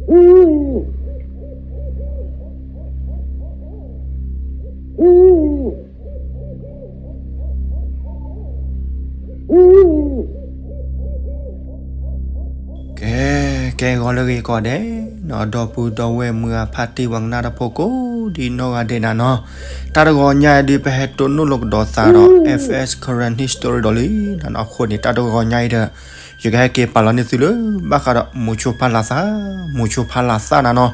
ကဲ ကဲဂီၤလၢအဂ့ၤကိးဂၤဒဲးနီၤ, ဒီပုၢ်ဒီဝဲၢ်မုၢ်ဂၤဖါတံၢ်ပှၤကနၣ်တၢ်ဖိကိးဒံနီၢ်ဂၤဒဲးနၤနီၤ, တၢ်တဂီၤညါအံၤဒုး ပဟဲတိၢ်နီၣ်လိာ်ကဒီးသးဒီး F S Karen History ဒီးလံနၤနီၤ, အဃိန့ၣ် တၢ်တဂီၤညါအံၤဒီး ယကဟဲက့ၤပာ်လီၤန့ၢ်သုလၢ ဘၣ်ဃးဒီးမိၤဆိဖါလၤသၣ်, မိၤဆိဖါလၤသၣ်နၤနီၤ,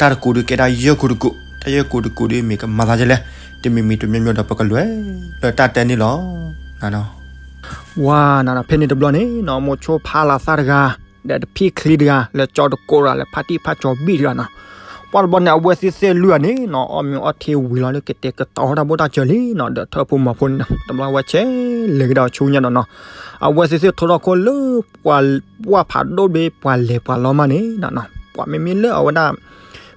တၢ်တကူးဒုးကဲတၢ်ယဲၢ်ကူးတကူး, တၢ်ယဲၢ်ကူးတကူးဒုးမ့ၢ်ကမၤသးဒ်လဲၣ်, တမံၤမံၤတမံၤမံၤဒီး ပကလဲၤလၢတၢ်တဲန့ၣ်လီၤနၤနီၤ. ဝါနၤနီၤ, ဖဲန့ၣ်တဘျီန့ၣ်နီၤ, မိၤဆိဖါလၤသၣ်တဂၤ ဒီးတဖံၣ်ချံတဂၤ လၢကၠီတကိးတဂၤ လၢဖါတံၢ်ဖါကၠီဘံၣ်တဂၤနီၤ, ပှၤတဘျီန့ၣ် အဝဲသ့ၣ်သ့ၣ်လွံၢ်ဂၤန့ၣ်နီၤ အီၣ်မ့ၤအီထံဝံၤလီၤလၢ ကတဲာ်ကတီၤဝဲတၢ်ဘိၣ်တၢ်စၢၤလံနီၤ, ဒီးထၢၣ်ဖိမၤဖိန့ၣ်နီၤ, တဘျီဝဲဆဲးလဲၤကဒီးဆူညါဒီးနီၤ, အဝဲသ့ၣ်သ့ၣ်ထိထီၣ်ခိၣ်လၢ ပှၤပှၢ်ဖးဒိၣ်ဘ့ၣ် ပှၤလဲၤပှၤလီၤမးန့ၣ်နီၤ, ပှၤမ့မ့ၢ်လၢအဝဲဒၣ်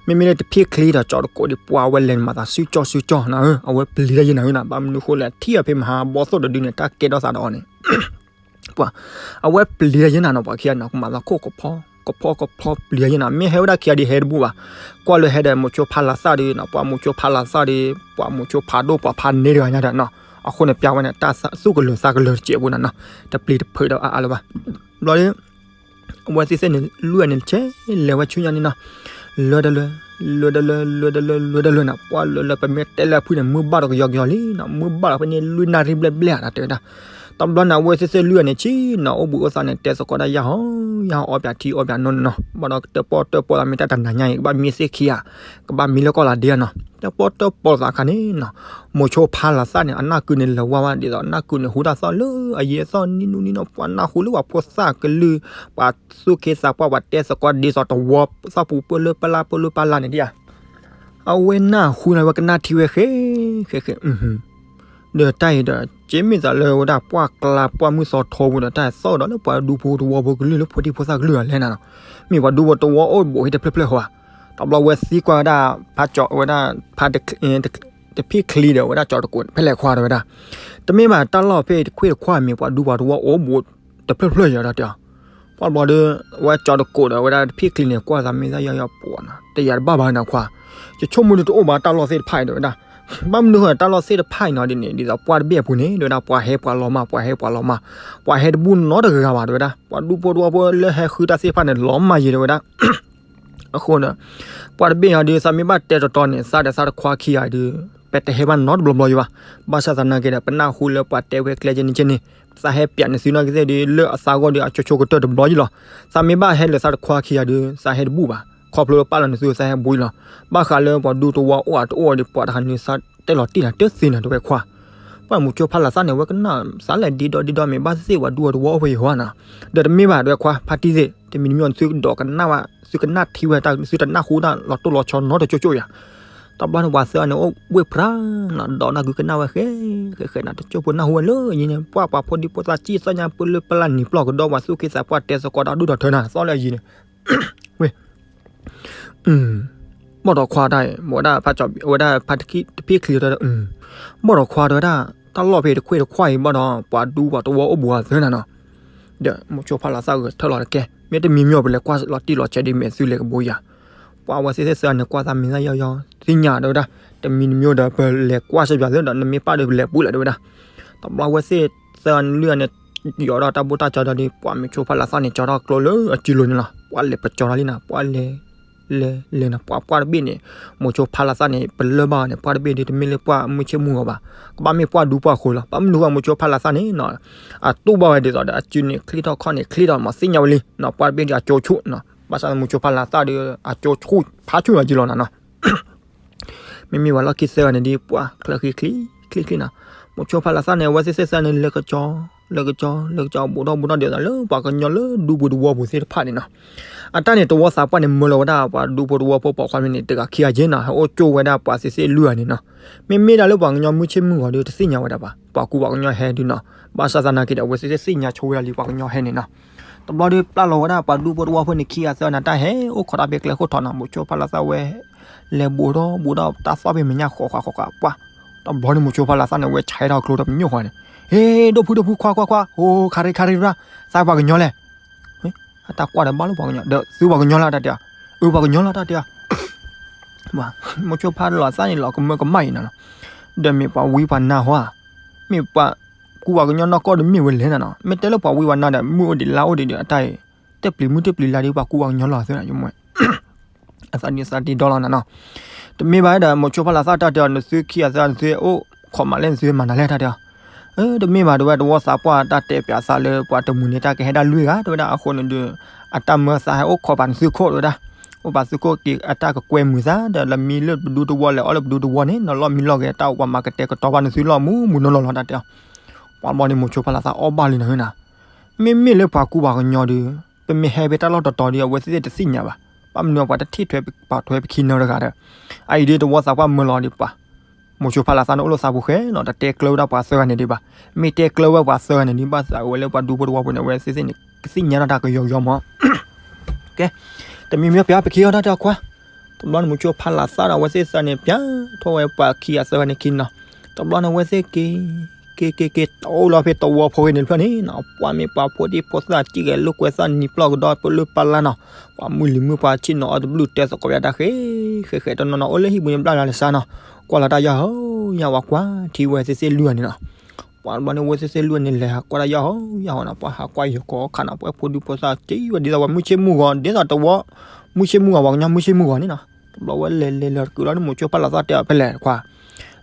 မ့မ့ၢ်လၢတဖံၣ်ချံဒီးကၠီတကိးဒံး ပှၤဝဲလဲၤမၤသးစုကၠီစုကၠီနီၤ, အဝဲပျံၤတၢ်ယဲၢ်နၤနီၤ, ဘၣ်မနုၤဃိလဲၣ် ထံၣ်အီၤဖဲမဟါဘီၣ်သိၣ်တဒုန့ၣ် တၢ်ကဲထီၣ်သးဒီးအီၤန့ၣ် ပှၤ အဝဲပျံၤတၢ်ယဲၢ်နၤနီၤ, ပှၤခံဂၤန့ၣ် ကမၤသးခိၣ်ကဖီ ကဖီကဖီပျံၤတၢ်ယဲၢ်နၤ, မ့ၢ်ဟဲဝဲဒၣ်ခံဂၤဒံးဟဲတဘူၣ်ဘၣ်, ကွၢ်လၢဟဲဒီးမိၤဆိဖါလၤသၣ်ဒီးနီၤ, ပှၤမိၤဆိဖါလၤသၣ်ဒီး ပှၤမိၤဆိဖးဒိၣ်ပှၤဖးန့ၢ်တဂၤညါဒီးနီၤ, အဃိန့ၣ် ပျၢ်ဝဲန့ၣ် တၢ်သူၣ်ကလၢၤသးကလၢၤတစဲးဖိနၤနီၤ, တပျံၤတဖုးဒီးအါအါလၢၤဘၣ်, ဘျီဒီး အဝဲသ့ၣ်သ့ၣ်န့ၣ် လွံၢ်ဂၤန့ၣ်ဆဲးလဲၤဝဲဆူညါန့ၣ်နီၤ, လဲၤတလၢ လဲၤတလၢ လဲၤတလၢ လဲၤတလၢနၤ, ပှၤလၢလၢပမ့ၢ်တဲလၢဖုန့ၣ် မုၢ်ဘၣ်ဒီးကယီကယီလံနီၤ, မုၢ်ဘၣ်ဒီးဖဲန့ၣ် လွံၢ်နၣ်ရံၣ်ဘျဲၣ်ဘျဲၣ်နၤ တဲဝဲဒၣ်, တဘျီန့ၣ် အဝဲသ့ၣ်သ့ၣ်လွံၢ်ဂၤန့ၣ် ဆ့ၣ်နီၤ အိၣ်ဘှံးအိၣ်သါန့ၣ် တဲသကိးတၢ်ယၢ်ဟီ ယၢ်ဟီအီပၠးထံအီပၠးနိန့ၣ်နီၤ, ဘၣ်ဒီးတၢၣ်ပီၣ်တၢၣ်ပီၣ်သးမ့ၢ်တၢ်တနၤညါအံၤ ကဘၣ်မံသ့ၣ်ခံဂၤ ကဘၣ်မံလၢကီၢ်လၤဒ့ဧါနီၤ, တၢၣ်ပီၣ်တၢၣ်ပီၣ်သးခါန့ၣ်နီၤ, မိၤဆိဖါလၤသၣ်န့ၣ် အနၢ်ကုန့ၣ်လဲၤဝါဝဲဒ်သိး အနၢ်ကုန့ၣ်ဟူတၢ်သီၣ်လၢအယံၤအသီၣ်နံၣ်နူနံၣ်နီၤ, ပှၤနၢ်ဟူလၢပှၤဖိသၣ်ကလုၢ် ပှၤသူၣ်က့သးပှၢ် ပှၤတဲသကိးဒ်သိးတဝီသီၣ်ပူၤ ပၢလၢပလၢ် ပၢလၢပလၢ်န့ၣ်ဒ်ဧါ, အဝဲနၢ်ဟူန့ၣ် အဝဲကနၣ်ထံဝဲဃဲ ဃဲဃဲ ဒီးတၢ်အံၤဒီး က့မ့ၢ်သးလၢဝဲဒၣ်ပှၢ်ကျါ ပှၢ်မုၢ်သီထီပူၤဒီး တၢ်သီၣ်ဒီးလၢပှၤဒူဖိတဝီဖိကလုၢ် လၢဖိဒံဖိသၣ်ကလုၢ်အလဲၣ်နၤနီၤ, မ့ၢ်ပှၤဒူဖိတဝီအိၣ်ဘူးဟ့ၣ်တဖျၢၣ်ဖျၢၣ်ဃီဧါ, တဘျီဝဲသံကွၢ်ဝဲဒၣ် ဖါကၠီဝဲဒၣ် ဖါ တဖံၣ်ချံဒီးဝဲဒၣ်ကၠီတကိး ဖဲလဲၣ်ခွါဒီးဝဲဒၣ်, တမ့ၢ်ဘၣ်တၢ်လီၢ်ဖဲအံၤတခွ့ၣ်တခွါမ့ၢ်ပှၤဒူပှၤတဝီအိၣ်ဘူးတဖျၢၣ်ဖျၢၣ်ယၤဒီးတဲအီၤ, ပှၢ်ဘျီဒီး အဝဲကၠီတကိးဒီးဝဲဒၣ်တဖံၣ်ချံန့ၣ် ကွၢ်သးမ့ၢ်သၣ်ယီယီပှၤနီၤ တယၤတဘၣ်ဘၣ်နီၤခွါ, ယဆိကမိၣ်ဒုးတအိၣ်ဘၣ်တၢ်လီၢ်သ့ၣ်တဖၣ်အံၤဒီးဝဲဒၣ်, ဘၣ်မနုၤဃိတၢ်လီၢ်သ့ၣ်တဖၣ်အံၤနီၤဒ်န့ၣ် ဒ်သိးပှၢ်တဘ့ၣ်အပူၤန့ၣ် ဒီးဝဲဒၣ်ပှၤဟဲပှၤလီၤမး ပှၤဟဲပှၤလီၤမး, ပှၤဟဲတဘူၣ်နီတဂၤဘၣ်ဒီးဝဲဒၣ်, ပှၤဒူဖိတဝီဖိလၢဟဲဃုတၢ်သ့ၣ်တဖၣ်န့ၣ် လီၤမၢ်ယံၤဒီးဝဲဒၣ် အဃိဒီး ပှၢ်တဘ့ၣ်အံၤဒုး သးမ့ၢ်ဘၣ်တဲတီတီန့ၣ် သးဒီးသးတခွါခံဂၤဒုး ပတဟဲဘၣ်နီတဘျီဘျီယံၤဘၣ်, ဘၣ်ဆၣ်သနာ်က့ဒီး ပနၢ်ဟူလၢပှၤတဲဝဲကျဲကဲန့ၣ်ကဲန့ၣ်, သးဟဲပၠးန့ၢ်သုနာ်က့သ့ၣ်ဒုး လၢအသးဂီၢ်ဒုး အကၠိဆိကတၢၢ်တဘျီယံၤလီၤ, သးမ့ၢ်ဘၣ်ဟဲလၢသးတခွါခံဂၤဒုး သးဟဲတဘူၣ်ဘၣ်, ခီဖျိလၢပာ်လီၤန့ၢ်သုသးဟဲဘူးယံၤလီၤ, ဘၣ်ဃးလၢပှၤဒူတဝီအိၣ်အတအိၣ်ဒီး ပှၤတဟးနုၤသးတဲလီၤတံၢ်နၤတသ့နၤတဝဲခွါ ပှၢ်မိၤဆိဖါလၤသၣ်န့ၣ် အဝဲကနၣ်သးလဲၣ်ဒ့ဒီဒ့ဒီ မ့ၢ်ဘၣ်သ့ၣ်သ့ၣ်ပှၤဒူပှၤတဝီအိၣ်ဖဲယံၤဟီနၤ, ဒီးတမ့ၢ်ဘၣ်တဝဲခွါ ဖါတံၢ်သ့ၣ် တမံၤတမံၤအီၤ သုကဒိးကနၣ်ဝဲ သုကနၣ်ထံဝဲတၢ် သုတနၢ်ဟူတၢ်လီၤတိၢ်လီၤဆီနီတကၠိကၠိယၤ, တဘျီန့ၣ် ပှၤသၢဂၤန့ၣ်အိၣ်ဝ့ၢ်ပြၢ်နၤ ဒီးနၢ်ကုကနၣ်ဝဲဃဲ ဃဲဃဲနၤ တကၠိဖိနၢ်ဟူဝဲလၢအယံၤန့ၣ် ပှၢ်ပှၤဖိဒံဖိသၣ်စံၣ်သီၣ်ညါ ပၢလၢပလၢ်နံၤပျီၢ်ကဒီး ပှၤသူၣ်က့သးပှၢ်တဲသကိးတၢ်ဒူၣ်ထီၣ်ထၢနၤ သီၣ်လၢအယံၤန့ၣ် ဝ့ၢ် ဘီၣ်ဒီးခွါတၢ်အံၤ ဝဲဒၣ်ဖးကၠီ ဝဲဒၣ်ဖးတဖံၣ်ချံတၢ် ဘီၣ်ဒီးခွါတၢ်ဝဲဒၣ် တၢ်လီၢ်ဖဲတခွ့ၣ်တခွါအံၤဘၣ်ဒီး ပှၤဒူပှၤတဝီအိၣ်ဘူးအသၢနၤနီၤ, ဒီးမိၤဆိဖါလၤသၣ်ဂဲၤထၢၣ်လီၤတကဲ မ့ၢ်တမံၤမံၤအီၤ ပလဲၤကွၢ်လီၤတံၢ်လီၤဆဲးဒ်မ့ၢ်သုလဲၤကဘိယၤ, ပှၤဝဲသ့ၣ်သ့ၣ်သၢဂၤန့ၣ် ကွၢ်သးမံၤသၣ်ယီယီ သ့ၣ်ညါဒီးဝဲဒၣ် တမံၤတမံၤဒီး ပလဲၤကွၢ်စၢၤပၠးသ့ဒီး နမ့ၢ်ပၣ်ဒီးပလဲၤဘူးလၢၤတဝဲဒၣ်, တဘျီဝဲသ့ၣ်သၢဂၤလွံၢ်ဂၤန့ၣ် ယီၤဒီးတၢ်ဘိၣ်တၢ်စၢၤဒီး ပှၤမိၤဆိဖါလၤသၣ်န့ၣ် ကၠီထီၣ်ကျိလၢအစုလိၤန့ၣ်လီၤ, ပှၤလဲၤပကၠီထီၣ်လံနီၤ ပှၤလဲၤ လဲၤလဲၤနီၤ ပှၤပှၢ်တဘ့ၣ်န့ၣ် မိၤဆိဖါလၤသၣ်န့ၣ် ပလၢၢ်ဘၣ်အီၤန့ၣ် ပှၢ်တဘ့ၣ်ဒ်တမ့ၢ်လၢပှၢ်မုၢ်ဆ့ၣ်မုၢ်ဂီၤဘၣ်, ကဘၣ်မ့ၢ်ပှၢ်ဒူပှၢ်ဃိလီၤ, ဘၣ်မနုၤဃိမိၤဆိဖါလၤသၣ်န့ၣ်နီၤ အတူၢ်ဘၣ်ဝဲဒ်သိးဒီး အစုန့ၣ်ချံထီၣ်ခီၣ်န့ၣ်ချံထီၣ်မး သ့ၣ်ညါဝဲလံနီၤ, ပှၢ်တဘ့ၣ်ဒ်အကၠိဆူၣ်နီၤ, ဘၣ်ဆၣ်မိၤဆိဖါလၤသၣ်ဒီး အကၠိဆူၣ်ဖးဆူၣ်လီၤက့ၤလီၤနၤနီၤ မ့မ့ၢ်ပှၤလီၢ်ခံသၢဂၤန့ၣ်ဒ် ပှၢ်ချၢဃံချံချံချံနီၤ, မိၤဆိဖါလၤသၣ်န့ၣ် အဝဲသ့ၣ်သ့ၣ်သၢဂၤန့ၣ် လဲၤကကၠီ လဲၤကကၠီ လဲၤကကၠီ ဘူးထီၣ်ဘူးထီၣ်ဒ်သိးလၢ ပှၤကညီလၢဒူပူၤတဝီပူၤသ့ၣ်တဖၣ်န့ၣ်နီၤ, အတၢ်န့ၣ် တဝီသးပှၢ်န့ၣ် မၢလီၤဝဲဒၣ် ပှၤဒူဖိတဝီဖိပိာ်ခွါမ့ၢ်န့ၣ် တဂၤခံဂၤက့နီၤ, ဟဲအိၣ်ကၠိဝဲဒၣ်ပှၤသ့ၣ်သ့ၣ်လွံၢ်ဂၤန့ၣ်နီၤ, မ့မ့ၢ်ဒၣ်လၢပှၤကညီမုၢ်ဆ့ၣ်မုၢ်ဂီၤဒီး တသ့ၣ်ညါဝဲဒၣ်ဘၣ်, ပှၤကူပှၤကညီဟဲဒုးနီၤ, ဘၣ်ဆၣ်သနာ်က့ဒီး အဝဲသ့ၣ်သ့ၣ်ညါဆိဝဲဒၣ်လံ ပှၤကညီဟဲန့ၣ်နီၤ တဘျီဒီးပျၢ်လီၤဝဲဒၣ်ပှၤဒူဖိတဝီဖိန့ၣ်ခံဂၤသၢဂၤန့ၣ် တၢ်ဟဲအိၣ်ခိးတၢ်ဖဲကျဲခိၣ်ထီနီၤ, မိၤဆိဖါလၤသၣ်ဝဲ လဲၤဘူးထီၣ်ဘူးထီၣ်တၢ်သီၣ်ဖဲမဲာ်ညါဃီးဃီးဃီးဃီးပှၢ်, တဘျီန့ၣ်မိၤဆိဖါလၤသၣ်န့ၣ် ဝဲဆဲးထီၣ်ကျိဒီးပညိၣ်ဃီန့ၣ်, ဟ့ၣ် ဒိၣ်ဖုဒိၣ်ဖုခွါခွါခွါ ဟိခါရံခါရံရၣ်, သးပှၤကညီလဲၣ်, အတၢ်ကွၢ်ဒီးဘၣ်လၢပှၤကညီ ဒီးသုပှၤကညီလၢတၢ်တဲအီၤ, အၢ ပှၤကညီလီၤ တၢ်တဲအီၤ မိၤဆိဖါလီၤသၣ်န့ၣ်လီၤကမၢကမၣ်အံၤနၤလီၤ. ဒီးမ့ၢ်ပှၤဝံပှၤနါဟီဧါ, မ့ၢ်ပှၤကူပှၤကညီနီၢ်ကီၢ်ဒီးမ့ၢ်ဝဲလဲၣ်နၤနီၤ, မ့ၢ်တဲလၢပှၤဝံပှၤနါဒီး မုၢ်အိၣ်ဒံးလါအိၣ်ဒံးဒီး အတၢ်အံၤ တၢ်ပျံၤမုၢ်တၢ်ပျံၤလါဒီး ပှၤကူပှၤကညီလီၤသ့နၤ, ယမ့ၢ် အသးဒ်သးဒ်ဒီလီၤနၤနီၤ. တမ့ၢ်ဘၣ်ဒီး မိၤဆိဖါလီၤသၣ်တၢ်တဲအီၤ နသုခံဂၤသၢဂၤ နသုအိၣ်ခိးမးလဲၣ် နသုမၤနၤလဲၣ် တၢ်တဲအီၤ. အၢ တမ့ၢ်ဘၣ် တဲဝဲ တဝီသးပှၢ်တၢ်တဲပၠးသးလၢပှၤတမှံၤန့ၣ် တၢ်ကဟဲဒၣ်လွံၢ်ဂၤ တဲဝဲဒၣ်. အဃိန့ၣ်ဒီး အတၢ်မၢသးဟဲအိၣ်ခိးပာ်နသုခိၣ် တဲဝဲဒၣ်, အိၣ်ပာ်သုခိၣ်က့ၤ အတၢ်ကကွဲမုာ်သးဒီး လၢမံလၢပဒူတဝီလဲၤအီၣ်လၢပဒူတဝီန့ၣ် နီၤလီၢ်မံလီၢ်ဂဲၤ တၢ်အိၣ်ပှၤမၤကတဲာ်ကတီၤဘၣ်နသုလီၢ်မူမူနီၢ်နီၢ်လီၤ တၢ်တဲအီၤ. ပှၤဘျီန့ၣ် မိၤဆိဖါလီၤသၣ်အီၣ်ဘၣ်လံနၤနၤ, မ့မ့ၢ်လၢပှၤကူပှၤကညီဒီး ပမ့ၢ်ဟဲဖဲတၢ်လီၢ်တတီၤဒီး အဝဲသ့ၣ်တသ့ၣ်ညါဘၣ်, ဘၣ်မနုၤပှၤတထံၣ်ထွဲပှၤထွဲပခံနီတဂၤဒီး အအံၤဒီးတဝီသးပှၢ်မၢလီၤဒီးပှၤ မိၤဆိဖါလီၤသၣ်န့ၣ်အိၣ်လၢသးပူၤဃဲလီၤ, တတဲကျၢဝဲဒၣ်ပှၤသၢဂၤန့ၣ်ဒံးဘၣ်. မ့ၢ်တဲကျၢဝဲပှၤသၢဂၤန့ၣ်ဒံးဘၣ်သးဝဲလၢပှၤဒူဖိတဝီပူၤန့ၣ် အဝဲသ့ၣ်သ့ၣ်န့ၣ် ကသ့ၣ်ညါထီၣ်တၢ်ကယီကယီမး. ကဲ, တမံၤမံၤပၠးပခံအီၤ တၢ်တဲအီၤခွါ, တဘျီန့ၣ် မိၤဆိဖါလီၤသၣ်ဒီး အဝဲသ့ၣ်သၢန့ၣ် ပၠးထီၣ်ဝဲပှၤခံဂၤသၢဂၤန့ၣ်ခံနီၤ. တဘျီန့ၣ် အဝဲသ့ၣ်က့ၤ က့ၤက့ၤက့ၤ တအိၣ်လီၤဖဲတဝီဖိဂ့ၤန့ၣ်တဖျၢၣ်န့ၣ် ပှၤမ့ၢ်ပှၤဖိဒံဖိသၣ် စံၣ်ဂဲၤလိာ်ကွဲသၣ်နံၤပျီၢ်ကဒီး ပလၢပလၢ်နီၤ, ပှၤမုၢ်လံၤမုၢ်ပှၤဆ့ၣ်နီၤအီၤတဘျုး တဲသကိးပၠးတၢ်ဃဲ ဃဲဃဲတနီၤနီၤ အိၣ်လၢဟံၣ်ပူၤန့ၣ် ဘျၣ်လၢ်လၢ်စါနီၤ, ကွၢ်လီၤတၢ်ယၢ်ဟီယၢ်ဟီ ပှၤကွၢ်ထံဝဲသ့ၣ်သ့ၣ်လွံၢ်ဂၤန့ၣ်နီၤ. ပှၤတဘျီန့ၣ် အဝဲသ့ၣ်သ့ၣ်လွံၢ်ဂၤန့ၣ် လဲၤဟးကွၢ်တၢ်ယၢ်ဟီယၢ်ဟီနီၤ, ပှၤဟးကွၢ်ယီၤကိးခါနီၤ, ပှၤဖိဒံဖိသၣ်စံၣ်ဝဲဒ်သိးပှၤမုၢ်ဆ့ၣ်မုၢ်ဂီၤ ဒ်သိးတဝီ မုၢ်ဆ့ၣ်မုၢ်ဂီၤ ပှၤကညီမုၢ်ဆ့ၣ်မုၢ်ဂီၤန့ၣ်နီၤ. တဘျီဝဲလဲၤလဲၤလဲၤတကုးလီၤန့ၣ် မိၤဆိဖါလီၤသၣ်တဲအီၤဖဲလဲၣ်ခွါ,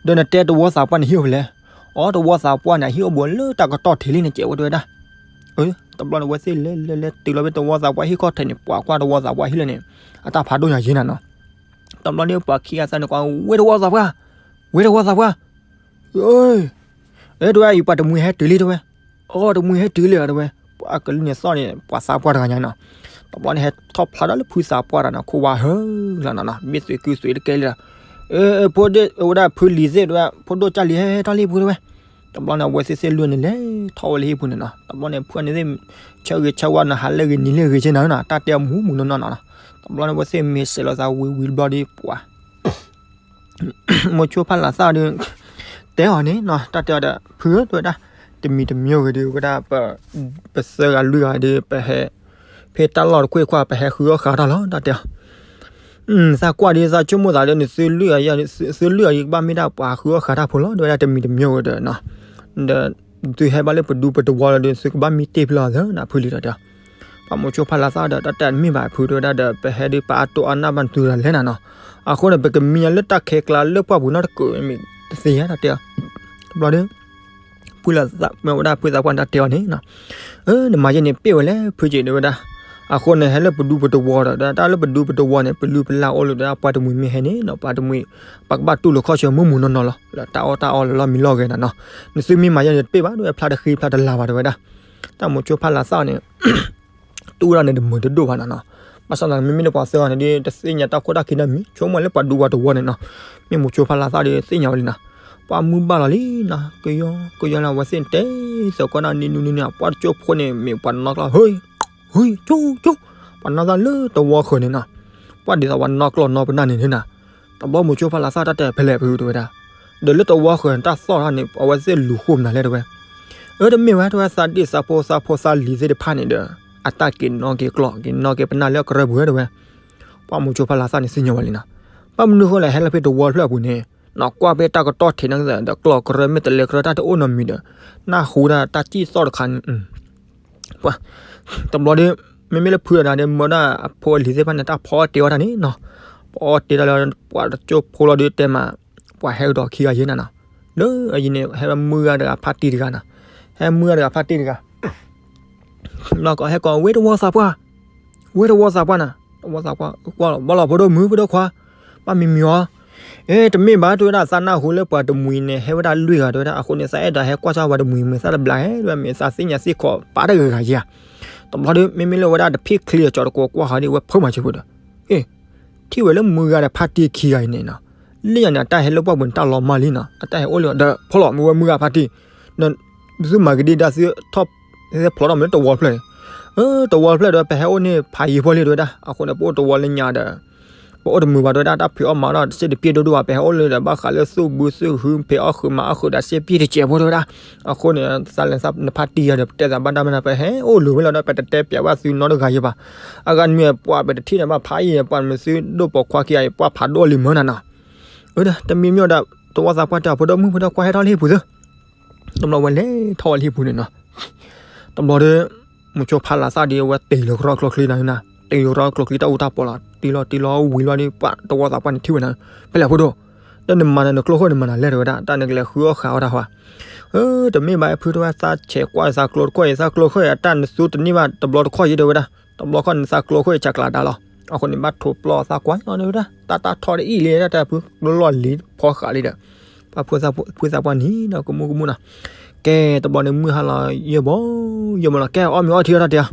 ဒီးနတဲတဝီသးပှၢ်န့ၣ်ဟံၣ်အိၣ်ပူၤလဲၣ်. အီ တဝီသးပှၢ်န့ၣ် ဟံၣ်အိၣ်ဘူးလၢတၢ်ကတီၢ်ထံးလံန့ၣ် ကဲးဝဲတဲဝဲဒၣ်. တဘျီန့ၣ် အဝဲသ့ၣ်လဲၤလဲၤလဲၤတုၤလီၤဖဲတဝီသးပှၢ်ဟံၣ်ခီၣ်ထံးန့ၣ် ပှၤကွၢ်တဝီသးပှၢ်ဟံၣ်လၢန့ၣ် အတၢ်ဖးဒိၣ်ညါယ့နၤနီၤ. တဘျီန့ၣ် ပှၤခံဂၤသၢဂၤန့ၣ်ကွၢ် ဝဲတဝီသးပှၢ်, ဝဲတဝီသးပှၢ် အၢ တဲဝဲ အံၤပှၤတမှံၤဟဲတုၤလံတဲဝဲ, အီ တမှံၤဟဲတုၤလံတဲဝဲ, ပှၤကလုၢ်န့ၣ်သီၣ်န့ၣ် ပှၤသးပှၢ်တဂၤညါနီၤ. တဘျီန့ၣ် ဟဲထီၣ်ဖျါထီၣ်လၢဖုသးပှၢ်တဂၤနီၤ ခိၣ်ဝါဟၢလီၤနီၤနီၤ ဘ့ၣ်သုးကုၢ်သုးတကဲလံဒီး, အၢ ဖိဒိၣ် ဝဲဒၣ်ဖုလံၤသ့ၣ်တဲဝဲ ဖိဒိၣ်ကၢ်လံၤဟဲထီၣ်လံဖုတဲဝဲ. တဘျီန့ၣ် အဝဲသ့ၣ်သ့ၣ်လွံၢ်ဂၤန့ၣ် လဲၤထီၣ်ဝဲလၢဟံၣ်ပူၤန့ၣ်နီၤ. တဘျီန့ၣ် ဖုန့ၣ်သ့ၣ် ဆၢဂ့ၤဆၢဝါနီၤ ဟးလၢဂ့ၤနံၤလၢဂ့ၤဆ့နီၤနီၤ တၢ်တဲအီၤမူမူနီၢ်နီၢ်နီၤနီၤ. တဘျီန့ၣ် အဝဲသ့ၣ်မ့ၢ်စဲးလီၤသးဝံၤဝံၤတဘျီဒီး ပှၤ မိၤဆိဖါလီၤသၣ်ဒီး တဲအီၤန့ၣ်နီၤ တၢ်တဲအီၤဒီး ဖုဧၢ တဲဝဲဒၣ်, တမံၤတမံၤဂ့ၤဒီး ဝဲဒၣ် ပသၢဂၤလွံၢ်ဂၤဒီး ပဟဲ ဖဲတၢ်လီၢ်တကွ့ၢ်ကွၢ် ပဟဲဃုအီၣ်ဃာ်တၢ်လီၤ တၢ်တဲအီၤ. သးကွၢ်ဒီး သးဆိကမိၣ်သးဒီး နသုလွံၢ်ဂၤ သုလွံၢ်ဂၤအံၤ ကဘၣ်မ့ၢ်ဒၣ်ပှၤဃုအီၣ်ဃာ်တၢ်ဖိလီၤ တဲဝဲဒၣ် တမံၤတမံၤဂ့ၤဒီးနီၤ. ဒီး သုဟဲဘၣ်လၢပဒူပတဝီလီၤဒီး သုကဘၣ်မံတ့ၢ်ဖဲလီၤသၢနၤဖုလံဒီးတဲအီၤ. ပှၤမိၤဆိဖါလီၤသၣ်ဒီး တၢ်တဲတမ့ၢ်ဘၣ်ဖုတဲဝဲဒၣ်ဒီး ပဟဲဒီးပအါတိၢ်အါနၢ်ဘၣ်နသုတဂၤလဲၣ်နၤနီၤ. အဃိန့ၣ် ပကမံညီလၢတၢ်ခဲကျါလၢပှၢ်ပူၤနီတကုာ်မ့ၢ်တသ့ဧါ တၢ်တဲအီၤ. တဘျီဒီး ဖုလီၤသၣ်မ့ၢ်ဝဲဒၣ်ဖုသးပှၢ်န့ၣ် တၢ်တဲအီၤန့ၣ်နီၤ. အၢ နမၤယဲန့ၣ်ပ့ၢ်ဝဲလဲၣ် ဖုက့ၤတဲဝဲဒၣ်. အဃိန့ၣ် ဟဲလၢပဒူပတဝီဒီး တၢ်လၢပဒူပတဝီန့ၣ် ပလုၢ်ပလၢ်အိၣ်လၢဒီး ပှၤတမှံၤမ့ၢ်ဟဲန့ၣ်နီၤ ပှၤတမှံၤ ပှၤကဘၣ်တူၢ်လိာ်ခီၣ်ဆၢမုၢ်မုၢ်နီၢ်နီၢ်လီၤ လၢတၢ်အီၣ်တၢ်အီလၢလီၢ်မံလီၢ်ဂဲၤနၤနီၤ. နသုမ့ၢ်မၤယဲန့ၣ်တပ့ၢ်ဘၣ် တဲဝဲ ဖျါတဃံဖျါတလၤဘၣ် တဲဝဲဒၣ်. တၢ်မိၤဆိဖါလီၤသၣ်န့ၣ် တူၢ်ဝဲဒၣ်န့ၣ်တမုာ်တဒိၣ်ဘၣ်နၤနီၤ. ဘၣ်ဆၣ်သနာ်က့ မ့မ့ၢ်လၢပှၤသၢဂၤန့ၣ်ဒီး တသ့ၣ်ညါတၢ်ခိၣ်တၢ်ခံနီတမံၤ ဆိကမိၣ်လၢပှၤဒူပှၤတဝီန့ၣ်နီၤ. မ့ၢ်မိၤဆိဖါလီၤသၣ်ဒီးသ့ၣ်ညါဝဲလံနီၤ. ပှၤမုၢ်ဘၣ်လီၤလံနီၤ ကယီကယီလၢအဝဲသ့ၣ်တဲ သကိးဒၣ်နံၤနံၤနံၤနံၤ ပှၤတကၠိဖိန့ၣ် မ့ၢ်ပှၤနီၣ်ကျီၢ် ဟူ ဟူ ဆူ ဆူ ပှၤနီၣ်သၣ်လၢတဝီဃၢၤန့ၣ်နီၤ. ပှၤဒ်သိးပှၤနီၣ်ကျီၢ်နီၣ်ပနၢ်န့ၣ်န့ၣ်နီၤ. တဘျီမိၤဆိဖါလီၤသၣ်တၢ်တဲဖဲလဲၣ်ဖုတဲဝဲဒၣ်. ဒီးလၢတဝီဃၢၤန့ၣ် တၢ်သီၣ်ထီၣ်န့ၣ် အဝဲသ့ၣ်လူၤဃိမနုၤလဲၣ်တဲဝဲ. အၢ တမ့ၢ်ဝဲ တဲဝဲ သးဒ့ၣ်သးဖိသးဖိသးလံၤသ့ၣ်တဖၣ်န့ၣ်ဒီး အတၢ်က့ၤနီၣ်က့ၤကျီၢ် က့ၤနီၣ်က့ၤပနၢ်လၢအကရၢပူၤဝဲတဲဝဲ. ပှၤမိၤဆိဖါလီၤသၣ်န့ၣ်သ့ၣ်ညါဝဲလံနီၤ. ဘၣ်မနုၤဃိလဲၣ် ဟဲလၢဖဲတဝီတဖျၢၣ်အပူၤန့ၣ် နီၢ်ကွၢ်ဖဲတၢ်ကတီၢ်ထံးန့ၣ်ဒီး ကျီၢ်ကရၢမ့ၢ်တလဲၤကရၢတၢ်တအိၣ်နီတမံၤဒီး နၢ်ဟူဒၣ်တၢ်စံၣ်သီၣ်တခါန့ၣ် ပှၤ တဘျီဒီး မ့မ့ၢ်လၢဖုဒီး မၢဒၣ်အဖိအလံၤသ့ၣ်တဖၣ်န့ၣ် တၢ်ဖီအီၣ်တ့ၢ်ဝဲဒၣ်န့ၣ်နီၤ. ဖီအီၣ်တ့ၢ်တၢ်လၢ ပှၤတကၠိဖိလီၤဒီးတဲမး ပှၤဟဲကဒီးခံဂၤယဲၢ်နၤနီၤ. လၢအယံၤန့ၣ် ဟဲမုၢ်ဂၤတဂၤဖါတံၢ်တဂၤနီၤ. ဟဲမုၢ်ဂၤတဂၤဖါတံၢ်တဂၤ လီၤကီးဟဲကီး ဝဲတဝီသးပှၢ် ဝဲတဝီသးပှၢ်နၤ တဝီသးပှၢ် ကွၢ်လီၤ ဘၣ်လီၤဖိဒိၣ်မုၣ် ဖိဒိၣ်ခွါ ဘၣ်မံမံၤအီၤ. အ့ တမ့ၢ်ဘၣ် တဲဝဲဒၣ် သးနၢ်ဟူလၢပှၤတမှံၤန့ၣ် ဟဲဝဲဒၣ်လွံၢ်ဂၤ တဲဝဲဒၣ် အဃိန့ၣ် သးအဲၣ်ဒိးဟဲကွၢ်စၢ်ပှၤတမှံၤ မ့ၢ်သးတဘျါဟဲ တဲဝဲ မ့ၢ်သးသ့ၣ်ညါသ့ၣ်ခိးပာ်တဂၤဂၤယဲၢ်ဧါ. တဘျီဒီး မ့မ့ၢ်လၢဝဲဒၣ်တဖံၣ်ချ့အကၠီတကိးကွၢ်ဃီဒီး ဝဲဖၢမၤစၢၤဖိဒီး အ့ ထံၣ်ဝဲလၢမုၢ်ဂၤဒီးဖါတံၢ်ခံဂၤအံၤန့ၣ်နီၤ, လၢညါန့ၣ် အတၢ်ဟဲလၢပှၢ်ပူၤန့ၣ် တၢ်လီၤမၢ်လံနီၤ, အတၢ်ဟဲအိၣ်လံဒီး ဖီလီၤမ့ၢ်ဝဲမုၢ်ဂၤဖါတံၢ်, သုမၤကဒံဒါသုထီၣ် ဖျိးထီၣ်မ့ၢ်လၢတဝီဖျၢၣ်န့ၣ်, အၢ တဝီဖျၢၣ်ဒီး ပဟဲအိၣ်န့ၢ်ဖးယံၤဖိလံ တဲဝဲဒၣ်, အဃိန့ၣ် ပအိၣ်တဝီလၢညါဒီး ပ ပအိၣ်တမုာ်ဘၣ် တဲဝဲဒၣ်, တၢ်ဖံးအီၣ်မၤအီၣ်ဒီး စ့တပျ့ၤဒိၣ်ဒိၣ်ဘၣ်, ပဟဲအိၣ်လၢဒီး ဘၣ်ဃးလၢသူၣ်ဘုသူၣ်ဟု ဖံးအီၣ်ဃုာ်မၤအီၣ်ဃုာ်ဒီး စ့ပျ့ၤတစဲးဖိ တဲဝဲဒၣ်. အဃိန့ၣ် သးလဲၤသးနဖါတံၢ်ယၤဒီး ပတဲသးဘၣ်တၢ်မနုၤ ပဟဲအိၣ်လိၤဝဲလီၤဒီး ပတတဲပျးဘၣ်သုနီတဂၤယဲဘၣ်. အဂၤနမံၤပှၤ ပတထံၣ်န့ၣ်ဘၣ်ဖးအံၤ ပှၤမ့ၢ်သုဒိၣ်ပိာ်ခွါခံဂၤအံၤ ပှၤဖးဒိၣ်လံမၢနၤနီၤ. အၢ တမံၤမ့ၢ်ဒီး သဝီသးပှၢ်တဲအီၤ ဖိဒိၣ်မုၣ် ဖိဒိၣ်ခွါ ဟဲထီၣ်လၢဟံၣ်ပူၤသု. တဘျီဝဲလဲၤထီၣ်ဝဲလၢဟံၣ်ပူၤန့ၣ်နီၤ. တဘျီဒီး မိၤဆိဖးလးသၣ်ဒီး အဝဲတ့ၢ်လီၤကရီကျိချံနီၤ, တ့ၢ်လီၤကရီကျိချံတၢ်အူတၢ်ပီလီၤ, တ့ၢ်လီၤတ့ၢ်လီၤ ဝံၤလီၤဒီး ပှၤသဝီသးပှၢ်န့ၣ်ထံၣ်ဝဲနီၤ, ဖဲလဲၣ်ဖိဒိၣ်, ဒီးနမၤန့ၣ် နကျိဃိၣ်န့ၣ်မၤနၤလဲၣ် တဲဝဲဒၣ်, တၢ်နကလဲၤဃုအီၣ်ဃာ်အီၣ်တၢ်ဟါ. အၢ တမ့ၢ်ဘၣ်ဖု တဲဝဲ, သးဆဲးကွၢ်သးကျိတခီၣ်အံၤ သးကျိဃိၣ်အံၤ အတၢ်နသူတန့ၢ်ဘၣ် တဘျီတခီၣ်ယဲ တဲဝဲဒၣ်, တဘျီခီၣ်န့ၣ် သးကျိဃိၣ်အံၤ ဆးကျးဒါလီၤ. အဃိန့ၣ် ဘၣ်ထိးပျီၢ်သးကွၢ်နီၤ တဲဝဲဒၣ်, တၢ်တၢ်ထီၣ်တအံၣ်လံ တၢ်တၢ်ဖုကျိလီၢ်လံၤဖီဃာ်လံဒီး ပှၤဖုသးပှၢ်န့ၣ်နီၤ ကမူၣ်ကမူၣ်နီၤ. ကဲ တဘျီန့ၣ် မုၢ်ဟါလီၤယဲၢ်ဘီ ယဲၢ်ဘီလီၤ, ကဲ အီၣ်မ့ၤအီထံအီထီၣ်တဲ,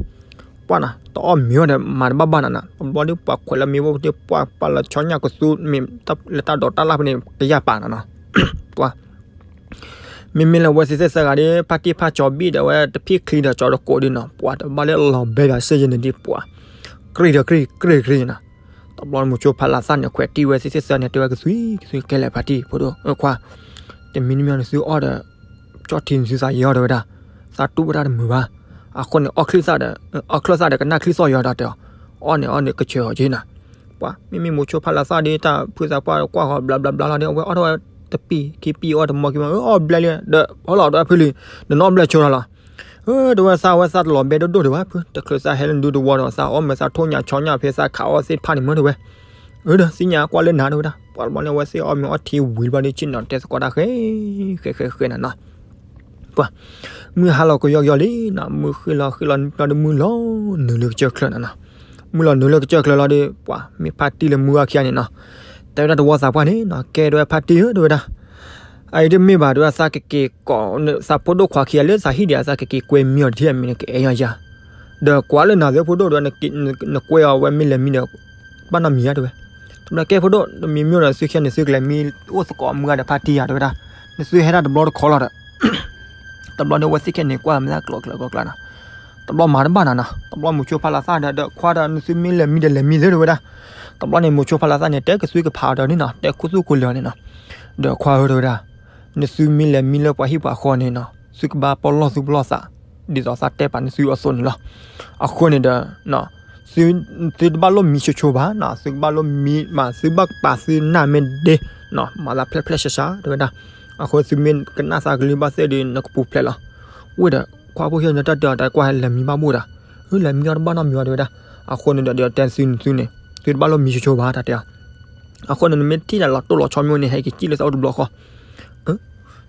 ပှၢ်နီၤ တအီၣ်မ့ၤအီဒီး မၤတဘၣ်ဘၣ်နၤနီၤ. တဘျီဒီး ပှၤခွဲးလၢမ့ၤဘိၣ်ဒီး ပှၤပာ်လီၤဆီညၣ်ကသူမ့ၤ လၢတၢ်ဒိးတၢ်လၢ်ဖဲန့ၣ် ကယၢ်ပာ်နၤနီၤ. ပှၤ မ့မ့ၢ်လၢဝဲသ့ၣ်သ့ၣ်သၢဂၤဒီး ဖါတံၢ်ဖါကၠီၤဘံၣ်ဒီး အဝဲတဖံၣ်ချံဒီးကၠီၤတကိးဒီးနီၤ, ပှၤတဘၣ်လၢလီၤဘဲဘၣ်စ့ယဲၢ်န့ၣ်ဒီး ပှၤ ကြံၢ်ဒီးကြံၢ် ကြံၢ်ကြံၢ်နီၤ. တဘျီန့ၣ် မိၤဆိဖးလးသၣ်န့ၣ် ခွဲးတံၢ်ဝဲသ့ၣ်သ့ၣ်သၢန့ၣ် တဲဝဲကသွံကသွံ ကဲလဲၣ်ဖါတံၢ် ဖိဒိၣ်ခွါ, တမံၤတမံၤနသုအီၣ်ဒီး ကၠီၣ်ထံနသုသးယဲအီၤ တဲဝဲဒၣ်, သးတူၢ်ဝဲဒၣ်တမုာ်ဘၣ်. အဃိန့ၣ် အီၣ်ချံသၣ်ဒီး အီၣ်ချံသၣ်ဒီးကနၣ်ချံသီၣ်ယဲအီၤ တဲအီၤ, အီၣ်န့ၣ်အီၣ်န့ၣ်ကဆၢအီၤက့နီၤ. ပှၤမ့မ့ၢ်မိၤဆိဖးလးသၣ်ဒီး တၢ်ဖုသးပှၢ်ကွၢ်ဃီၤဘျးဘျးဘျးလီၤဒီး အဝဲအီၣ်ထီၣ်ဝဲတပံၢ်ခံပံၢ်အီၣ်တမီခံမီ, အီၣ်ဘျဲလံဒီး ဟီလီၤဒီးဖုလံ, နနီၢ်ဘျဲဆိလီၤလီၤ. အၢ တဲဝဲသးဝဲသးတလီၤဘဲဒိၣ်ဒိၣ်တဲဝဲဖု, တချုးသးဟဲလၢဒူတဝီဒီး သးအီၣ်မ့ၤသးထိၣ်ညၣ်ဆီညၣ်ဖဲသးခးအီၣ်သ့ၣ်တဖၣ်န့ၣ်မ့ၢ်တဲဝဲ, အၢ ဒီးသ့ၣ်ညါကွၢ်လၢနၤ တဲဝဲဒၣ်. ပှၤတဘျီန့ၣ် အဝဲသ့ၣ်အီၣ်မ့ၤအီထံဝံၤတဘျီဒီး ဆ့ၣ်နီၤတဲသကိးတၢ်ဃဲ ဃဲဃဲဃဲနၤနီၤ. ပှၤ မုၢ်ဟါလီၤကယီကယီလံနီၤ, မုၢ်ဃ့ၢ်လီၤဃ့ၢ်လီၤလီၤဒီး မုၢ်လီၤနုာ်လၢကစၢၢ်ချၢနၤနီၤ. မုၢ်လီၤနုာ်လၢကစၢၢ်ချၢလီၤဒီး ပှၤမ့ၢ်ဖါတံၢ်လၢမုၢ်ဂၤခံဂၤန့ၣ်နီၤ, တဲဝဲဒၣ်သဝီသးပှၢ်န့ၣ်နီၤ, ကဲ တဲဝဲဖါတံၢ်ဧၢ တဲဝဲဒၣ်, အအံၤတမ့ၢ်ဘၣ် တဲဝဲဒၣ်, သးကက့ၤကိး သးဖိဒိၣ်ခွါခံဂၤလၢသးဟံၣ်ဒံး သးကက့ၤကွဲမံအီၤတထံၣ်အမံၤန့ၣ် ကအဲၣ်ယၤယၤ, ဒီးကွၢ်လၢနၤသ့ၣ်ဖိဒိၣ်ဒီး နကွဲအီၤဝဲမ့ၢ်လဲၤမံဒီး ဘၣ်နီတမံၤဧါ တဲဝဲ. တဘျီကဲဖိဒိၣ် တမံၤမ့ၢ်ဒီး သုခံဂၤန့ၣ် သုကလဲၤမံအိၣ်သကိးမုၢ်ဂၤဒီးဖါတံၢ်ဧါ တဲဝဲဒၣ်, နသုဟဲဒၣ်တဘျီတခီလီၤဒီး တဘျီန့ၣ် အဝဲသ့ၣ်ခံဂၤန့ၣ် ကွၢ်မ့ၢ်သးကျိးကျၢၤကျိးကျၢၤနီၤ, တဘျီမၤတဘၣ်နၤနီၤ, တဘျီမိၤဆိဖးလးသၣ်ဒီး ဒီးခွါဒီး နသုမ့ၢ်လဲၤမံဒီးလဲၤမံသ့ တဲဝဲဒၣ်. တဘျီန့ၣ် မိၤဆိဖးလးသၣ်န့ၣ် တဲကသွံကဖးအီၤဒီးန့ၣ်နီၤ, တဲခူသူၣ်ခူလၢာ်န့ၣ်နီၤ, ဒီးခွါဧၢ တဲဝဲဒၣ်, နသုမ့ၢ်လဲၤမံလၢပှၤဟံၣ်ပှၤဃီန့ၣ်နီၤ, သုကဘၣ်ပီၣ်လီၢ်သုပလီၢ်သး ဒ်သိးသးတဲပာ်နသုအသိးန့ၣ်လီၤ. အဃိန့ၣ်ဒီး သု သုတဘၣ်လိၣ်မံဆိဆိဘၣ်နီၤ, သုကဘၣ်လိၣ်မံမး သုဘၣ်ပာ်သုနၢ်မ့ၢ်ဒ့နီၤ, မၤသးဖျဲၣ်ဖျဲၣ်ရှါရှါ တဲဝဲဒၣ်. အဃိသုမ့ၢ်ကနၣ်သးကလုၢ်ဘၣ်သ့ၣ်ဒီး နကပူၤဖျဲးလီၤ. ဝ့ၢ်ဒီး ခွါဖိခံဂၤန့ၣ် တၢ်တဲအီၤ တၢ်ကွၢ်ဟဲလဲၤမံဘၣ်ဘိၣ်ဒီး, အၢ လဲၤမံအီၣ်တဘၣ်နီတမံၤဘၣ် တဲဝဲဒၣ်. အဃိန့ၣ်ဒီး ဒ်အတဲသုန့ၣ်သုန့ၣ် သုတဘၣ်လိၣ်မံဆိဆိဘၣ် တၢ်တဲအီၤ. အဃိန့ၣ် နမ့ၢ်ထံၣ်တၢ်လီၤတိၢ်လီၤဆီမ့ၢ်န့ၣ် ဟဲက့ၤစံၣ်လၢသးအိၣ်တဘျီဃီ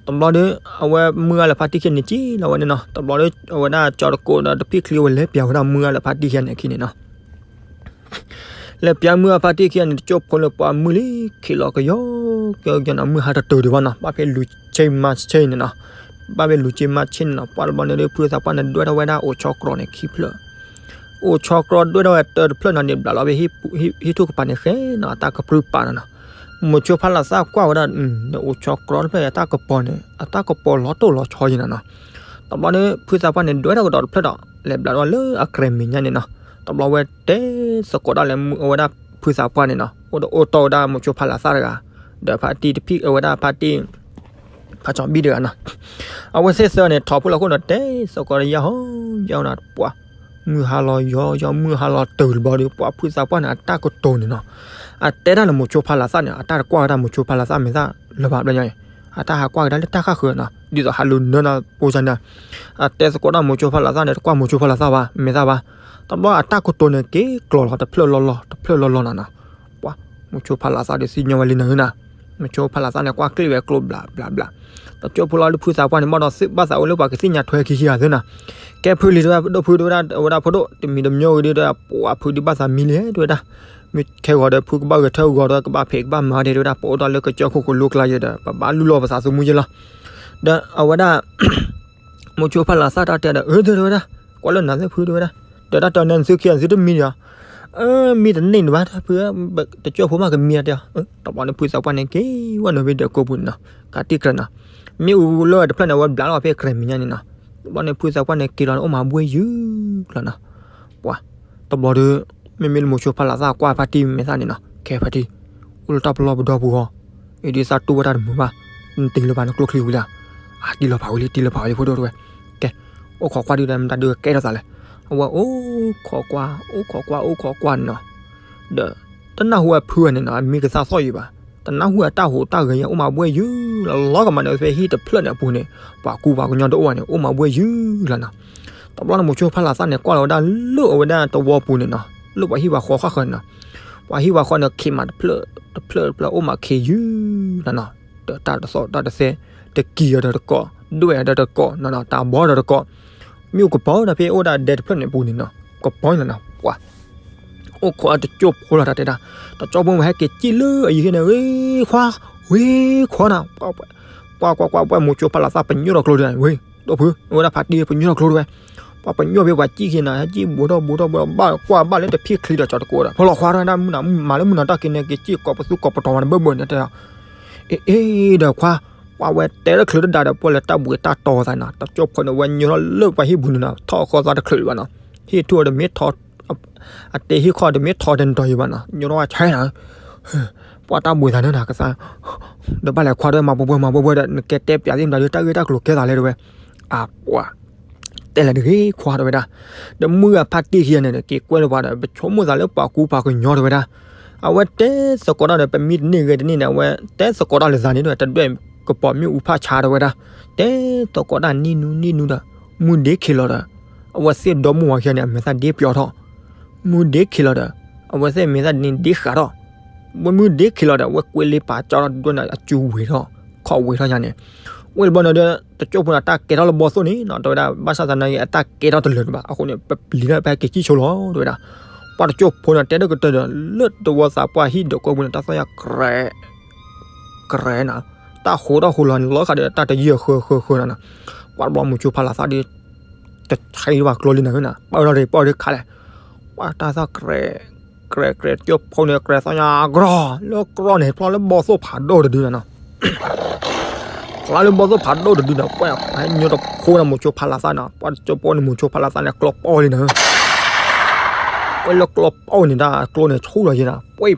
တဘျီဒီး အဝဲမုၢ်ဂၤလၢဖါတံၢ်ခံဂၤန့ၣ် စံၣ်လီၤဝဲန့ၣ်နီၤ, တဘျီဒီး အဝဲဒၣ်ကၠီၤတကိးဒီးတဖံၣ်ချံ အဝဲလဲၤပျးဝဲဒၣ်မုၢ်ဂၤလၢဖါတံၢ်ခံဂၤန့ၣ်အခံန့ၣ်နီၤ. လဲၤပျးမုၢ်ဂၤဖါတံၢ်ခံဂၤန့ၣ် တကၠိဖိလၢပှၤမုၢ်လံ ခံးလီၤကယီကယီနီၤ, မုၢ်ဟါတတုၤဒံးဘၣ်နီၤ, ဘၣ်ဖဲလူၤဆ့မၤဆ့န့ၣ်နီၤ, ဘၣ်ဖဲလူၤဆ့မၤဆ့န့ၣ်နီၤ, ပှၤတဘျီန့ၣ်ဒီး ဖုသးပှၢ်န့ၣ် ဒွဲၣ်ထီၣ်ဝဲဒၣ်အိၣ်ဆီကြီန့ၣ်ခံဖျၢၣ် အိၣ်ဆီကြီဒွဲၣ်ထီၣ်ဝဲတၢတဖျၢၣ်နီၤန့ၣ် ဘျးလီၤဖဲ ဟံၣ်ထူၣ်ကပၤန့ၣ်ဃဲနီၤ, အတၢ်ကပြုၢ်ပာ်နီၤနီၤ. မိၤဆိဖးလးသၣ်ကွၢ်ဝဲဒၣ် အိၣ်ဆီကြီတဖျၢၣ် အတၢ်ကပီၤန့ၣ် အတၢ်ကပီၤလီၤတိၢ်လီၤဆီယဲနီၤနီၤ. တဘျီန့ၣ် ဖုသးပှၢ်န့ၣ် ဒွဲၣ်ထီၣ်ကဒီးတဖျၢၣ်ဒီး လဲၤဘျးလီၤလၢအကြဲးမဲာ်ညါန့ၣ်နီၤ. တဘျီဝဲတဲသကိးဒၣ်လဲာ် အဝဲဒၣ်ဖုသးပှၢ်န့ၣ်နီၤ, အိၣ်ဒီးအိၣ်တီၢ်ဝဲဒၣ်မိၤဆိဖးလးသၣ်တဂၤ ဒီးဖါတံၢ်တဖံၣ် အဝဲဒၣ်ဖါတံၢ် ဖါကၠီၤဘံၣ်တဂၤနီၤ. အဝဲသ့ၣ်သၢန့ၣ် ထီၣ်ဖိလီၤခိၣ်န့ၣ် တဲသကိးဒီးယဲၢ်ဟီယဲၢ်ဟီနီၤ, ပှၤ မုၢ်ဟါလီၤယီယီ မုၢ်ဟါလီၤတုၤတဘျီဒီး ပှၤဖုသးပှၢ်န့ၣ် အတၢ်ကတိၤန့ၣ်နီၤ, အတဲတၢ်လၢမိၤဆိဖးလးသၣ်န့ၣ် အတၢ်တကွၢ်ဝဲဒၣ်မိၤဆိဖးလးသၣ်မဲာ်သၣ်လၢၤဘၣ်ဘျီညါအံၤ, အတၢ်ဟးကွၢ်ကဒါလၢတၢ်ဃၣ်ဃၢၤနီၤ, ဒ်သိးဟးလူၤနၢနၤပိစၢ်န့ၣ်, အတဲသကိးဒၣ်မိၤဆိဖးလးသၣ်န့ၣ် တကွၢ်မိၤဆိဖးလးသၣ်ဘၣ် မဲာ်သၣ်ဘၣ်. တဘျီအတၢ်ကတိၤန့ၣ် က့ၤကျိၤလီၤတဖျၢၣ်လီၤလီၤ တဖျၢၣ်လီၤလီၤနီၤနီၤ. ပှၤ မိၤဆိဖးလးသၣ်ဒီးသ့ၣ်ညါဝဲလံနၤဧၢနီၤ, မိၤဆိဖးလးသၣ်န့ၣ် ကွၢ်ကျ့ၣ်ဝဲကျိဘျးဘျးဘျး, တကၠိဖိလီၤဒီးဖုသးပှၢ်န့ၣ် ဘၣ်ဒီးသ့ၣ်ဘၣ်သးအိၣ်လၢပှၤကသ့ၣ်ညါထွဲခံဆံဂၤသ့နီၤ. ကဲဖုလံ တဲဝဲဒၣ်ဖု တဲဝဲဒၣ် အဝဲဒၣ်ဖိဒိၣ် တမံၤတမံၤဂ့ၤဒီး ပှၤဖုဒုးဘၣ်သးမံလံ တဲဝဲဒၣ်, မ့ၢ်ခဲဂီၤဒီးဖုကဘၣ်ဂဲၤထၢၣ်ဂီၤဒီးကဘၣ်ဖံးကဘၣ်မၤဒဲး တဲဝဲဒၣ် ပအိၣ်ဒီးလၢကစၢၢ်ခိၣ်ကလိကျါယဲဒီး ပဘၣ်လူလီၤပသးသမူယဲလီၤ. ဒီးအဝဲဒၣ် မိၤဆိဖးလးသၣ်တၢ်တဲဒီး အၢ တဲဝဲဒၣ် ကွၢ်လၢနၤသ့ၣ်ဖု တဲဝဲဒၣ်, ဒီးတၢ်တဲန့ၣ်သုခံဂၤသုတမံဒီး အၢ မံတန့ၢ်န့ၣ်ဘၣ် ဖု တကၠိဖိမးကမံအတဲအီၤ. တဘျီန့ၣ်ဖုသးပှၢ်န့ၣ် က့ၤဝဲနုာ်ဖဲဒီးကိးပူၤန့ၣ်နီၤ, ကးတံၢ်ကြၢးနီၤ, မ့ၣ်အူလၢတဖျၢၣ်န့ၣ် အဝဲဘျးလီၤဖဲကြဲးမဲာ်ညါန့ၣ်နီၤ. တဘျီန့ၣ်ဖုသးပှၢ်န့ၣ် က့ၤလီၤန့ၣ် အိၣ်မၤဘှ့ၣ်ယုၢ်လီၤနီၤ. ပှၤ တဘျီဒီး မ့မ့ၢ်လၢမိၤဆိဖးလးသၣ်ကွၢ်ဖါတံၢ်မဲာ်သၣ်န့ၣ်နီၤ, ကဲဖါတံၢ်, အိၣ်လၢတၢ်ပလီၢ်ပဒီပူၤဟီ, အ့ၣ်ဒ်သးတူၢ်ဝဲတၢ်တမုာ်ဘၣ်, နတ့ၢ်လၢၤဘၣ်နကျိချံဝံၤလံ, အတ့ၢ်လီၤဖးဝံၤလံ တ့ၢ်လီၤဖးဝံၤလံဖိဒိၣ်တဲဝဲ, ကဲ, အိၣ်ခိးကွၢ်ဒုဒီး မတၤဒုးကဲထီၣ်သးလဲၣ်, အဝဲအိၣ်ခိးကွၢ် အိၣ်ခိးကွၢ် အိၣ်ခိးကွၢ်န့ၣ်နီၤ, ဒီး တနၢ်ဟူအဖုဝဲန့ၣ်နီၤ အမံကသးသီၣ်ယံၤဘၣ်, တနၢ်ဟူအတၢ်ဟူးတၢ်ဂဲၤယဲ အိၣ်မးဘှဲၣ်ယုၢ်လီၤ လီၤကမၤန့ၣ် ဖဲဟံၣ်တဖျၢၣ်န့ၣ်အပူၤန့ၣ်, ပှၤကူပှၤကညီတအိၣ်ဘၣ်န့ၣ် အိၣ်မးဘှဲၣ်ယုၢ်လီၤနီၤ. တဘျီန့ၣ် မိၤဆိဖးလးသၣ်န့ၣ် ကွၢ်လီၤဝဲဒၣ်လၢအဝဲဒၣ်တဝီပူၤန့ၣ်နီၤ, လၢပှၤဟံၣ်ပှၤဃီဃၣ်ဃၢၤန့ၣ်နီၤ, ပှၤဟံၣ်ပှၤဃီန့ၣ် ခ့မးတဖျၢၣ်တဖျၢၣ်တဖျၢၣ် အိၣ်မးခ့ယုၢ်လီၤနီၤ, ဒီးတၢ်တသီၣ်တၢ်တသဲ, တကံၢ်အီၤဒီးတကိး, ဒွဲၣ်အီၤဒီးတကိးနီၤနီၤ, တၢ်ဘီဒီးတကိး, မ့ၣ်အူကပီၤဒီးဖဲအိၣ်ဒၣ်ဒဲတဖျၢၣ်န့ၣ်ပူၤန့ၣ်နီၤ, ကပီၤလီၤနီၤ, ပှၤ အိၣ်ခိးတကၠိဖိလီၤတၢ်တဲဒၣ်, တကၠိဖိဝဲဟဲက့ၤစံၣ်လၢအယံၤခဲန့ၣ် ဝ့ခွါ, ဝ့ခွါနီၤ, ကွၢ်ကွၢ်ကွၢ် ပှၤမိၤဆိဖးလးသၣ်ပညိၣ်ထီၣ်ကျိဒၣ်ဝဲ, ဒီပုၢ် ဝဲဒၣ်ဖါတံၢ်ပညိၣ်ထီၣ်ကျိဒၣ်ဝဲ, ပှၤပညိၣ်ဖဲပှၤစံၣ်ခံနီၤ ဟဲစံၣ်ဘူးထီၣ်ဘူးထီၣ်ဘူးထီၣ် ဘၣ်ကွၢ်ဘၣ်လၢတဖံၣ်ချံဒီးကၠီတကိးဒီး ဖီလီၤခွါဒီး မၤလၢမုၢ်နၤတၢ်က့ၤန့ၣ် က့ၤစံၣ်ကိးပသူကိးပတီၤမးန့ၣ် ဘၢၣ်ဘၢၣ်န့ၣ်တဲ, အ့ၣ်အ့ၣ်ဒီးခွါ, ပှၤဝဲတဲလၢချုးတဒါဒီး ပှၤလၢတၢ်ဘှံးတၢ်တီၤသးနီၤ တကၠိဖိန့ၣ် ဝဲညိထီၣ်လၢပှၤဟံၣ်ပူၤန့ၣ်နီၤ ထီၣ်ဃီသးတချုးဘၣ်နီၤ, ဟံၣ်ထူၣ်အီၤတမ့ၢ်ထီ အတဲဟံၣ်ခီၣ်တမ့ၢ်ထီတနီၤယံၤဘၣ်နီၤ ညိထီၣ်ဝဲဆဲနီၤ, ပှၤတၢ်ဘှံးသးန့ၣ်နီၤ ကသး, ဒီးဘၣ်လဲၤခွါဒီး မၤပှဲၤပှဲၤမၤပှဲၤပှဲၤဒီး နကဲတဲပျးသ့ၣ်မတၤဒီး တၢ်ဂ့ၢ်တၢ်ကျိၤကဲသးလဲၣ်တဲဝဲ, အပှၤ တဲလဲၤတဂ့ၤခွါတဲဝဲဒၣ်, ဒီးမုၢ်ဂၤဖါတံၢ်ခံဂၤန့ၣ် က့ၤကွဲလၢပှၤဒီး ပဆိကမိၣ်သးလၢပှၤကူပှၤကညီတဲဝဲဒၣ်, အဝဲတဲသကိးတၢ်ဒီး ပမံတန့ၢ်ဂဲၤတန့ၢ်န့ၣ် အဝဲတဲသကိးတၢ်လၢသးန့ၣ်ဒီး တဒွဲၣ်ကပီၤမ့ၣ်အူဖးဆါတဲဝဲဒၣ်, တဲသကိးတၢ်နံၣ်နူနံၣ်နူဒီး မုၢ်ဒ့ခံလီၤဒီး အဝဲသ့ၣ်ဒီမါဝၤခံဂၤန့ၣ် အမဲာ်သၣ်ဒ့ပျီထီၣ်, မုၢ်ဒ့ခံလီၤဒီး အဝဲသ့ၣ်မဲာ်သၣ်ဒ့န့ၣ်ဒ့ဃးထီၣ်, ဝဲမုၢ်ဒ့ခံလီၤဒီး အဝဲကွဲလ့ပာ်ကၠီထီၣ်ဒွဲၣ်န့ၣ် အစုဝ့ၤထီၣ် ခီၣ်ဝ့ၤထီၣ်ယါန့ၣ်, ဝဲတဘျီန့ၣ်ဒီး တကၠိဖိန့ၣ် တၢ်ကဲထီၣ်လၢဘီသိၣ်န့ၣ်နီၤ တဲဝဲဒၣ် ဘၣ်ဆၣ်သနာ်က့ အတၢ်ကဲထီၣ်တလၢာ်တဘၣ် အဃိန့ၣ် ပပျံၤလၢပဟဲက့ၤစံၣ်ဆိလီၤတဲဝဲဒၣ်, ပှၤတကၠိဖိန့ၣ် တဲတကတၢၢ်ဒီး လၢတဝီသးပှၢ်ဟံၣ်ဒီးကိးပူၤန့ၣ် တၢ်သီၣ်ညါကြဲး ကြဲးနီၤ, တၢ်ဃိးထီၣ်ဃိးလီၤန့ၣ် လီၤဃာ်ဒီးတၢ်တယံာ်ဃၢဃၢဃၢနီၤနီၤ, ပှၤတဘျီမိၤဆိဖးလးသၣ်ဒီး တဆံးဘၣ်ကျိလံနၤနီၤ ပၢၢ်ထီၣ်ဒီးပၢၢ်ဒီးခးလဲၣ်, ပှၤတၢ်သီၣ်ကြဲး ကြဲးကြဲး တကၠိဖိန့ၣ် ကြဲးသီၣ်ညါကြီ လၢကြီန့ၣ် ဖျီလၢဘီသိၣ်ဖးဒိၣ်တဒုနီၤနီၤ ဖျီလၢဘီသိၣ်ဖးဒိၣ်တဒုနီၤ ပှၤဟဲညိတဖိနီၤ မိၤဆိဖးလးသၣ်နီၤ ပှၤတကၠိဖိန့ၣ် မိၤဆိဖးလးသၣ်န့ၣ် ကျိပီၢ်လံနၤဧၢ, ပှၤလၢကျိပီၢ်န့ၣ် တၢ်ကျိန့ၣ်ဆူၣ်လီၤယဲနီၤ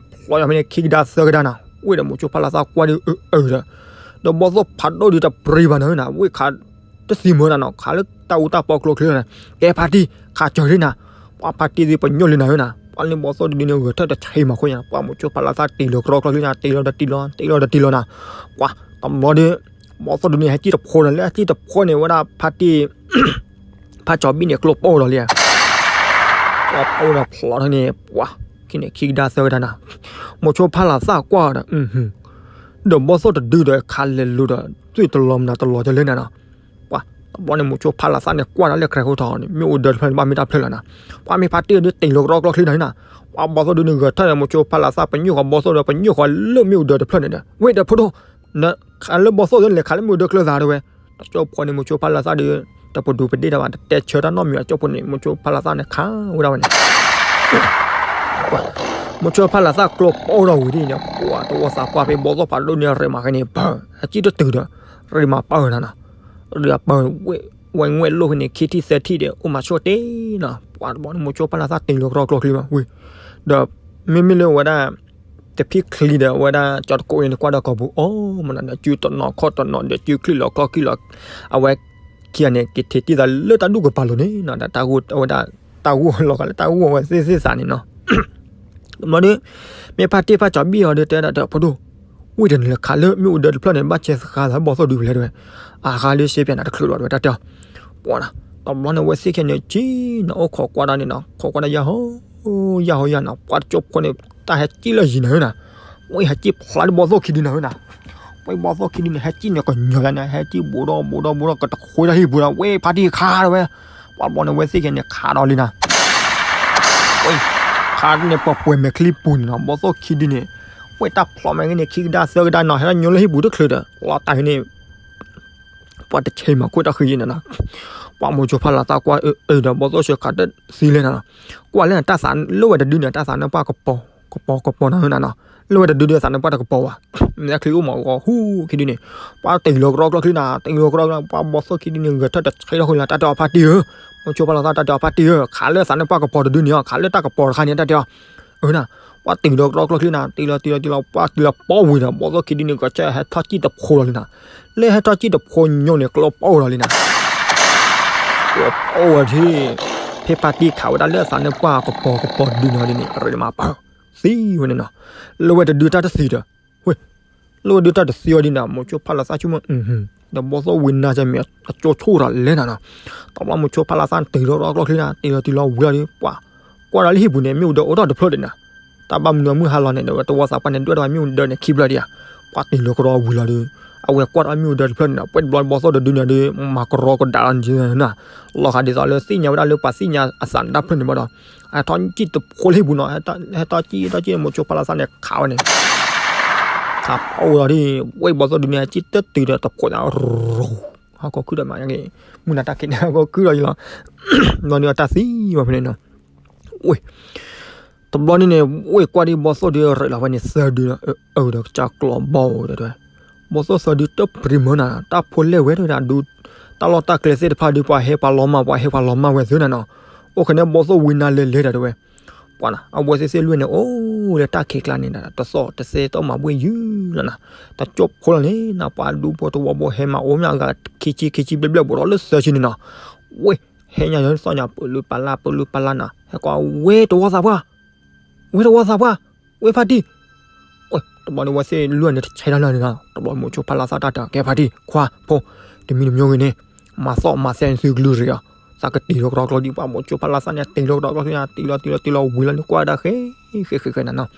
ပှၤဖျီယီၤဖဲန့ၣ် ခံကဒါသၢကဒါနီၤ ဝ့ၢ်ဒီးမိၤဆိဖးလးသၣ်ကွၢ်ဒုးအၢအၢဒီး ဒီးဘီသိၣ်ဖးဒိၣ်ဒုးတပြံၤဘၣ်နၤဧၢနီၤ ဝ့ၢ်ခး တသံမၢနီၤနီၤ ခးလၢတၢ်အူတၢ်ပီကျိချံနီၤ, ကဲဖါတံၢ် ခးစၢၤဒ်နၤ, ပှၤဖါတံၢ်သ့ၣ်ပညိၣ်လံနၤဧၢနီၤ, ပှၤလၢဘီသိၣ်တဒုန့ၣ် ဂဲၤထၢၣ်တဆံးမးခိၣ်ညါ, ပှၤမိၤဆိဖးလးသၣ်တ့ၢ်လီၤကရီကျိချံနီၤ, တ့ၢ်လီၤဒီးတ့ၢ်လီၤ, တ့ၢ်လီၤဒီးတ့ၢ်လီၤနီၤ, ပှၤတဘျီဒီး ဘီသိၣ်တဒုန့ၣ် ဟဲစံၣ်တဖိနီၤ, လၢဟဲစံၣ်တဖိန့ၣ် ဝဲဒၣ်ဖါတံၢ် ဖါကၠီၤဘံၣ်န့ၣ် ကျိပီၢ်ဒီးလံ, ကျိပီၢ်ဒီးဖျီထီၣ်န့ၣ် ပှၤ ခံန့ၣ်ခံကဒါသၢကဒါနီၤ, မိၤဆိဖးလးသၣ်ကွၢ်ဒီး ဒီးဘီသိၣ်တဒုဒီးခးလဲၤလိၤဒီး သွံၣ်တလီၤမနုၤတလီၤကလဲၣ်နၤနီၤ, ပှၤတဘျီန့ၣ် မိၤဆိဖးလးသၣ်န့ၣ် ကွၢ်ဒီးလၢကြဲးခိၣ်ထီၣ်န့ၣ် မ့ၣ်အူဒၢတဖျၢၣ်န့ၣ် ဘၣ်မ့ၢ်တၢ်ဖျၢၣ်လီၤနီၤ, ပှၤမ့ၢ်ဖါတံၢ်ဒုးတ့ၢ်လီၤကရီကျိချံနီၤနီၤ, ပှၤဘီသိၣ်ဒုးန့ၣ် ဂဲၤထၢၣ်န့ၣ် မိၤဆိဖးလးသၣ် ပညိၣ်ဃီၤဘီသိၣ်ဒီး ပညိၣ်ဃီၤလၢမ့ၣ်အူဒၢတဖျၢၣ်န့ၣ်ဒီး ဝ့ၢ်ဒီးဖိဒိၣ် နခးလၢဘီသိၣ်ဒုးလဲၤခးလၢမ့ၣ်အူဒၢကျၢၤသးတဲဝဲ, တကၠိဖိန့ၣ် မိၤဆိဖးလးသၣ်ဒီး တပဒူးပဒ့ၣ်တၢ်ဘၣ် တတဲဆၢတၢ်နီတမံၤ အကၠိဖိန့ၣ် မိၤဆိဖးလးသၣ်န့ၣ် ခးဝဲဒၣ်ဝဲန့ၣ် မိၤဆိဖးလးသၣ်ကျိပီၢ်ဒီးဝံၤဒ်န့ၣ် ပှၤတဝီသးပှၢ်ဖဲဘီသိၣ်ဖးဒိၣ်န့ၣ် ရ့မးခဲန့ၣ် ပၢၢ် ဟဲစံၣ်တတုၤဒီး ရ့မးပၢၢ်နၤနီၤ, ရ့မးပၢၢ် ဝဲဝဲငွဲၣ်လိၣ်ဖဲန့ၣ် ခံထံၣ်သၢထံၣ်ဒီးအိၣ်မးဆိတ့ၢ်နီၤ, ပှၤတဘျီန့ၣ် မိၤဆိဖးလးသၣ်တ့ၢ်လီၤကရီကျိချံဘၣ်ဝံၤ ဒီး မ့မ့ၢ်လၢဝဲဒၣ် တဖံၣ်ချံဒီး အဝဲဒၣ်ကၠီတကိးအံၤန့ၣ် ကွၢ်ဒီးကီၢ်ပူၤ အိၣ်မနုၤဒီး စုတနီၤခီၣ်တနီၤဒီးစုချံလီၤခီၣ်ချံလီၤ, အဝဲခံဂၤန့ၣ် က့ၤထံၣ်တံၢ်သးလၢတၢ်ဒူၣ်ကပၤလိၤန့ၣ်နီၤ ဒီးတၢ်ဂိၢ်အဝဲဒၣ် တၢ်ဂိၢ်လီၤဂာ်လၢတၢ်ဂိၢ်အဝဲသ့ၣ်သ့ၣ်သးန့ၣ်နီၤ တဘျီဒီး မ့ၢ်ဖါတံၢ်ဖါကၠီၤဘံၣ်အီၤဒီးတဲဒၣ်ဒီး ဖိဒိၣ် ဝ့ၢ်တနံၤလၢခးလၢမ့ၣ်အူဒၢတဖျၢၣ်န့ၣ် ဘၣ်စဲဃါသးဘီၣ်သိၣ်ဒုးဖဲလဲၣ်တဲဝဲ, အဃါလၢစ့ပၠးနၤတချုးဘၣ်တဲဝဲတၢ်တဲအီၤ, ပှၤနီၤ တဘျီန့ၣ် ဝဲသ့ၣ်ခဲန့ၣ်စံၣ်နီၤ အိၣ်ခိးကွၢ်ဒၣ်န့ၣ်နီၤ ခိးကွၢ်ဒၣ်ယၢ်ဟိ ယၢ်ဟိယၢ်နီၤ ပှၤတကၠိဖိန့ၣ် တၢ်ဟဲစံၣ်လၢယံၤနၤဧၢနီၤ, ဝဲဟဲစံၣ်ဖျါလၢဘီၣ်သိၣ်ခံဒုန့ၣ်ဧၢနီၤ, ဝဲဘီၣ်သိၣ်ခံဒုန့ၣ် ဟဲစံၣ်န့ၣ်ကညီၤယၤန့ၣ် ဟဲစံၣ်ဘူးဒီးဘူးဒီးဘူးဒီး ကတဃုတၢ်ဟံၣ်ပူၤဒီး ဝဲဖါတံၢ်ခးတဲဝဲ, ပှၤတဘျီန့ၣ် ဝဲသ့ၣ်ခဲန့ၣ် ခးဒီးလံနီၤ ဝဲ ခးန့ၣ်ပှဲၤပှဲၤမဲာ်ချံပူၤန့ၣ်နီၤ ဘီၣ်သိၣ်ခံဒုန့ၣ် ဝဲတၢ်ဖျိးမဲာ်ဂ့ၤန့ၣ် ခံကဒါသၢကဒါနီၤ ဟဲထီၣ်ညိလၢဟံၣ်ပူၤတချုးဒီး လီၤတၢ်ဟံၣ်န့ၣ် ပှၤတဆံးမးခိၣ်တၢ်ဃံယံၤန့ၣ်နီၤ, ပှၤမိၤဆိဖးလးသၣ်ကွၢ်အၢအၢဒီး ဘီၣ်သိၣ်စၢဃးတသံလဲၣ်နီၤ, ကွၢ်လၢတၢ်သးလၢဝဲတဒုန့ၣ် တၢ်သးနၢ်ပှၢ်ကပီၤ ကပီၤကပီၤနီၤနီၤ, လၢဝဲတဒုဒီးသးနၢ်ပှၢ်တကပီၤဘၣ်, မ့ၢ်ချံအိၣ်မးဂီၤဟူခံဒုန့ၣ်, ပှၤတ့ၢ်လီၤကရီကျိချံနီၤ တ့ၢ်လီၤကရီကျိ ပှၤဘီၣ်သိၣ်ခံဒုန့ၣ် ဂဲၤထၢၣ်တဆံးထီၣ်ဃီလၢတၢ်တဲအီၤဖါတံၢ်ဧၢ, မိၤဆိဖးလးသၣ်တၢ်တဲအီၤဖါတံၢ်ဧၢ, ခးလၢသးနၢ်ပှၢ်ကပီၤတဒုန့ၣ်အီၤ ခးလၢတၢ်ကပီၤတခါန့ၣ် တၢ်တဲအီၤ, အၢနီၤ, ပှၤ ပှၤတ့ၢ်လီၤကရီကျိချံနၤ, တ့ၢ်လီၤတ့ၢ်လီၤတ့ၢ်လီၤ ပှၤတ့ၢ်လီၤပီဝံၤဒီး ဘီၣ်သိၣ်ခံဒုန့ၣ် ကီးဆၢဟဲထီၣ်စံၣ်တဖိလီၤလံနၤ. လၢဟဲထီၣ်စံၣ်တဖိညိန့ၣ် ကျိပီဝံၤလီၤလံနၤ. ကျိပီဝံၤထံၣ်, ဖဲဖါတံၢ်ခးဝဲဒၣ်လၢအသးန့ၣ် ပှၤကပီၤကပီၤဒုနီၤဒ်န့ၣ် ရ့မၤပၢ်, သံဝဲန့ၣ်နီၤ. လၢဝဲတဒုတၢ်တသံဒီး, ဝဲ, လၢဝဲဒုတၢ်တသံဝဲဒ်န့ၣ် မိၤဆိဖးလီၤသၣ်ဆိကမိၣ်, ဒီးဘီၣ်သိၣ်ဝံၤနၤကဲမ့ၢ်အကၠိဆိၣ်ဒီးလဲၤနၤနီၤ. တဘျီမိၤဆိဖးလီၤသၣ်န့ၣ် တ့ၢ်လီၤကရီကျိချံနၤ, တ့ၢ်လီၤတ့ၢ်လီၤဝံၤလီၤဒီး ပှၤကွၢ်ဒီးလၢဟံၣ်ပူၤန့ၣ် မ့ၣ်အူဒၢအိၣ်ထီၣ်တဖျၢၣ်ဒံးနၤ. တၢ်ဘၣ်မနုၤမုၢ်ဟါလီၤန့ၣ်ဒီး ဝဲတဝီသးပှၢ်န့ၣ် ဒွဲၣ်ထီၣ်ဝဲမ့ၣ်အူဒၢန့ၣ်ခံဖျၢၣ်ဒံးဧါ. ပှၤတ့ၢ်လီၤကရီဝံၤလီၤဒီး အဝဲကွၢ်ဒီးမ့ၣ်အူဒၢတဖျၢၣ်န့ၣ်ဒီး ပှဲၤတဘျီဘီၣ်သိၣ်တဒုန့ၣ်ဒီး မၤကရီကဒါလီၤန့ၣ်နၤ. လီၤဃးဒ်သိးလၢသ့ၣ်ညါဝဲဒၣ်လၢပှၤသ့ၣ်ညါအသးန့ၣ်တဖျၢၣ်န့ၣ်ဘၣ်ဒီး ဟဲထီၣ်စံၣ်တဖိလၢဟံၣ်ပူၤနီၤ, ဟဲထီၣ်စံၣ် ဟဲထီၣ်စံၣ် မိၤဆိဖးလီၤသၣ်န့ၣ် ခးဝဲန့ၣ် ခးဖီဝဲလီၤဒ် ဝဲၢ်ဘီၣ်သိၣ်ဒုန့ၣ် ဟဲစံၣ်တတုၤဒီးတဖိးညါ ရူၤ, ဟီၣ်ခိၣ်ခုၣ်ဒီးမး မုၢ်နၤတၢ်ခံးန့ၣ် ဟီၣ်ခိၣ်ခုၣ်လီၤယလီၤ. ဘျီန့ၣ်အတၢ်သံဝဲဖဲန့ၣ်နီၤ. ဝဲ, တဘျီန့ၣ်န့ၣ် ဝဲၢ်ကွၢ်ဒ်ဘီၣ်သိၣ်ဒုရ့လီၤဝဲန့ၣ်သၢဒုဒီး အၢ ဒီးကစၢ်ကျီဘီဝဲဒီး ဘီၣ်သိၣ်သၢဒုတပြံမၢနၤ တၢ်ဖိလဲၣ်ဝဲဒီးဒုး တၢ်လီၢ်တၢ်ကျဲသ့ၣ်တဖၣ်ဒုး ပှၤဟဲပှၤလီၤမၢ် ပှၤဟဲပှၤလီၤမၢ်ဝဲသ့ၣ်နၤနီၤ. အိၣ်ဃဲန့ၣ်ဘီၣ်သိၣ်ဝံၤနၤလဲၤလဲၤဒီးတဲဝဲ ပှၤနီၤ အဝဲသ့ၣ်သ့ၣ်လွံၢ်န့ၣ် အိၣ်လၢတၢ်ခံးကျါန့ၣ် တသီၣ်တသဲတမၤဘှ့ၣ်ယုၢ်လီၤနၤ. တကၠိဖိလီၤန့ၣ်နၤ ပှၤဒူဖိတဝီဖိဟဲမၤအိၣ်မ့ၢ်အဂၤခံဆံခံဆံဘျဲၣ်ဘျဲၣ် ဘူးထီၣ်လၢသၢဆံန့ၣ်နီၤ. ဝဲ, ဟဲညါယသီၣ်ညါ ပလူပလၢ် ပလူပလၢ်နၤ ဟဲကွၢ်ဝဲတဝီသးပှၢ် ဝဲတဝီသးပှၢ်, ဝဲဖါတံၢ်, တဘျီန့ၣ် ဝဲသ့ၣ်လွံၢ်န့ၣ် တဆဲးတၢ်လၢန့ၣ်လီၤ. တဘျီမိၤဆိဖးလီၤသၣ်တၢ်တဲ ကဲဖါတံၢ် ခွါဖိ, တမံၤတမံၤဂ့ၤန့ၣ် မၤသီၣ်မၤသဲန့ၣ်သုကလုၢ်ရ့ၤအီၤ, သးကတ့ၢ်လီၤကရီကျိဒံး ပှၤမိၤဆိဖးလီၤသၣ်န့ၣ် တ့ၢ်လီၤကရီကျိ တ့ၢ်လီၤတ့ၢ်လီၤတ့ၢ်လီၤဝံၤလီၤန့ၣ် ကွၢ်ဝဲဒၣ်ဃဲ, ဃဲဃဲဃဲနၤနီၤ.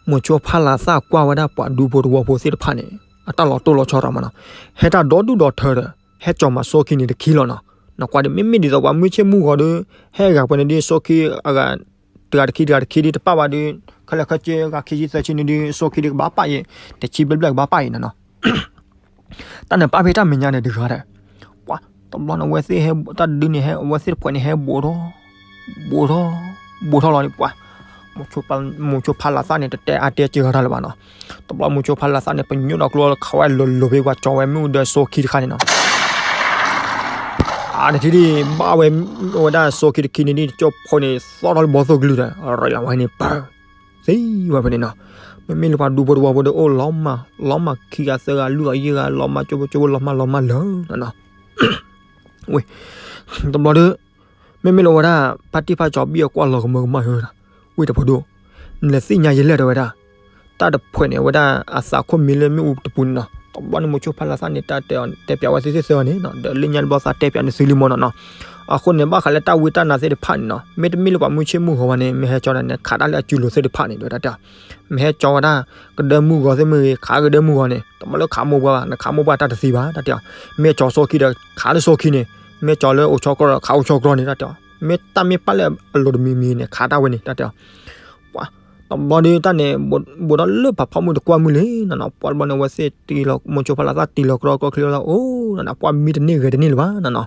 မိၤဆိဖးလီၤသၣ်ကွၢ်ဝဲဒၣ် ပှၤဒူဖိတဝီဖိသ့ၣ်တဖၣ်န့ၣ် အတၢ်လီၤတိၢ်လီၤဆီရၤမးနီၤ, ဟဲတၢ်ဒီဒူၣ်ဒီထၢဒီး ဟဲကၠီၤမၤစိခံန့ၣ်တခံလီၤနီၤ. နကွၢ်ဒီး မ့မ့ၢ်ဒ်သိးပှၤမုၢ်ဆ့ၣ်မုၢ်ဂီၤဒီး ဟဲဂၤပှဲၤန့ၣ်ဒ်စိခံအဂၤ တဂၤတခံ တဂၤတခံဒ်တပၣ်ဘၣ်ဒီး ခဲလၢာ်ခဲဆ့ဂၤခံဆံသၢဆံန့ၣ်ဒ်စိခံဒ်ကဘၣ်ပၣ်ယဲ, တဆံဘျဲၣ်ဘျဲၣ်ကဘၣ်ပၣ်ယဲနၤနီၤ. တၢ်န့ၣ်ပၣ်ဖဲတၢ်မဲာ်ညါန့ၣ်တဂၤဒီး ပှၤတဘျီန့ၣ် အဝဲသ့ၣ်ဟဲ တၢ်ဒုန့ၣ်ဟဲ အဝဲသ့ၣ်တဖှဲးန့ၣ်ဟဲဘူးထီၣ် ဘူးထီၣ် ဘူးထီၣ်လီၤန့ၣ် ပှၤ မိၤဆိဖးလီၤသၣ်န့ၣ် တတဲအါတဲစှၤတၢ်လၢၤဘၣ်နီၤ. တဘျီမိၤဆိဖးလီၤသၣ်န့ၣ် ပညိၣ်ဒီးကျိခးဝဲလိၤလိၤဖဲပှၤကၠီၤဝဲမ့ၣ်အူဒၢစိခံတခါန့ၣ်နီၤ. အါတထံၣ်ဒ် ဘၣ်ဝဲ ဝဲဒၣ်စိခံတခံန့ၣ်ဒ် တကၠိဖိန့ၣ် သီၣ်ထီၣ်လၢဘီၣ်သိၣ်ကလုၢ်ဒီး ရ့လီၤဝဲန့ၣ်ပၢ် သံဝဲဖဲန့ၣ်နီၤ. မ့မ့ၢ်လၢပှၤဒူဖိတဝီဖိဒီး အိၣ်လီၤမၢ် လီၤမၢ်ခံဂၤသၢဂၤလွံၢ်ဂၤယဲၢ်ဂၤ လီၤမၢ်ကၠိဖိကၠိဖိ လီၤမၢ်လီၤမၢ်လၢာ်နီၤနီၤ. ဝဲ တဘျီဒီး မ့မ့ၢ်လၢဝဲဒၣ် ဖါတံၢ်ဖါကၠီၤဘံၣ်အကွၢ်လီၤကမၢကမၣ်ဝဲဒၣ်, ဝ့ၢ်တဖိဒိၣ်, နလဲၤသ့ၣ်ညါယဲလဲၣ်တဲဝဲဒၣ်, တၢ်တဖှဲးန့ၣ် ဝဲဒၣ်အသးခိၣ်မံလၢမ့ၣ်အူတပူၤန့ၣ်နီၤ. တဘျီန့ၣ်မိၤဆိဖးလီၤသၣ်န့ၣ် တၢ်တဲအီၤ တဲပၠးဝဲသ့ၣ်သ့ၣ်သၢဂၤန့ၣ်နီၤ, ဒီးလၢညါတဘျီသးတဲပၠးန့ၣ်သုလံမီၢ်နီၤနီၤ. အဃိန့ၣ် ဘၣ်ဃးလၢတၢ်ဝံတၢ်နါသ့ၣ်တဖၣ်န့ၣ်နီၤ, မ့တမ့ၢ်လၢပှၤမုၢ်ဆ့ၣ်မုၢ်ဂီၤဘၣ်န့ၣ် မ့ၢ်ဟဲကၠီၤန့ၣ် ခးတၢ်လၢအစုလိၤသ့ၣ်တဖၣ်န့ၣ် တဲဝဲဒၣ်တဲအီၤ, မ့ၢ်ဟဲကၠီၤဝဲဒၣ် ကဒၢမုၢ်ဂီၤသ့ၣ်မ့ၢ်ဂ့ၤ ခးကဒၢမုၢ်ဂီၤန့ၣ် တဘျီလၢခးမိၢ်ပှၢ်ဘၣ် နခးမိၢ်ပှၢ်တၢ်တသံဘၣ် တဲအီၤ. မ့ၢ်ကၠီၤစိခံဒီး ခးလၢစိခံန့ၣ်, မ့ၢ်ကၠီၤလၢအိၣ်ဆီကြီဒီး ခးအိၣ်ဆီကြီန့ၣ် တဲအီၤ. မ့ၢ်တၢ်မ့ၢ်ပၣ်လၢအလိၤတမံၤမံၤန့ၣ် ခးတၢ်ဝဲန့ၣ် တဲအီၤ. ပှၤ တဘျီဒီးတၢ်န့ၣ် ဘူးဒီးလၢပှၤဖီမုၢ်တကွၢ်မုၢ်လံနီၤနီၤ. ပှၤတဘျီန့ၣ် အဝဲသ့ၣ်တ့လီၤ မိၤဆိဖးလီၤသၣ်တ့လီၤကရီကီချံလီၤ အိၣ်နီၤနီၤ, ပှၤမံတန့ၢ်ဂဲၤတန့ၢ်လၢၤဘၣ်နီၤနီၤ.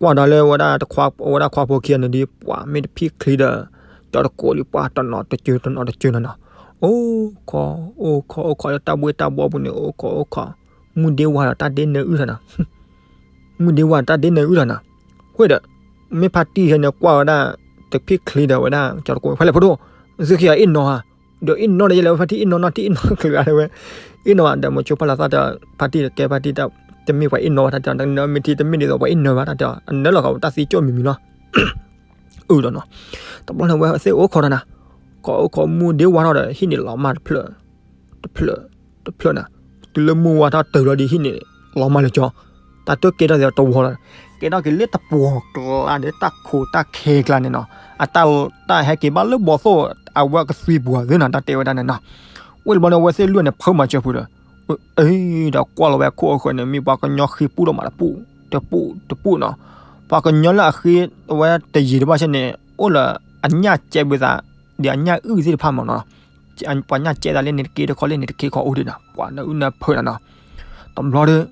ကွၢ်ဒီးလၢဝဲဒၣ်တခွါ ဝဲဒၣ်ခွါဖိခံဂၤန့ၣ်ဒီး ပှၤမ့ၢ်တဖံးချံဒီး ကၠီတကိးလံ ပှၤတနီၤတကၢၤတနီၤတကၢၤနီၤနီၤ. အိၣ်ခိး အိၣ်ခိး အိၣ်ခိးလၢတၢ်ဘှ့ၣ်တၢ်ဘှီပူၤန့ၣ် အိၣ်ခိး အိၣ်ခိး မုၢ်ဒ့ဝါဒီးတၢ်ဒ့နၢအုၣ်ထီၣ်နီၤ မုၢ်ဒ့ဝါတၢ်ဒ့နၢအုၣ်ထီၣ်နီၤ. ဃိဒီး မ့ၢ်ဖါတံၢ်ဟဲန့ၣ်ကွၢ်ဝဲဒၣ် တဖံးချံဒီးဝဲဒၣ် ကၠီတကိး ဖဲလဲၣ်ဖိဒိၣ် သုခံဂၤအ့ၣ်နီၤဧါ, ဒီးအ့ၣ်နီၤဒီးယဲလဲၣ်ဝဲဖါတံၢ်အ့ၣ်နီၤနီၤ တအ့ၣ်နီၤချ့ဂၤတဲဝဲ, အ့ၣ်နီၤဘၣ် ဒီးမိၤဆိဖးလီၤသၣ်တဲ ဖါတံၢ်တဲ ဖါတံၢ်တဲ တမ့ၢ်ပှၤအ့ၣ်နီၤဘၣ် တၢ်တဲအီၤ နမ့ၢ်ထံၣ်တမ့ၢ်ဒ်သိးပှၤအ့ၣ်နီၤဘၣ် တၢ်တဲအီၤ အနၢလီၤဃာ်တၢ်သံကၠိၣ်မံၤမံၤလီၤ. အၢဒီးနီၤ, တဘျီန့ၣ်ဝဲသ့ၣ်အိၣ်ခိးဒီးနၤ, ခိးအိၣ်ခိးမုၢ်ဒ့ဝါထီၣ်ဒီး ဟံၣ်န့ၣ်လီၤမၢ်တဖျၢၣ် တဖျၢၣ် တဖျၢၣ်နၤ, တုၤလၢမုၢ်ဝါထီၣ်တုၤလီၤဒီးဟံၣ်န့ၣ် လီၤမၢ်လၢကၠီ, တၢ်တကဲထီၣ်သ့ၣ်တဝီလီၤ, ကဲထီၣ်က့ၤလၢတပှီၤကျါဒီးတၢ်ခိးတၢ်ခဲကျါန့ၣ်နီၤ, အတၢ် တၢ်ဟဲက့ၤဘၣ်လၢဘီသိၣ် အဝဲကသွံပူၤသ့ၣ်နီၤ တၢ်တဲဝဲဒၣ်န့ၣ်နီၤ, ဝဲတဘျီန့ၣ် အဝဲသ့ၣ်လွံၢ်န့ၣ် ဖၢမၤစၢၤဖုးဒီး အ့ ဒီးကွၢ်လီၤဝဲခိၣ်အဃၢၤန့ၣ် မ့ၢ်ပှၤကညီဃ့ပူၣ်ဒီးမးတပူၣ် တပူၣ် တပူၣ်နီၤ, ပှၤကညီလၢအဃ့ဝဲတယံာ်တဘၣ်ဆၢန့ၣ် အိၣ်လၢအညၣ်ကဲဘၣ်သး ဒီးအညၣ်အုၣ်သ့ၣ်တဖၣ်မးနီၤ, ပှၤညၣ်ကဲသးလၢန့ၣ်တက့တခီလၢန့ၣ်တက့ခီအိၣ်ဒံးနီၤ, ပှၤနၢအုၣ်နၢဖၢနီၤနီၤ, တဘျီဒီး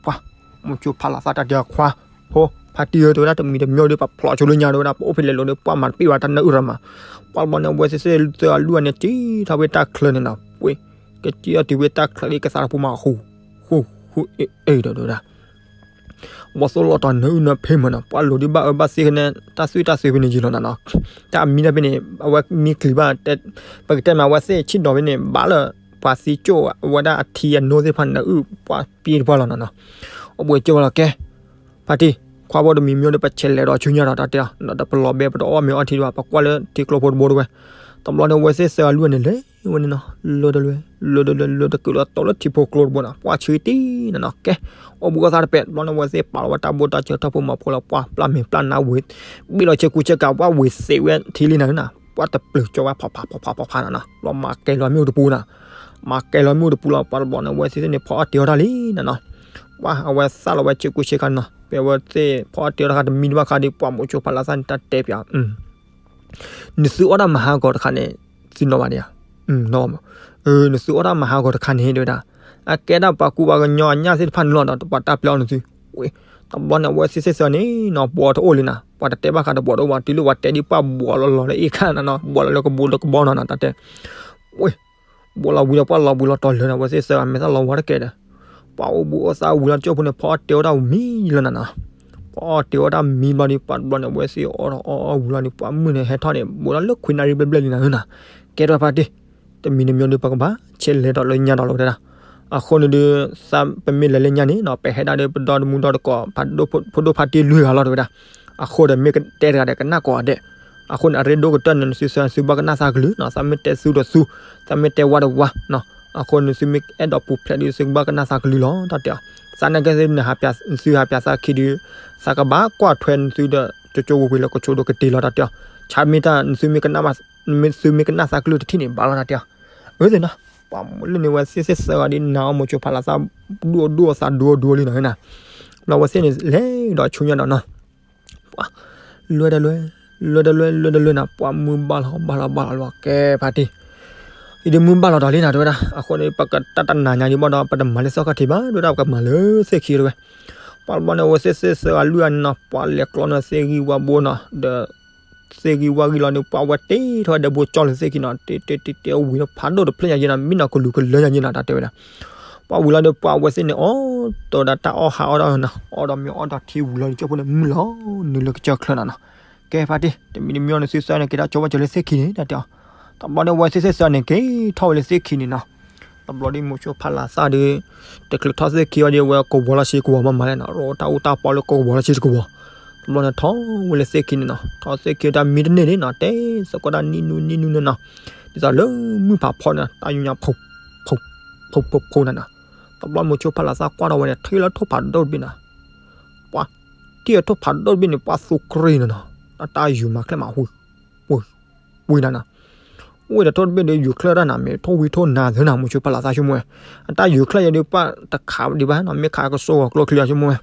ပှၤ မိၤဆိဖးလီၤသၣ်တၢ်တဲအီၤခွါ ဖိ ဖါတံၢ်ဧၢ တဲဝဲဒၣ် တမံၤတမံၤဒီး ပှၤဖျိးဆိလၢညါတဲဝဲဒၣ် ပအိၣ်ဖဲလဲၣ်လိၤဒီး ပှၤမၤတပ့ၢ်ဘၣ်တၢ်နၢအုၣ်ရၤမး, ပှၤတဘျီန့ၣ် အဝဲသ့ၣ်သ့ၣ်သၢအလွံၢ်န့ၣ် စံၣ်ထီၣ်ဝဲတၢ်ချၢန့ၣ်နီၤ, ပှ့ၤ ကစံၣ်ထီၣ်တုၤဝဲတၢ်ချၢလၢကသးတပူၤမး ဃူ ဃူ ဃူ အ့ အ့ ဒီးတဲဝဲဒၣ် ဝီသိၣ်လီၤတီၤနၢအုၣ်နၢဖ့မၢနီၤ, ပှၤလိၤဒုးဘၣ်အၢဘၣ်သီဖဲန့ၣ် တၢ်သွံၣ်တၢ်သွဲဖဲန့ၣ်ယံာ်လီၤနီၤနီၤ. တၢ်အမံတၢ်ဖဲန့ၣ် အဝဲမံချံဘၣ်, ပကတဲမး အဝဲသ့ၣ်ဆံၣ်ဒီးဖဲန့ၣ် ဘၣ်လၢပှၤသံကၠိၣ်ဝဲဒၣ်အထံအနိသ့ၣ်တဖၣ်န့ၣ် နၢအုၣ်ပှၤပ့တပှၢ်လီၤနီၤနီၤ. အိၣ်ဘှံးကၠိဝဲလီၤကဲ ဖါတံၢ်, ခွါဖိတမံၤမံၤဒီး ပဆဲးလဲၤဒီးဆူညါဒီးတၢ်တဲအီၤ, ဒီးပလီၤဘဲ ပတအီၣ်မ့ၤအီထံဘၣ်, ပကွၢ်လၢထံကျိဖိတဘိတဝဲ. တဘျီန့ၣ် အဝဲသ့ၣ်သၢဂၤလွံၢ်ဂၤန့ၣ် လဲၤဝဲန့ၣ်နီၤ, လၢတလွဲ လၢတလွဲ လၢတကုာ်လီၤ တီလၢထံဖိကျိတဘိနီၤ, ပှၤဆံတံၢ်နီၤနီၤ. ကဲ အိၣ်ဘှံးအိၣ်သါတပဲာ်, တဘျီန့ၣ် အဝဲသ့ၣ်ပာ်လီၤဝဲတၢ်ဘိတၢ်စၢထီၣ်ဖိမၤဖိလီၤ, ပှၤပျၢ်မ့ၤပျၢ်နါဝံၤ ဘ့ၣ်လီၤဆ့ကူဆ့ကၤ ပှၤဝံၤသ့ၣ်ဝဲထံလံနီၤနီၤ, ပှၤတပျုာ်ကၠီဝဲ ဖီဖးဖီဖးဖီဖးနီၤနီၤ, ဘျီမၤကဲလီၤမ့ၣ်အူတပူၤနီၤ, မၤကဲလီၤမ့ၣ်အူတပူၤလီၤ. ပှၤတဘျီန့ၣ် အဝဲသ့ၣ်သ့ၣ်န့ၣ် ဖီအီၣ်တ့ၤအီၣ်တၢ်လံနီၤနီၤ. ပှၤအဝဲသၣ်လီၤဝဲဆ့ကူဆ့ကၤနီၤ, ဖဲအဝဲသ့ၣ်ဖီအီၣ်တ့ၤအီၣ်တၢ်ခါတမံၤတဘၣ်ခါဒီး ပှၤမိၤဆိဖးလးသၣ်န့ၣ် တၢ်တဲပၠး နသုအီၣ်တၢ်မၤဟးဂီၤတခါန့ၣ် သုနီၣ်ဘၣ်ဒံးဧါ, နီၣ်ဘၣ်မး, နသုအီၣ်တၢ်မၤဟးဂီၤတခါန့ၣ် တဲဝဲဒၣ်, အကဲဒၣ်ပှၤကူပှၤကညီအညၣ်သ့ၣ်တဖၣ်န့ၣ်လီၤဒီး ပှၤတၢ်ပျဲအီၤနသု, ဝ့ၢ်, တဘျီန့ၣ် အဝဲသ့ၣ်သ့ၣ်သၢန့ၣ်နီၤ ဘှီတအိၣ်လံနီၤ, ပှၤတတဲဘၣ်ဃးဒီးဘှီတအိၣ်ဘၣ်, တုၤလၢပှၤတဲဒ်ပှၤဘှီလီၤလီၤလၢအ့ၣ်ခါနီၤနီၤ, ဘှီလီၤလၢကဘိလၢကဘီနီၤနီၤ, တၢ်တဲ, ဝ့ၢ် ဘှီလီၤဝံၤဒီး ပှၤလီၤဘှံးလီၤတီၤလၢာ်န့ၣ် အဝဲသ့ၣ်သၢဂၤမဲာ်သၣ်လီၤဝါတကဲဒီး, ပှၤအိၣ်ဘှံးအိၣ်သါဝံၤလီၤ ကၠိဖိန့ၣ် ဖီအီၣ်တ့ၤအီၣ်တၢ်မံလီၤနီၤနီၤ. ဖီအီၣ်တ့ၤအီၣ်တၢ်မံဘျီဒီး ပှၤတဘျီန့ၣ် အဝဲသ့ၣ်အီၣ်အီၣ်အီၣ်ဝံၤလီၤဒီး ပှၤမုၢ်န့ၣ်ဟဲထီၣ်န့ၣ် ဘူးဒီးလၢခွံနၣ်ရံၣ်ဘျဲၣ်ဘျဲၣ်လံနီၤနီၤ. ကဲထီၣ်ဖါတံၢ်, တမံၤတမံၤဒီး ပကဘၣ်ဆဲးလဲၤဒီးလၢညါဒီးလီၤတဲဒၣ်. အဃိန့ၣ်ဒီး သးပမ့ၢ်လဲၤလၢညါန့ၣ်နီၤ ပဟဲဒၣ်ဒီး ပဒီတမူဒီတကိး ဖိဒိၣ်ဖါတံၢ်လွံၢ်ဂၤလီၤတဲဝဲဒၣ်. အဃိဒီး မ့ၢ်ကတဲတဂၤဒီး ကနၣ်ကိးဂၤဒဲး. အဃိန့ၣ် အရ့ဒိၣ်ကတၢၢ်န့ၣ် နသုသၢသုဘၣ်ကနၣ်သးကလုၢ်နီၤ, သးမ့ၢ်တဲသူဒီးသူ, သးမ့ၢ်တဲဝါဒီးဝါနီၤ. အဃိန့ၣ် သုမ့ၢ်အဲၣ်ဒိးပူၤဖျဲးဒီး သုကဘၣ်ကနၣ်သးကလုၢ်လီၤ တၢ်တဲအီၤ. သးနာ်က့ သုနဟးပၠး, သုဟးပၠးသးခံဒီး သးကဘၣ်ကွၢ်ထွဲနသုဒီး ကၠိကၠိဝ့ၤဝ့ၤလၢကဆိးဒီးကတ့ၤလီၤ တၢ်တဲအီၤ. ဆါမ့ၢ်တၢ် နသုမ့ၢ်ကနၣ်, သုမ့ၢ်ကနၣ်သးကလုၢ်တထံၣ်န့ၣ် ဘၣ်လီၤ တၢ်တဲအီၤ. အၢ သ့ၣ်နီၤ, ပှၤမုၢ်လၢန့ၣ် ဝဲသ့ၣ်သ့ၣ်သၢဂၤဒီး နၤအီၣ်မိၤဆိဖးလးသၣ် ဒိၣ်ဒိၣ်သးဒိၣ်ဒိၣ်လံနီၤနီၤ. ဘျီဝဲသ့ၣ်န့ၣ် လဲၤဒီးဆူညါဒီးနီၤ ပှၤ လွဲတလွဲ, လွဲတလွဲ လွဲတလွဲနီၤ, ပှၤမုၢ်ဘၣ်လီၤ ဘၣ်လီၤ ဘၣ်လီၤလီၤ ကဲဖါတံၢ်, အံၤဒီးမုၢ်ဘၣ်လီၤဒီးလံနီၤ တဲဝဲဒၣ်. အဃိန့ၣ် ပကတၢ်တနၤညါဒံးဘၣ်ဒီး ပတမၤလၢသီခါထံးဘၣ် တဲဝဲဒၣ်, ပကမၤလၢသ့ၣ်ခံတဲဝဲ. ပှၤတဘျီန့ၣ် အဝဲသ့ၣ်သ့ၣ်သၢဂၤလွံၢ်ဂၤန့ၣ်နီၤ ပှၤလဲၤကျီန့ၣ်သ့ၣ်ဂံၢ်ဝါဘိနီၤ, ဒီး သ့ၣ်ဂံၢ်ဝါဂံၢ်လီၤဒီး ပှၤဝဲတ့ထီၣ်ဝဲဒီးဘိကၠီလၢသ့ၣ်ခံနီၤ, တ့တ့တ့တ့ အဝံၤဒီးဖးဒိၣ်တဖျၢၣ်ညါယဲနီၤ, မ့ၢ်နီၤကလူးကလၢညါယဲနီၤ တၢ်တဲဝဲဒၣ်. ပှၤဝံၤလီၤဒီး ပှၤဝဲသ့ၣ်န့ၣ် အီၣ်တီဒီးတၢ်အီၣ်ဟးအီၣ်ဒီးနီၤ, အီၣ်ဒီးမ့ၤအီၣ်ဒီးထံဝံၤလီၤဒီး ကၠိဖိန့ၣ် မုၢ်လီၤနုာ်လၢကစၢၢ်ချၢနီၤနီၤ. ကဲဖါတံၢ်, တမံၤတမံၤန့ၣ် သုသၢန့ၣ် က့ၤထီၣ်ကၠိဝဲကၠိလၢသ့ၣ်ခံန့ၣ် တၢ်တဲအီၤ. တဘျီန့ၣ် အဝဲသ့ၣ်သ့ၣ်သၢန့ၣ် က့ၤထီၣ်ဝဲလၢသ့ၣ်ခံန့ၣ်နီၤ. တဘျီဒီး မိၤဆိဖးလးသၣ်ဒီး တချုးထီၣ်သ့ၣ်ခံဝဲဒီး အဝဲကဝီၤလီၤဆံကဝီၤမးမးလဲၣ်နီၤ, ရိတၢ်အူတၢ်ပီလၢကဝီၤလီၤဆံတကဝီၤ. တဘျီန့ၣ် ထီၣ်ဝဲလၢသ့ၣ်ခံန့ၣ်နီၤ, ထီၣ်သ့ၣ်ခံတၢ်မံတန့ၢ်န့ၣ်နီၤ, တဲသကိးတၢ်နံၣ်နူနံၣ်နူန့ၣ်နီၤ, ဒ်သိးလၢမုၢ်ဖးဖီန့ၣ် တၢ်ယူညါ ဖိ ဖိ ဖိ ဖိ နၤနီၤ. တဘျီမိၤဆိဖးလးသၣ်ကွၢ်ထီၣ်ဝဲန့ၣ် ထံၣ်လၢထိၣ်ဖးဒိၣ်တဘ့ၣ်နီၤ. ပှၤ ထံၣ်အထိၣ်ဖးဒိၣ်တဘ့ၣ်န့ၣ် ပှၤသူကရံၣ်နီၤနီၤ, တၢ်တၢ်ယူၤမၤချ့မး ဝံၤ ဝံၤ ဝံၤနၤနီၤ. ဝံၤဒီးထိၣ်တဘ့ၣ်ဒီး ယူၤချၢၣ်တၢ်နၤမ့ၢ်ထိၣ်ဝံၤထိၣ်နၤသ့နီၤ မိၤဆိဖးလးသၣ်ဆိကမိၣ်ဝဲ. အတၢ်ယူၤချၢၣ်ယဲဒီး ပှၤတခးဒံးဘၣ်နီၤ, မ့ၢ်ခးကစိဝီၤကျိချံအဆိကမိၣ်ဝဲ.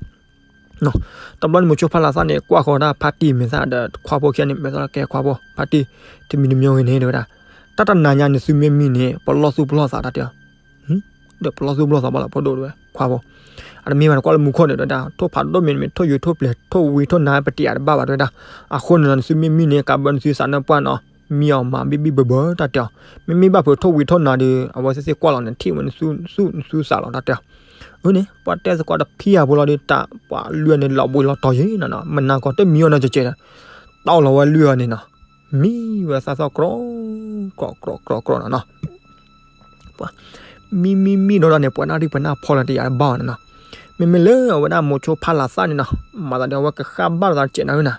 တဘျီန့ၣ် မိၤဆိဖးလးသၣ်န့ၣ် ကွၢ်ဃီၤဒၣ်ဖါတံၢ်မဲာ်သၣ်ဒီးခွါဖိခံဂၤန့ၣ် မဲာ်သၣ်လီၤကဲခွါဖိ, ဖါတံၢ်, တမံၤတမံၤဂ့ၤန့ၣ် တဲဝဲဒၣ်, တၢ်တနၤညါန့ၣ် သုမ့ၢ်မံန့ၣ် ပလီၢ်သူၣ်ပလီၢ်သး တၢ်တဲအီၤ. ဒီးပလီၢ်သူၣ်ပလီၢ်သးဘၣ်လီၤ ဖိဒိၣ်တဲဝဲ ခွါဖိ. အတမ့ၢ်ဘၣ်န့ၣ် ကွၢ်လၢမူခိၣ်န့ၣ် တဲဝဲဒၣ်, ထိၣ်ဖးဒိၣ်မ့ၢ်န့ၣ်မ့ၢ်ထိၣ်ယူၤထိၣ်ပျဲၤ ထိၣ်ဝံၤထိၣ်နၤ ပတံၤအတဘၣ်ဘၣ် တဲဝဲဒၣ်. အဃိန့ၣ်နီၤ နသုမ့ၢ်မံန့ၣ် ကးဘၢနသုသးနၢပှၢ်နီၤ, မံအီၤမးဘံၣ်ဘံၣ်ဘၢဘၢ တၢ်တဲအီၤ. မ့မ့ၢ်ဘၣ်ဖုးထိၣ်ဝံၤထိၣ်နၤဒီး အဝဲသ့ၣ်သ့ၣ်ကွၢ်လီၤန့ၣ် ထံၣ်ဝဲနသုသူၣ်နသုသးလီၤ တၢ်တဲအီၤ. အန့ၣ် ပှၤတဲသကိးတဖံးအပူၤလီၤဒီး တၢ်ပှၤလွံၢ်ဂၤန့ၣ် လီၤဘှံးလီၤတီၤယဲနီၤနီၤ, မနၤကီးတမံၤအီၤနီၤ ကဲကဲဒီး တီၢ်လီၤဝဲလွံၢ်ဂၤန့ၣ်နီၤ, မံဝဲသၣ်သီၣ်ကြီ, ကြီကြီကြီကြီနီၤနီၤ. ပှၤ မံမံမံဒီးန့ၣ် ပှၤနၢ်ရံၣ်ပှၤနၢ်ဖီလီၤတယၤတဘၣ်အီၤနီၤနီၤ. မ့မ့ၢ်လၢအဝဲဒၣ်မိၤဆိဖးလးသၣ်န့ၣ်နီၤ, မၤသးဒီးအဝဲကဃၣ်ဘၣ်သးတစဲးနၤဧၢနီၤ,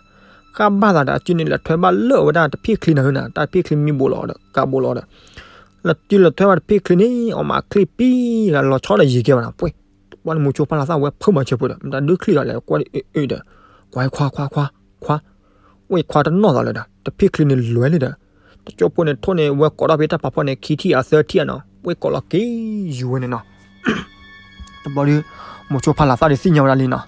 ဃၣ်ဘၣ်သးဒီးအစုန့ၣ် လဲၤထွဲဘၣ်လၢအဝဲဒၣ်တဖံၣ်ချံနၤဧၢနီၤ, တၢ်ဖံၣ်ချံမံဘိးလီၤဒီး ကးဘိးလီၤဒီး လၢတုၤလၢထွဲဘၣ်တဖံၣ်ချံန့ၣ် အီၣ်မးချံပံလီၤဆီဒီးယံၤကဲဘၣ်နီၤ, ပှၤ တဘျီန့ၣ်မိၤဆိဖးလးသၣ်ဝဲဖုးမၤစၢၤပှၤဒီး မတၤဒုးချံလီၤလဲၣ် ကွၢ်အ့ၣ်ဒီး ကွၢ်ခွါခွါခွါခွါ, ဝဲခွါတနီၣ်သးလၢၤဒီး တဖံၣ်ချံန့ၣ်လွဲလံဒီး တကၠိဖိန့ၣ်ထိၣ်န့ၣ် ဝဲကိးထီၣ်ဖဲတၢ်ဖးဖီန့ၣ် ခံထံၣ်အသၢထံၣ်အနီၤ, ဝဲကိးလီၤက့ၤယူၤဝဲန့ၣ်နီၤ. တဘျီဒီး မိၤဆိဖးလးသၣ်ဒီးသ့ၣ်ညါဝဲဒၣ်လံနီၤ,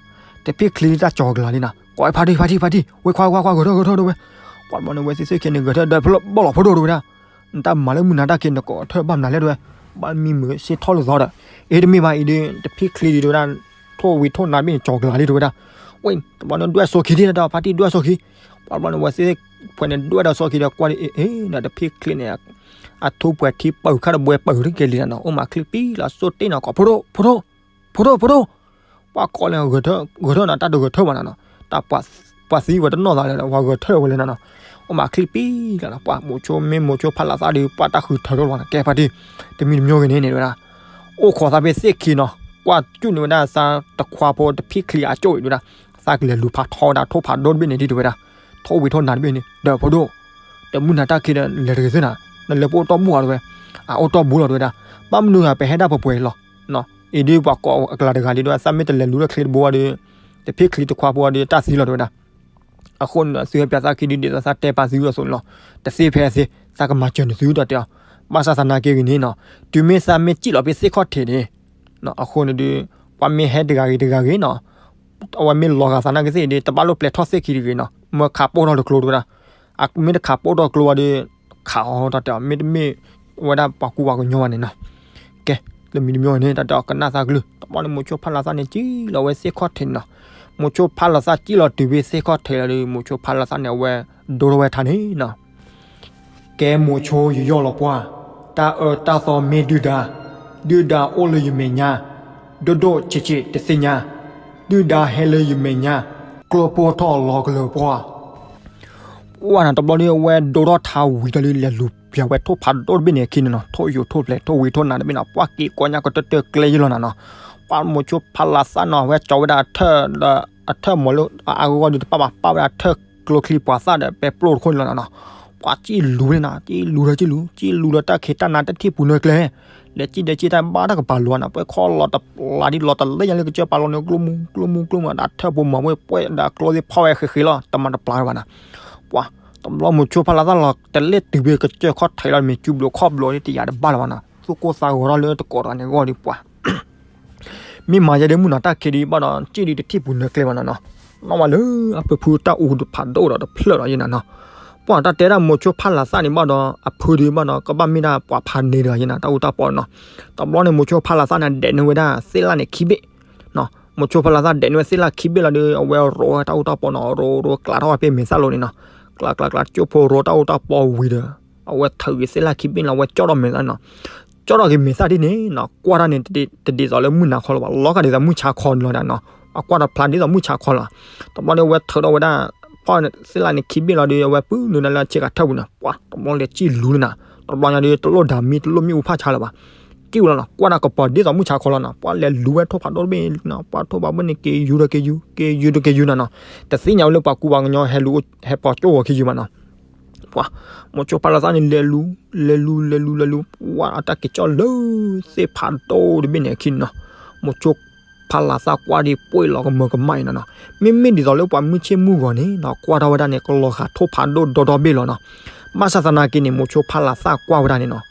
တဖံၣ်ချံတၢ်ကၠီၤကလာ်လံနီၤ, ကွၢ်ဖါတံၢ်ဖါတံၢ်ဖါတံၢ် ဝဲခွါခွါခွါ ဂဲၤထၢၣ်ဂဲၤထၢၣ်ဒိၣ်ဝဲ. ပှၤတဘျီန့ၣ်ဝဲသ့ၣ်သ့ၣ်ခံန့ၣ် ဂဲၤထၢၣ်ဒီးဖဲလၢဘီၣ်လီၤဖိဒိၣ်ဒိၣ်ဝဲဒၣ် နတၢ်မၤလၢမုၢ်နၤတၢ်က့ၤ နကိးထၢၣ်ဘၣ်မနုၤလဲၣ်တဲဝဲ, ဘၣ်မံမုာ်စ့ထီၣ်လိာ်သီဒီး, အ့ တမ့ၢ်ဘၣ်အံၤဒီး တဖံၣ်ချံဒံးတဲဝဲဒၣ်, ထိၣ်ဝံၤထိၣ်နၤဘ့ၣ်န့ၣ် ကၠီၤကလာ်လံတဲဝဲဒၣ်. ဝဲ တဘျီန့ၣ်ဒွဲၣ်စိခံဒံး နတၢ်ဖါတံၢ်ဒွဲၣ်စိခံ, ပှၤတဘျီန့ၣ် ဝဲသ့ၣ်သ့ၣ်ခွဲးန့ၣ်ဒွဲၣ်ဒီးစိခံဒီးကွၢ်ဒံး အ့ အ့ နတဖံၣ်ချံန့ၣ် အထူပှဲၤထံပၢၢ်ခါတဘှဲပၢၢ်တကဲလံနီၤ, အိၣ်မးချံပံလီၤစိတ့ၢ်နီၤ, ကိးဖိဒိၣ် ဖိဒိၣ် ဖိဒိၣ် ဖိဒိၣ်, ဝဲ ပှၤကိးလၢ ဂဲၤထၢၣ်နီၤ တၢ်တဂဲၤထၢၣ်ဘၣ်နီၤနီၤ, တၢ်ပှၤသံဝဲတနီၢ်သးလၢ ပှၤဂဲၤထၢၣ်ဝဲလၢနီၤနီၤ, အိၣ်မးချံပံလီၤနီၤ, ပှၤမိၤဆိ မ့ၢ်မိၤဆိဖးလးသၣ်ဒီး ပှၤတၢ်ဃုထၢထီၣ်လီၤနီၤ, ကဲဖါတံၢ်, တမံၤတမံၤဂ့ၤန့ၣ်န့ၣ်ဝဲဒၣ် အိၣ်ခိးသးဖဲသ့ၣ်ခံနီၤ, ကွၢ်ကၠူၣ်န့ၢ်ဝဲဒၣ်သးတခွါဖိတဖံၣ်ချံအကၠိၣ်အံၤဝဲဒၣ်, သးကလဲၤလူၤဖးထီဝဲဒၣ် ထိၣ်ဖးဒိၣ်တဘ့ၣ်န့ၣ်ဒ်တဝဲဒၣ်, ထိၣ်ဝံၤထိၣ်နၤတဘ့ၣ်န့ၣ် ဒီးဖိဒိၣ်, ဒီးမုၢ်နၤတၢ်ခံဒီး လဲၤတဂ့ၤသ့ၣ်နၤ, နလဲၤပအိၣ်တီၢ်ဘူၣ်အီၤတဝဲ, အအိၣ်တီၢ်ဘူၣ်လီၤတဝဲဒၣ်, ဘၣ်မနုၤဂၤ ပဟဲဒၣ်ပှဲၤပှဲၤလီၤ, အံၤဒ်ပှၤကိးအကလၤတဂၤဒ်ဒီး သးမ့ၢ်တလဲၤလူၤလၢချ့တဘိဒီး တဖံၣ်ချံတခွါဖိဒီး တၢ်သံလီၤတဝဲဒၣ် အဃိန့ၣ်ဒီး သုဟဲပၠးသးခံဒုးဒ်သိးသးတဲပာ်သုအသိးန့ၣ်လီၤ. တသ့ဖဲအသ့ သးကမၤစၢၤန့ၢ်သုဒီးတဲအီၤ, ဘၣ်ဆၣ်သနာ်က့ဂ့ၤန့ၣ်နီၤ, တုၤမ့ၢ်သးမ့ၢ်စံၣ်လီၤဖဲသ့ၣ်ခီၣ်ထံးန့ၣ်, အဃိန့ၣ်ဒီး ပှၤမ့ၢ်ဟဲတဂၤဂ့ၤတဂၤဂ့ၤနီၤ, အဝဲမ့ၢ်လီၤဂာ်သးနာ်က့သ့ၣ်ဒီး တဘၣ်လိၣ်ပျဲထီၣ်သ့ၣ်ခံတဂ့ၤနီၤ, မၢခးပိၢ်ထီၣ်တကျိတဝဲဒၣ်, အမ့ၢ်တခးပိၢ်ထီၣ်ကျိဘၣ်ဒီး ခးအီၤတၢ်တဲအီၤ မ့တမ့ၢ် ဝဲဒၣ်ပှၤကူပှၤကညီဘၣ်န့ၣ်နီၤ. ကဲ, လၢမံၤတမံၤန့ၣ် တၢ်တဲအီၤကနၣ်သးကလုၢ်, တဘျီန့ၣ် မိၤဆိဖးလးသၣ်န့ၣ် စံၣ်လီၤဝဲသ့ၣ်ခီၣ်ထံးန့ၣ်နီၤ. မိၤဆိဖးလးသၣ်စံၣ်လီၤတုၤဖဲသ့ၣ်ခီၣ်ထံးလီၤဒီး မိၤဆိဖးလးသၣ်န့ၣ် အဝဲဒိထီၣ်ဝဲထါန့ၣ်နီၤ. ကဲမိၤဆိယယီၢ်လီၤပှၢ်, တၢ်အၢတၢ်သီမ့ၢ်ဒုၣ်ဒါ, ဒုၣ်ဒါအိၣ်လၢယမဲာ်ညါ, ဒိၣ်ဒိၣ်ဆံးဆံးတသ့ၣ်ညါ, ဒုၣ်ဒါဟဲလၢယမဲာ်ညါ, ကျိပိၢ်ထီၣ်လီၤကလၢၤပှၢ်. ပှၢ်နီၤ တဘျီဒီး အဝဲဒိထီၣ်ထါဝံၤဒီး လဲၤလူၤပၠးဝဲထိၣ်ဖးဒိၣ်တဘ့ၣ်န့ၣ်အခံန့ၣ်နီၤ, ထိၣ်ယိာ်ထိၣ်ဖျဲး ထိၣ်ဝံၤထိၣ်နၤတဘ့ၣ်နီၤ, ပှၢ်က့ၤကိးညါကတၢၢ်တၢၢ်ကျဲယလီၤနၤနီၤ. ပှၢ်မိၤဆိဖးလးသၣ်နီၤ အဝဲကၠီဝဲဒၣ်အထၢၣ်ဒီး အထၢၣ်မီၤလၢအအါဂီၢ်ဂီၢ်ဒီး တပၣ်ဘၣ် ပၣ်ဝဲဒၣ်ထၢၣ်ကျိချံပှၤသၣ်ဒီး ပဲပျိၢ်တခိၣ်န့ၣ်လီၤနၤနီၤ. ပှၢ်စံၣ်လူၤန့ၣ်နီၤ, စံၣ်လူၤဒီးစံၣ်လူၤ, စံၣ်လူၤဒီးတၢ်ခံးတၢ်နါတထံၣ်ပူၤနၢၤကျဲ လဲၤစံၣ်ဒီးစံၣ်တၢ်ဘၣ်တၢ်ကပၤလီၤနၤ, ပှဲၤခီလီၤတပျးဒ်လီၤတလဲညါလၢကစၢၢ်ပာ်လီၤန့ၣ် ကျိမူကျိမူကျိမူ ဒီးထၢၣ်ဖိမီၤဖိပှဲၤဒီးကျိသ့ၣ်ဖီၣ်ဝဲဃ့ဃ့လီၤ တမၤတပျးဘၣ်နၤ. ပှၢ် တဘျီမိၤဆိဖးလးသၣ်လီၤ တလဲၤတုၤဖဲကစၢၢ်ခီၣ်ထံးလီၤ မ့ၢ်စုဘျိခီၣ်ဘျိဒ်တယာ်တဘၣ်လၢၤဘၣ်နၤ, သူၣ်ကိၢ်သးဂီၤထီၣ်လၢတကိးတဂၤန့ၣ်အဂီၢ်ဒီးပှၢ် မ့ၢ်မၤယဲဒ်မုၢ်နၤတၢ်ခံးဒ်ဘၣ်ဒီး စံၣ်ဒ်တထံၣ်ပူၤနၢၤကျဲဘၣ်နၤနီၤ, နီၣ်ဝဲလၢအဖုဖုတၢ်အူဖးဒိၣ်ဒီးတဖျၢၣ်ဒီးယဲနၤနီၤ. ပှၢ်တၢ်တဲဒၣ်မိၤဆိဖးလးသၣ်န့ၣ်ဘၣ်ဒီး အဖုဒ်ဘၣ်ဒီး ကဘၣ်မ့ၢ်ဒၣ်ပှၤဖးန့ၢ်တဂၤယဲနၤ တၢ်အူတၢ်ပီနီၤ. တဘျီန့ၣ် မိၤဆိဖးလးသၣ်န့ၣ် ဒဲးန့ၢ်ဝဲဒၣ်သ့ၣ်လၣ်န့ၣ်ခံဘ့ၣ် မိၤဆိဖးလးသၣ်ဒဲးန့ၢ်ဝဲသ့ၣ်လၣ်ခံဘ့ၣ်လီၤဒီး အဝဲရိးဝဲတၢ်အူတၢ်ပီနီၤ, ရိးရိးကျးထီၣ်ဝဲဖဲမဲာ်သၣ်လိၤန့ၣ်နီၤ. ကျးကျးကျး ကၠိဖိရိးတၢ်အူတၢ်ပီဝံၤဒီး အဝဲထုးက့ၤသ့ၣ်လၣ်ခံဘ့ၣ်လီၤ အဝဲကၠီၣ်ထီၣ်မဲာ်သၣ်နီၤ. ကၠီၣ်ထီၣ်က့ၤမဲာ်သၣ်ဒ်န့ၣ်နီၤ ကွၢ်တၢ်န့ၣ် တဒ်သိးလၢမုၢ်နၤခီလၢၤဘၣ်, လီၤဂာ်ဒ်သိးမုၢ်ဆါခီန့ၣ်လီၤနီၤ. အကွၢ်တဖျါဒ်သိးမုၢ်ဆါခီလီၤ. တဘျီန့ၣ် အဝဲထုးထီၣ်ဝဲဒၣ် ဖီၣ်သ့ၣ်လၣ်န့ၣ်ခံဘ့ၣ်လီၤဒီး အဝဲပုၢ်နုာ်လၢဆ့ကၤထၢၣ်ပူၤန့ၣ် ပှၤတဘျီလဲၤစံၣ်လူၤန့ၣ်နီၤ. တဘျီညါဒီး တလိၣ်ဒၣ်မံ တလိၣ်မံအူဖၣ်ဆါလၢၤဘၣ် စံၣ်ဝဲလီၤနီၤ. ကွၢ်တၢ်ကပီၤဒ်သိးမုၢ်ဆါခီလီၤနီၤ. ပှၤလဲၤလူၤဝဲထိၣ်ဖးဒိၣ်တဘ့ၣ်နီၤ, ပှၤထိၣ်ဖးဘိန့ၣ် က့ၤယူၤဒီးက့ၤယူၤ က့ၤယူၤဒီးက့ၤယူၤနီၤနီၤ. တသ့ၣ်ညါဝဲလၢပှၤကူပှၤကညီဟဲလူၤ ဟဲပိာ်ကၠိဂီၤခံယူၤဘၣ်နီၤ. ပှၤ မိၤဆိဖးလးသၣ်န့ၣ် လဲၤလူၤ လဲၤလူၤ လဲၤလူၤ လဲၤလူၤ ပှၤအတၢ်က့ၤကၠီၣ်လၢသ့ၣ်ဖးဒိၣ်တဘ့ၣ်န့ၣ်အခံန့ၣ်နီၤ. မိၤဆိဖးလးသၣ်ကွၢ်ဒ်ပှ့ၤလီၤကမၢကမၣ်အံၤနီၤနီၤ. မ့မ့ၢ်ဒ်သိးလၢပှၤမုၢ်ဆ့ၣ်မုၢ်ဂီၤန့ၣ်နီၤ ကွၢ်ထီၣ်ဝဲဒၣ်န့ၣ် ကလီၤဂာ်ထိၣ်ဖးဒိၣ်ဒီဒီဘ့ၣ်လီၤနီၤ. ဘၣ်ဆၣ်သနာ်က့န့ၣ် မိၤဆိဖးလးသၣ်ကွၢ်ဝဲဒၣ်န့ၣ်နီၤ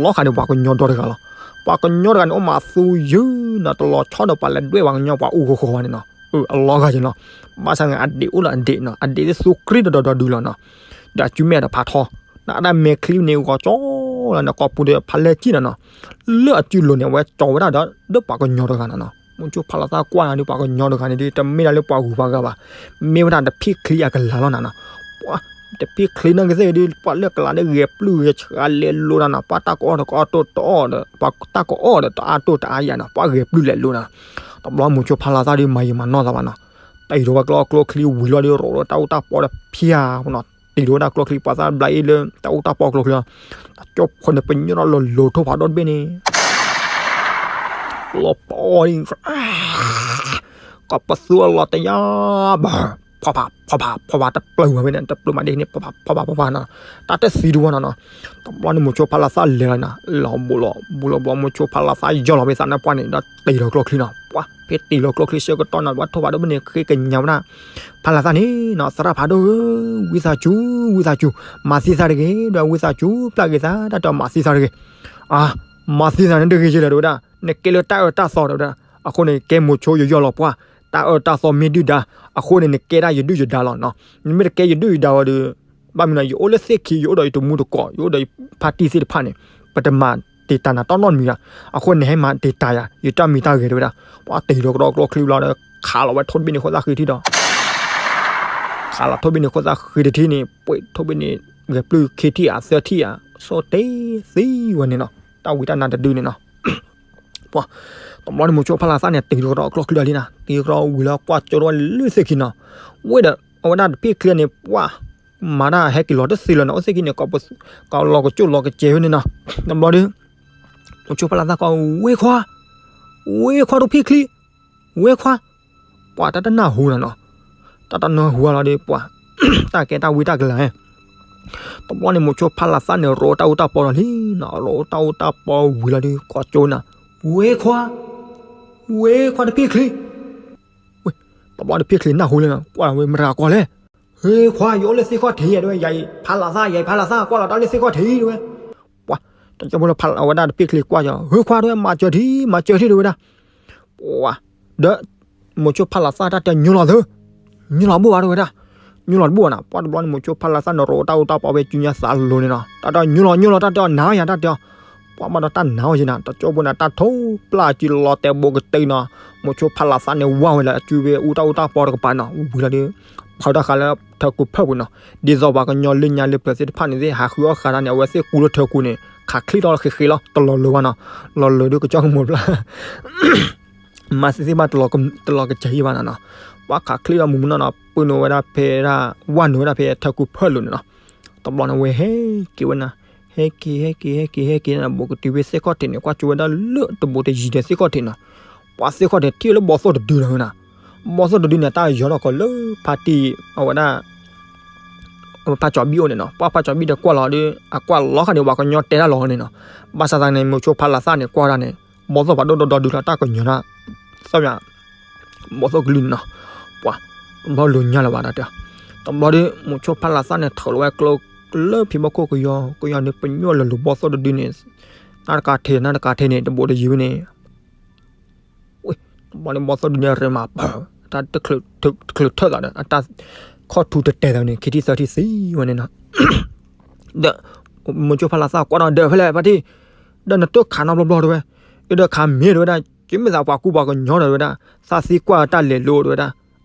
လီၤဂာ်ဒ်ပှၤကညီဒီတဂၤလီၤ. ပှၤကညီတဂၤန့ၣ် အိၣ်မးသူယုၢ်နီၤ တလီၤဆီဒီးပှၤလဲၤဒွဲၣ်ပှၤကညီပှၤအူဃီဃီန့ၣ်နီၤ. အလီၤဂာ်က့ၤလီၤ. ဘၣ်ဆၣ်န့ၣ် အဒ့းအိၣ်လၢအဒ့းနီၤ အဒ့းသ့ၣ်သူကြံၢ်ဒီးဒီးဒီးဒုလီၤနီၤ. ဒီးအစုမဲာ်ဒီးဖးထီ နအဒၣ်မဲာ်ချံန့ၣ် ဂီၤကၠီလီၤန့ၣ် ကိာ်ပူၤဒီးဖးလဲၢ်ကံၣ်နီၤနီၤ. လၢအစုလိၤန့ၣ် အဝဲကၠီဝဲဒၣ်ဒီး ဒီးပှၤကညီတဂၤနီၤနီၤ. မိၤဆိဖးလးသၣ်ကွၢ်န့ၣ်ဒီး ပှၤကညီတဂၤန့ၣ်ဒီး တမ့ၢ်ဒၣ်လၢပှၤဂုၤပှၤဂၤဘၣ်. မ့ၢ်ဝဲဒၣ်တဖံၣ်ချံအကလၤလီၤနီၤနီၤ. ပှၤ တဖံၣ်ချံနာ်က့သ့ၣ်ဒီး ပှၤလၢကလၤဒီးဂဲၤပျုၢ်ဂဲၤဆှးလဲၤလိၤနီၤနီၤ. ပှၤတၢ်ကအီၣ်တကအီၣ်တိၢ်တအီၣ်ဒီး ပှၤတၢ်ကအီၣ်ဒီးတအါတိၢ်တအါယၤနီၤ ပှၤဂဲၤပျုၢ်လဲၤလိၤနီၤ. တဘျီမိၤဆိဖးလးသၣ်ဒီးမၤယံာ်မၤနီၢ်သးဘၣ်နီၤ. တ့ၢ်ထီၣ်ဝဲကျိချံဝံၤလီၤဒီး ရိးရိးတၢ်အူတၢ်ပီဒီးဖၠါနီၤ. တ့ၢ်ထီၣ်ဝဲဒၣ်ကျိချံပှၤသၣ်ဘျါအံၤလၢ တၢ်အူတၢ်ပီကျိချံလီၤ. တကၠိဖိန့ၣ် ပညိၣ်ထီၣ်လၢလိၤထိၣ်ဖးဒိၣ်တဘ့ၣ်န့ၣ် လီၤပီၢ် ကပသူအလီၤတယါဘၣ် ဖီဖး ဖီဖး ဖီဖး တပျၢၤမးဖဲန့ၣ် တပျၢၤမးဒ်န့ၣ် ဖီဖး ဖီဖး ဖီဖးနီၤ. တၢ်တသံတဝီနီၤနီၤ. တဘျီန့ၣ်မိၤဆိဖးလးသၣ်လဲၤလီၤနီၤ လီၤဘူးလီၤ ဘူးလီၤဘူး မိၤဆိဖးလးသၣ်ယီၢ်လီၤဖဲသးနါပှၢ်န့ၣ် ဒီးတ့ၢ်လီၤကျိချံနီၤ. ပှၤ ဖဲတ့ၢ်လီၤကျိချံဆၢကတီၢ်နီၤ ပှၤထိၣ်ဖးဒိၣ်တဘ့ၣ်န့ၣ် ဃ့ကညးဝဲဒၣ် ဖးလးသၣ်န့ၣ်နီၤ သရၣ်ဖးဒိၣ်ဧၢ ဝံသးစူၤ ဝံသးစူၤ မၤသံသးတဂ့ၤ ဒီးဝံသးစူၤ ပျၢ်က့ၤသး တၢ်တဲမၤသံသးတဂ့ၤ. အါ မၤသံသးန့ၣ်တဂ့ၤကဲလၢၤ တဲဝဲဒၣ် နကဲလၢတၢ်အၢတၢ်သီတဲဝဲဒၣ်. အဃိန့ၣ် ကဲမိၤဆိယယီၢ်လီၤပှၢ် တၢ်အၢတၢ်သီမ့ၢ်ဒုၣ်ဒါ အဃိန့ၣ် နကဲဒၣ်ယဒုၣ်ယဒါလီၤနီၤ. နမ့ၢ်တကဲယဒုၣ်ယဒါဝဲဒီး ဘၣ်မနုၤ ယအိၣ်လၢသ့ၣ်ခံ ယအိၣ်ဒီးယတမူတကိး ယအိၣ်ဒီးယဖါတံၢ်သ့ၣ်တဖၣ်န့ၣ် ပတမၤတ့ၢ်တၢ်နၤတီနီတမံၤဘၣ်. အဃိန့ၣ် နဟဲမၤတ့ၢ်တၢ်ယၤ ယတၢ်မံၤတၢ်ဂဲၤတဲဝဲဒၣ်. ပှၤတ့ၢ်လီၤကဒီးကျိချံဘျီဒီး ခးလီၤဝဲထိၣ်တဘ့ၣ်န့ၣ်ခိၣ်သၣ်ဃံထံၣ်ဒီး ခးလီၤထိၣ်ဘ့ၣ်န့ၣ်ခိၣ်သၣ်ဃံတထံၣ်န့ၣ် ပှ့ၤထိၣ်ဘ့ၣ်န့ၣ် ဂဲၤပျုၢ်ခံထံၣ်ဧါသၢထံၣ်ဧါ ဆိတ့သံဝဲန့ၣ်နီၤ. တၢ်ဝံတၢ်နါတဒုန့ၣ်နီၤ. ပှၤ တဘျီန့ၣ် မိၤဆိဖးလးသၣ်န့ၣ် တ့ၢ်ကရီအကျီချံဒီးလံနီၤ, တ့ၢ်ကရီဝံၤလၢကွၢ်ကၠိထီၣ်ဝဲလၢသ့ၣ်ခံနီၤ, ဝဲဒီး အဝဲဒၣ်တဖ့ၣ်ချံန့ၣ် ပှၤ မၤတၢ်ဟဲက့ၤလီၤတသ့လၢၤနီၤ, အိၣ်သ့ၣ်ခံန့ၣ် ကလီၤကကၠိၣ်လီၤကစဲးဝဲန့ၣ်နီၤ, တဘျီဒီး မိၤဆိဖးလးသၣ်ကွၢ် ဝဲခွါ, ဝဲခွါတဖ့ၣ်ချံ, ဝဲခွါ, ပှၤတၢ်တနၢ်ဟူနီၤနီၤ, တၢ်တနၢ်ဟူလီၤဒီး ပှၤ တၢ်ကဲတၢ်ဝံတၢ်ကလၤ, တဘျီန့ၣ် မိၤဆိဖးလးသၣ်န့ၣ် ရိးတၢ်အူတၢ်ပီလီၤလံနီၤ, ရိးတၢ်အူတၢ်ပီဝံၤလီၤဒီး ကွၢ်ကၠိနၤ, ဝဲခွါ, ဝဲခွါတဖ့ၣ်ချံ, ဝဲ, တဘျီတဖ့ၣ်ချံနၢ်ဟူလံနီၤ, ကွၢ်ဝဲမတၤကွၢ်လဲၣ်, ဝဲခွါ ယအိၣ်လၢသ့ၣ်ခီၣ်ထံးယဲၢ်ဝဲ, ယဖးလးသၣ် ယဖးလးသၣ် ကွၢ်လီၤတၢ်လၢသ့ၣ်ခီၣ်ထံးတဲဝဲ, ပှၤ တကၠိဖိလၢဖးလးဝဲဒၣ်တဖ့ၣ်ချံကွၢ်ကၠီ, ဝဲခွါတဲဝဲ မၤစၢၤထံ မၤစၢၤထံတဲဝဲဒၣ်, ပှၤ ဒီး မိၤဆိဖးလးသၣ်တၢ်တဲ ညိလီၤသု, ညိလီၤတဘူၣ်ဘၣ်တဲဝဲဒၣ်, ညိလီၤတဘူၣ်ဘၣ်နီၤ, ပှၤတဘျီန့ၣ် မိၤဆိဖးလးသၣ်န့ၣ် ရိးတၢ်အူတၢ်ပီဖဲစုညါသးလိၤန့ၣ်နီၤ, တၢ်တဲ ညိလီၤ ညိလီၤ တၢ်တဲအီၤ နၤအီၤယၤ တၢ်တဲအီၤ, ပှၤဘၣ်ဒီးတၢ်နၤအီၤယဲနီၤ, တကၠိဖိန့ၣ် တၢ်ထိပျၢ်စုလီၤတဲာ်ဘိကတၢၢ်နီၤ, မိၤဆိဖးလးသၣ်န့ၣ် ဝါဝဲလၢအစုဖဲအူတၢ်အူတၢ်ပီတကပၤနီၤ, ဝံၤလီၤဒီး ဖီၣ်တၢ်ဃာ်လၢထၢကူဖၢၣ်ပူၤနီၤ, ဒ်သိးပှၤကညီလၢညါလၢပျၢၤသ့ၣ်တဖၣ်န့ၣ်သ့ၣ် ဟးဃုအီၣ်ဃာ်တၢ်န့ၣ် အဝဲသ့ၣ်ကူလၢထၢကူန့ၣ် ခးချ့ထီၣ်ဃ့ဃ့လီၤ, တလီၤလၢၤဘၣ်နီၤ, လီၤလၢၤဒီးကစၢ်ကမိၢ်ပျၢ် မၤသ့သ့ၣ်ဘၣ် တလီၤကစၢ်ဟံၣ်ဘၣ်နီၤနီၤ, ပှၤခးချ့ဒီးမုၢ်မုၢ်နီၤနီၤ ပၢနုာ်ဝဲဒၣ်ဖဲဒၣ် ဝၢ်နုာ်ဝဲဒၣ်ဖဲထၢကူဖၢၣ်လိၤန့ၣ်နီၤ, တဘျီန့ၣ်ဝဲဟဲက့ၤဝဲနၤ, ဟဲက့ၤ ဟဲက့ၤ ဟဲက့ၤ ဟဲက့ၤန့ၣ် ဘူးကတုၤဖဲသ့ၣ်ခီၣ်ထံးန့ၣ် ကွၢ်ကၠိဝဲဒၣ်လၢတဘူးတယံၤဒီးသ့ၣ်ခီၣ်ထံးနီၤ, ပှၤသ့ၣ်ခီၣ်ထံးထံၣ်လၢဘီသိၣ်တဒုနီၤ, ဘီသိၣ်တဒုန့ၣ် တၢ်ယီၤထီၣ်ကီးလၢဖါတံၢ် အဝဲဒၣ် ဖါကၠီၤဘံၣ်အိၣ်န့ၣ်နီၤ, ပှၤဖါကၠီၤဘံၣ်ဒီးကွၢ်လီၤဒီး အကွၢ်လီၤဃာ်ဒီး ပှၤကညီတဲတၢ်လီၤန့ၣ်နီၤ, ဘၣ်ဆၣ်သနာ်က့ မိၤဆိဖးလးသၣ်န့ၣ် ကွၢ်ဒၣ်န့ၣ် ဘီသိၣ်ဖးဒိၣ်ဒီဒူလီၤ တၢ်ကညီၤဒၣ် သီၣ်မး ဘီသိၣ်ကလုၢ်န့ၣ်နီၤ, ပှၤ တဘျီလိၤညါလၢၤဘၣ်တၢ်တဲ, တဘျီဒီး မိၤဆိဖးလးသၣ်န့ၣ် ထုးလီၤဝဲကျိလၢဖံးဘီခိၣ်ကယီကယီန့ၣ် ပညိၣ်လၢလူၤဘီသိၣ်တဒုန့ၣ်, နတကးထဲ နတကးထဲန့ၣ် တဘူးတယံၤဝဲန့ၣ် ဝဲ တဘျီန့ၣ် ဘီသိၣ်ဒုန့ၣ် ရ့မးပၢၢ် တၢ်တချုးထၢၣ်သးဒီး အတၢ်ခီၣ်ထူတတဲာ်သးန့ၣ် ခံထံၣ်သၢထံၣ်သံဝဲန့ၣ်နီၤ, ဒီး မိၤဆိဖးလးသၣ်ကွၢ်ဒီး ဒီးဖဲလဲၣ်ဖါတံၢ်, ဒီးနတိၢ်ခးနီတဘျီဘျီတဲဝဲ, ဒီးခးမ့ၢ်တဲဝဲဒၣ် ကမ့ၢ်သးပှၤကူပှၤကညီဒီးတဲဝဲဒၣ်, သးသံကွၢ်တၢ်လဲၤလိၤတဲဝဲဒၣ်,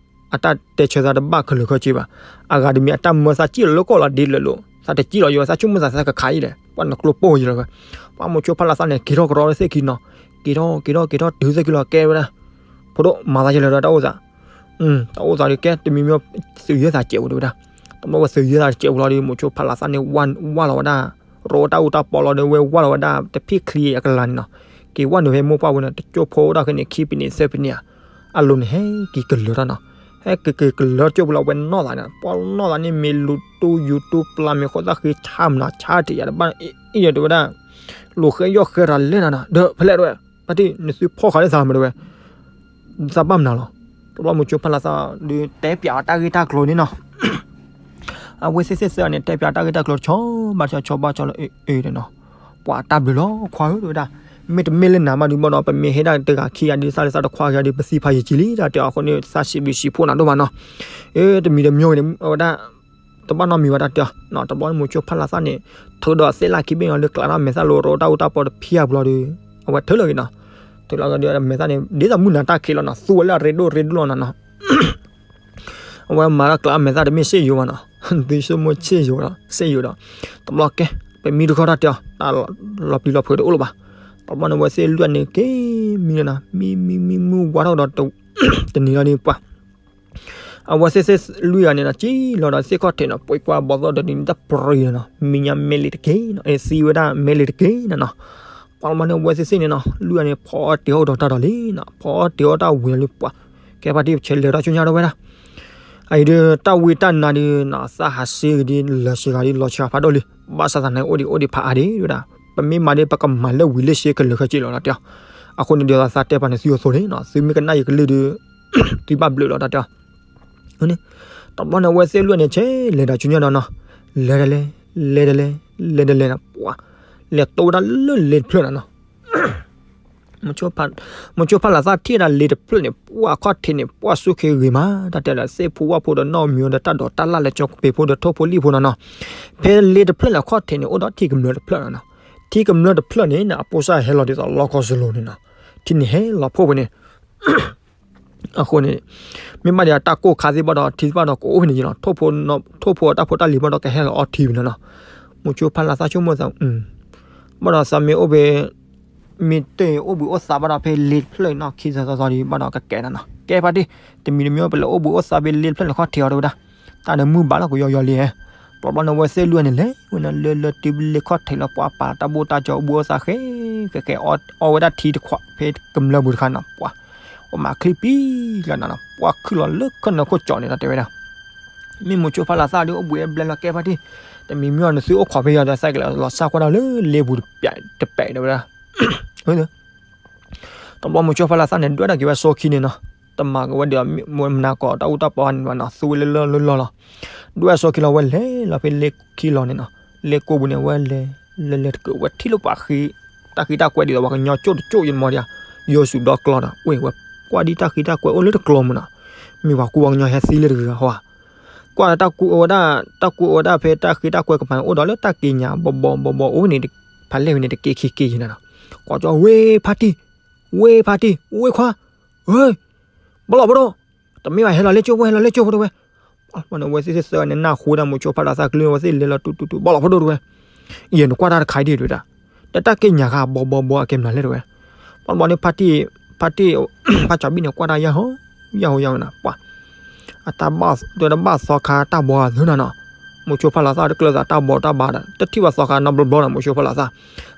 အတၢ်တဲဆၢသးတဘၣ်ခဲလၢာ်ခဲဆ့ဘၣ်, အဂၤတမံၤအတၢ်မၢသးစံၣ်လီၤလၢကီၢ်လီၤဒ်လဲၤလိၤ သးတစံၣ်လီၤယိၤ သးဆိကမိၣ်သးသးကခးအံၤလဲၣ် ပှၤနကျိပိၢ်ယလီၤဝဲ, ပှၤမိၤဆိဖးလးသၣ်န့ၣ် က့ၤထီၣ်ကရီသ့ၣ်ခံနီၤ, က့ၤထီၣ် က့ၤထီၣ်က့ၤထီၣ်တုၤသ့ၣ်ခံလီၤကဲဝဲဒၣ်, ဖိဒိၣ်မၤသးယလီၤဒီးတၢ်အိၣ်သး တၢ်အိၣ်သးဒီးကဲတမံၤမံၤ သုးယဲၢ်သးစဲးဝဲတဲဝဲဒၣ်, တဘျီဝဲသုးယဲၢ်သးစဲးဝဲလီၤဒီး မိၤဆိဖးလးသၣ်န့ၣ် ဝၢ်လီၤဝဲဒၣ်, ရိးတၢ်အူတၢ်ပီလီၤဒီးဝဲဝၢ်လီၤဝဲဒၣ် တဖံၣ်ချံအကလၤန့ၣ်နီၤ, က့ၤဝၢ်နုာ်ဖဲမိၢ်ပှၢ်ဝဲန့ၣ် တကၠိဖိဒၣ်ခဲန့ၣ် ခံပနံးသၢပနံးဧါ, အလိၤန့ၣ် ဟဲက့ၤကလၢၤတၢ်နီၤ, ဟဲက့ၤက့ၤကလၢၤတကၠိဖိလီၤ ဝဲနီၢ်သးန့ၣ် ပှၤနီၢ်သးန့ၣ် မ့ၢ်လူၤတူယူၤတူပျၢ်မ့ၢ်ဃိသၣ်ဃ့ဆါမနုၤဆါတ့ၢ်ယၤတဘၣ်အံၤဒီးတဲဝဲဒၣ်, လူၤဃဲယီၢ်ဃဲရၤလဲၣ်နၤနီၤ ဒီးဖဲလဲၣ်တဲဝဲ, ဖါတံၢ် နသုဖီၣ်ဃာ်လၢသးမ့ၢ်တဲဝဲ သးဘၣ်မနုၤလီၤ, တဘျီမိၤဆိဖးလးသၣ်ဒီးတဲပၠးအီၤတၢ်ဂ့ၢ်တၢ်ကျိၤန့ၣ်နီၤ, အဝဲသ့ၣ်သ့ၣ်သၢဂၤန့ၣ် တဲပၠးတၢ်ဂ့ၢ်တၢ်ကျိၤတဆီဘၣ်တဆီ ဆီဘၣ်ဆီလၢအ့ၣ်အ့ၣ်န့ၣ်နီၤ, ပှၤတၢ်ဘျုးလီၤခွါဧၢ တဲဝဲဒၣ်, မ့တမ့ၢ်လၢနၤမးဒုးဘၣ်ဒီး ပမ့ၢ်ဟ့ၣ်ဒၣ်တဂၤခံဂၤဒုး သးလၢသးတခွါဂၤဒုး ပသံဖးယံာ်ကံလံ တၢ်တဲအီၤအဃိန့ၣ် သးစံးဘျုးစံးဖှိၣ်နၤဒိၣ်မးနီၤ, အ့ တမံၤတမံၤဂ့ၤန့ၣ် အဝဲဒၣ် တဘၣ်နီတမံၤဘၣ်တၢ်တဲအီၤ, တဘျီမိၤဆိဖးလးသၣ်န့ၣ် ထုးဒီးသ့ၣ်လၢ်ခံဘ့ၣ်ညီလၢကျးထီၣ်မဲာ်သၣ်လိၤ ရိးတၢ်အူတၢ်ပီတဖံးအါဘျီဒီး အဝဲထုးလီၤက့ၤနီၤ, ထုးလီၤက့ၤဒီးမဲာ်သၣ်န့ၣ် ဒ်သိးမုၢ်နၤတၢ်ခံးလီၤနီၤ သူဝဲလၢအရ့ဒိၣ်ရ့ဒိၣ်လီၤနီၤနီၤ, အဝဲမၤလၢကျးထီၣ်မဲာ်သၣ်တမ့ၢ်စ့ၣ်ယိၤဘၣ်နီၤ, သုဆိကမိၣ်စ့ၣ်ယိၤဒီး စ့ၣ်ယိၤဒီး တဘျီကဲ ပမံတခီတၢ်တဲအီၤ တၢ်လီၤပျံၤလီၤဖုးတအိၣ်လၢၤဘၣ်, တဘျီန့ၣ် အဝဲသ့ၣ်လွံၢ်ဂၤန့ၣ်က့ၤမံလီၤနီၤ, မံမံမံမံဝါထီၣ်ဒီး တနံၤလီၤန့ၣ်ပှၤ အဝဲသ့ၣ်သ့ၣ်လွံၢ်ဂၤန့ၣ်နီၤ က့ၤလီၤဒီးသ့ၣ်ခီၣ်ထံးနီၤ ပှ့ၤကွၢ်ဘီသိၣ်ဒီးန့ၣ် တၢ်ပြံၤနီၤနီၤ မံညါမဲလံတက့ၢ်နီၤ အသံဝဲဒၣ်မဲလံတက့ၢ်နီၤနီၤ, ပှၤလီၤမးန့ၣ် အဝဲသ့ၣ်သ့ၣ်န့ၣ်နီၤ လွံၢ်ဂၤန့ၣ်ဖီအီၣ်တ့ၤအီၣ်ဒီးတၢ်ဒီးလံနီၤ ဖီအီၣ်တ့ၤအီၣ်တၢ်ဝံၤလီၤလံပှၤ ကဲပှၤတံၢ်ပဆဲးလဲၤထီၣ်ဆူညါဒီးဝဲဒၣ် အအံၤဒီးတၢ်ဝံတၢ်နါဒီးနီၤ သးဟးစ့ဂ့ၤဒီး လီၤစှၤဂၤဒီး လီၤစှၤဖးဒိၣ်လံ ဘၣ်ဆၣ်သနာ်က့ အိၣ်ဒံးအိၣ်ဒံးဖးအါဒံးဝဲဒၣ် ပမ့ၢ်မၤဒီး ပကမၤလၢဝံၤလၢစ့ခဲလၢာ်ခဲဆ့လီၤ တၢ်တဲအီၤ အဃိန့ၣ်ဒီးသးတဲပာ်န့ၣ်သုအသိးန့ၣ်နီၤ သုမ့ၢ်ကနၣ်ယကလုၢ်ဒီး သုဘၣ်ဘျုးလီၤ တၢ်တဲအီၤ တဘျီန့ၣ် အဝဲသ့ၣ်လွံၢ်ဂၤန့ၣ် ဆဲးလဲၤဒီးဆူညါဒီးနီၤ လဲၤဒၣ်လဲၤ လဲၤဒၣ်လဲၤ လဲၤဒၣ်လဲၤနီၤ ပှၤ လဲၤတိဝဲဒၣ်လၢလ့တဖျၢၣ်နီၤနီၤ မိၤဆိဖးလၢ်သၣ်ထံၣ်ဝဲဒၣ်လ့တဖျၢၣ်န့ၣ် ပှၤအခီၣ်ထံးန့ၣ် ပှၤစူၢ်က့ၤဂ့ၤမး တၢ်တဲလၢသ့ၣ်ဖိဝၣ်ဖိဒီးနီၢ်မံၤဒီးတၢ်ဒိးတၢ်လၢ်လၢကၠီကပ့ၤဖိဒီးထိၣ်ဖိလံၣ်ဖိနီၤနီၤ ဖဲလ့တဖျၢၣ်န့ၣ် အခီၣ်ထံးန့ၣ် အိၣ်ဒီးထံကမျၢၢ်တဖျၢၣ်နီၤနီၤ ထံကမျၢၢ်တဖျၢၣ်န့ၣ် အပိစၢ်ဟဲလီၤဒ်သိးလီခီစလိၤန့ၣ်နီၤ ထံန့ၣ်ဟဲလီၤဖှိၣ်ဝဲန့ၣ် အဃိန့ၣ် မ့ၢ်ဘၣ်ဒီးတၢ်ကိၢ်ခါသ့ၣ်ဘၣ်ဒီး ထံသ့ၣ်ဘၣ်ဒီးကအိၣ်ဖဲန့ၣ်က့ၤလီၤ ထိၣ်ဖိအတၢ်ဖိတၢ်လံၤဘၣ်ဒီးကဟဲလီၤအီထံဝဲနီၤနီၤ မိၤဆိဖးလၢ်သၣ်ဆိကမိၣ်သး ဘၣ်ဒီးသးမ့ၢ်အိၣ်ဖဲ မ့ၢ်တအိၣ်ဘှံးအိၣ်သါဘၣ်ဒီး ဖဲလ့တဖျၢၣ်နီၤ ခံသီသီဒီး ဘၣ်ဒီးကကဲနၤနီၤ ကဲဖါတံၢ်, တမံၤတမံၤ ပလဲၤအိၣ်ဘှံးအိၣ်သါဖဲလ့တဖျၢၣ်န့ၣ် ခီၣ်ထံးအီၤတဝဲဒၣ်, တၢ်ဒီးမုၢ်ဘၣ်လီၤကယီယီလံဧါ, တဘျီန့ၣ် အဝဲသ့ၣ်လွံၢ်န့ၣ် လဲၤဝဲန့ၣ် လၢလၢတုၤလ့ခီၣ်ထံးလီၤ ပှၤပာ်တၢ်ဘိၣ်တၢ်ကၠီအိၣ်ဘှံးအိၣ်သါဃဲ ဃဲဃဲ အီဝဲဒၣ်ထံတခွး ဖဲကမျၢၢ်ပူၤတခါနီၤ ပှၤ အိၣ်မးချံပံလီၤနၤနီၤ ပှၤခုၣ်လီၤလၢခၢၣ်နၢခိၣ်ကၠီန့ၣ်ဒီးတဲဝဲဒၣ် မ့ၢ်မိၤဆိဖါလၤသၣ်ဒီးအိၣ်ဘှံးအဘျဲလီၤ ကဲဖါတံၢ်, တမံၤမံၤအီၤ နသုအိၣ်ခိးဖဲယီၤဒီး စဲးကလဲၤလီၤစၢ်ကွၢ်တၢ်လၢလ့ပူၤတပဲာ်တပဲာ်ဒီးဝဲဒၣ် တဘျီမိၤဆိဖါလၤသၣ်န့ၣ် ဒွဲၣ်ထီၣ်က့ၤဝဲစိခံန့ၣ်နီၤ, တမၤက့ၤဝဲဒီး မနၤကိးတၢ်အူတၢ်ပီန့ၣ်ဘၣ်နီၤ သူဝဲလၢလၢလၢလီၢ်လီၤ, ဒွဲၣ်စိခံလီၤ ဝဲလဲၤလီၤဖဲလ့ခံလီၤန့ၣ်နီၤ, လ့ကိပူၤန့ၣ် ဝဲလဲၤ လဲၤလဲၤတကၢး ဝဲထံၣ်လၢပှၤဃ့ တၢ်ဃ့တၢ်ကွဲဒ်သိးပှၤကညီကၠိၣ်တကၠိၣ်ယမီၤဒံး, ယိၤစူၤဒီကျီဒီး ဝဲ ဝဲကွၢ်ဒ်တၢ်ဃ့တၢ်ကွဲအိၣ်လၢတကျီမုၢ်နီၤ, မ့ၢ်ပှၤကူပှၤကညီဟဲသံလၢတဂၤဟီဧါ, ကွၢ်တၢ်ကူဝဲဒၣ် တၢ်ကူဝဲဒၣ်ဖဲတၢ်ဃ့တၢ်ကွဲကပၤန့ၣ် အိၣ်ဒီးလၢတၢ်က့ညါ ဘီဘီဘီဘီအိၣ်ဖဲန့ၣ် ဖးလဲၢ်ဖဲန့ၣ် တက့ခံက့ယံၤနၤနီၤ, ကိးကၠီ ဝ့ၢ်ဖါတံၢ်, ဝ့ၢ်ဖါတံၢ်, ဝ့ၢ်ခွါ, ဝ့ၢ် ဘီလီၤဖိဒိၣ်, တမ့ၢ်ဘၣ် ဟဲလီၤလ့ကၠိဖိ ဟဲလီၤလ့ကၠိဖိတဝဲ, အဝဲသ့ၣ်သၢဂၤန့ၣ် နၢ်ဟူဝဲဒၣ်မိၤဆိဖါလၤသၣ်ကလုၢ် အဝဲသ့ၣ်လဲၤလီၤတူတူတူ ဘီလီၤဖိဒိၣ်တဝဲ, ယဲနကွၢ်တၢ်တခါအံၤဒံးတဝဲဒၣ်, ဒီးတၢ်က့ညါဃါဘီဘီဘီအကဲမနုၤလဲၣ်တဝဲ, ဘီဘီန့ၣ် ဖါတံၢ် ဖါတံၢ် ဖါကၠီဘံၣ်န့ၣ် ကွၢ်တၢ်ယၢ်ဟီ ယၢ်ဟီယၢ်ဟီနၤ ပှၤ အတၢ်ဘၣ် တဲတဘၣ်သီခါတၢ်ဘီအသၢနၤနီၤ, မိၤဆိဖါလၤသၣ်တကျၢၤသးတၢ်ဘီတၢ်ဘါဒီး တထံၣ်ဘၣ်သီခါနီတဘျီဘျီနီၤ မိၤဆိဖါလၤသၣ်,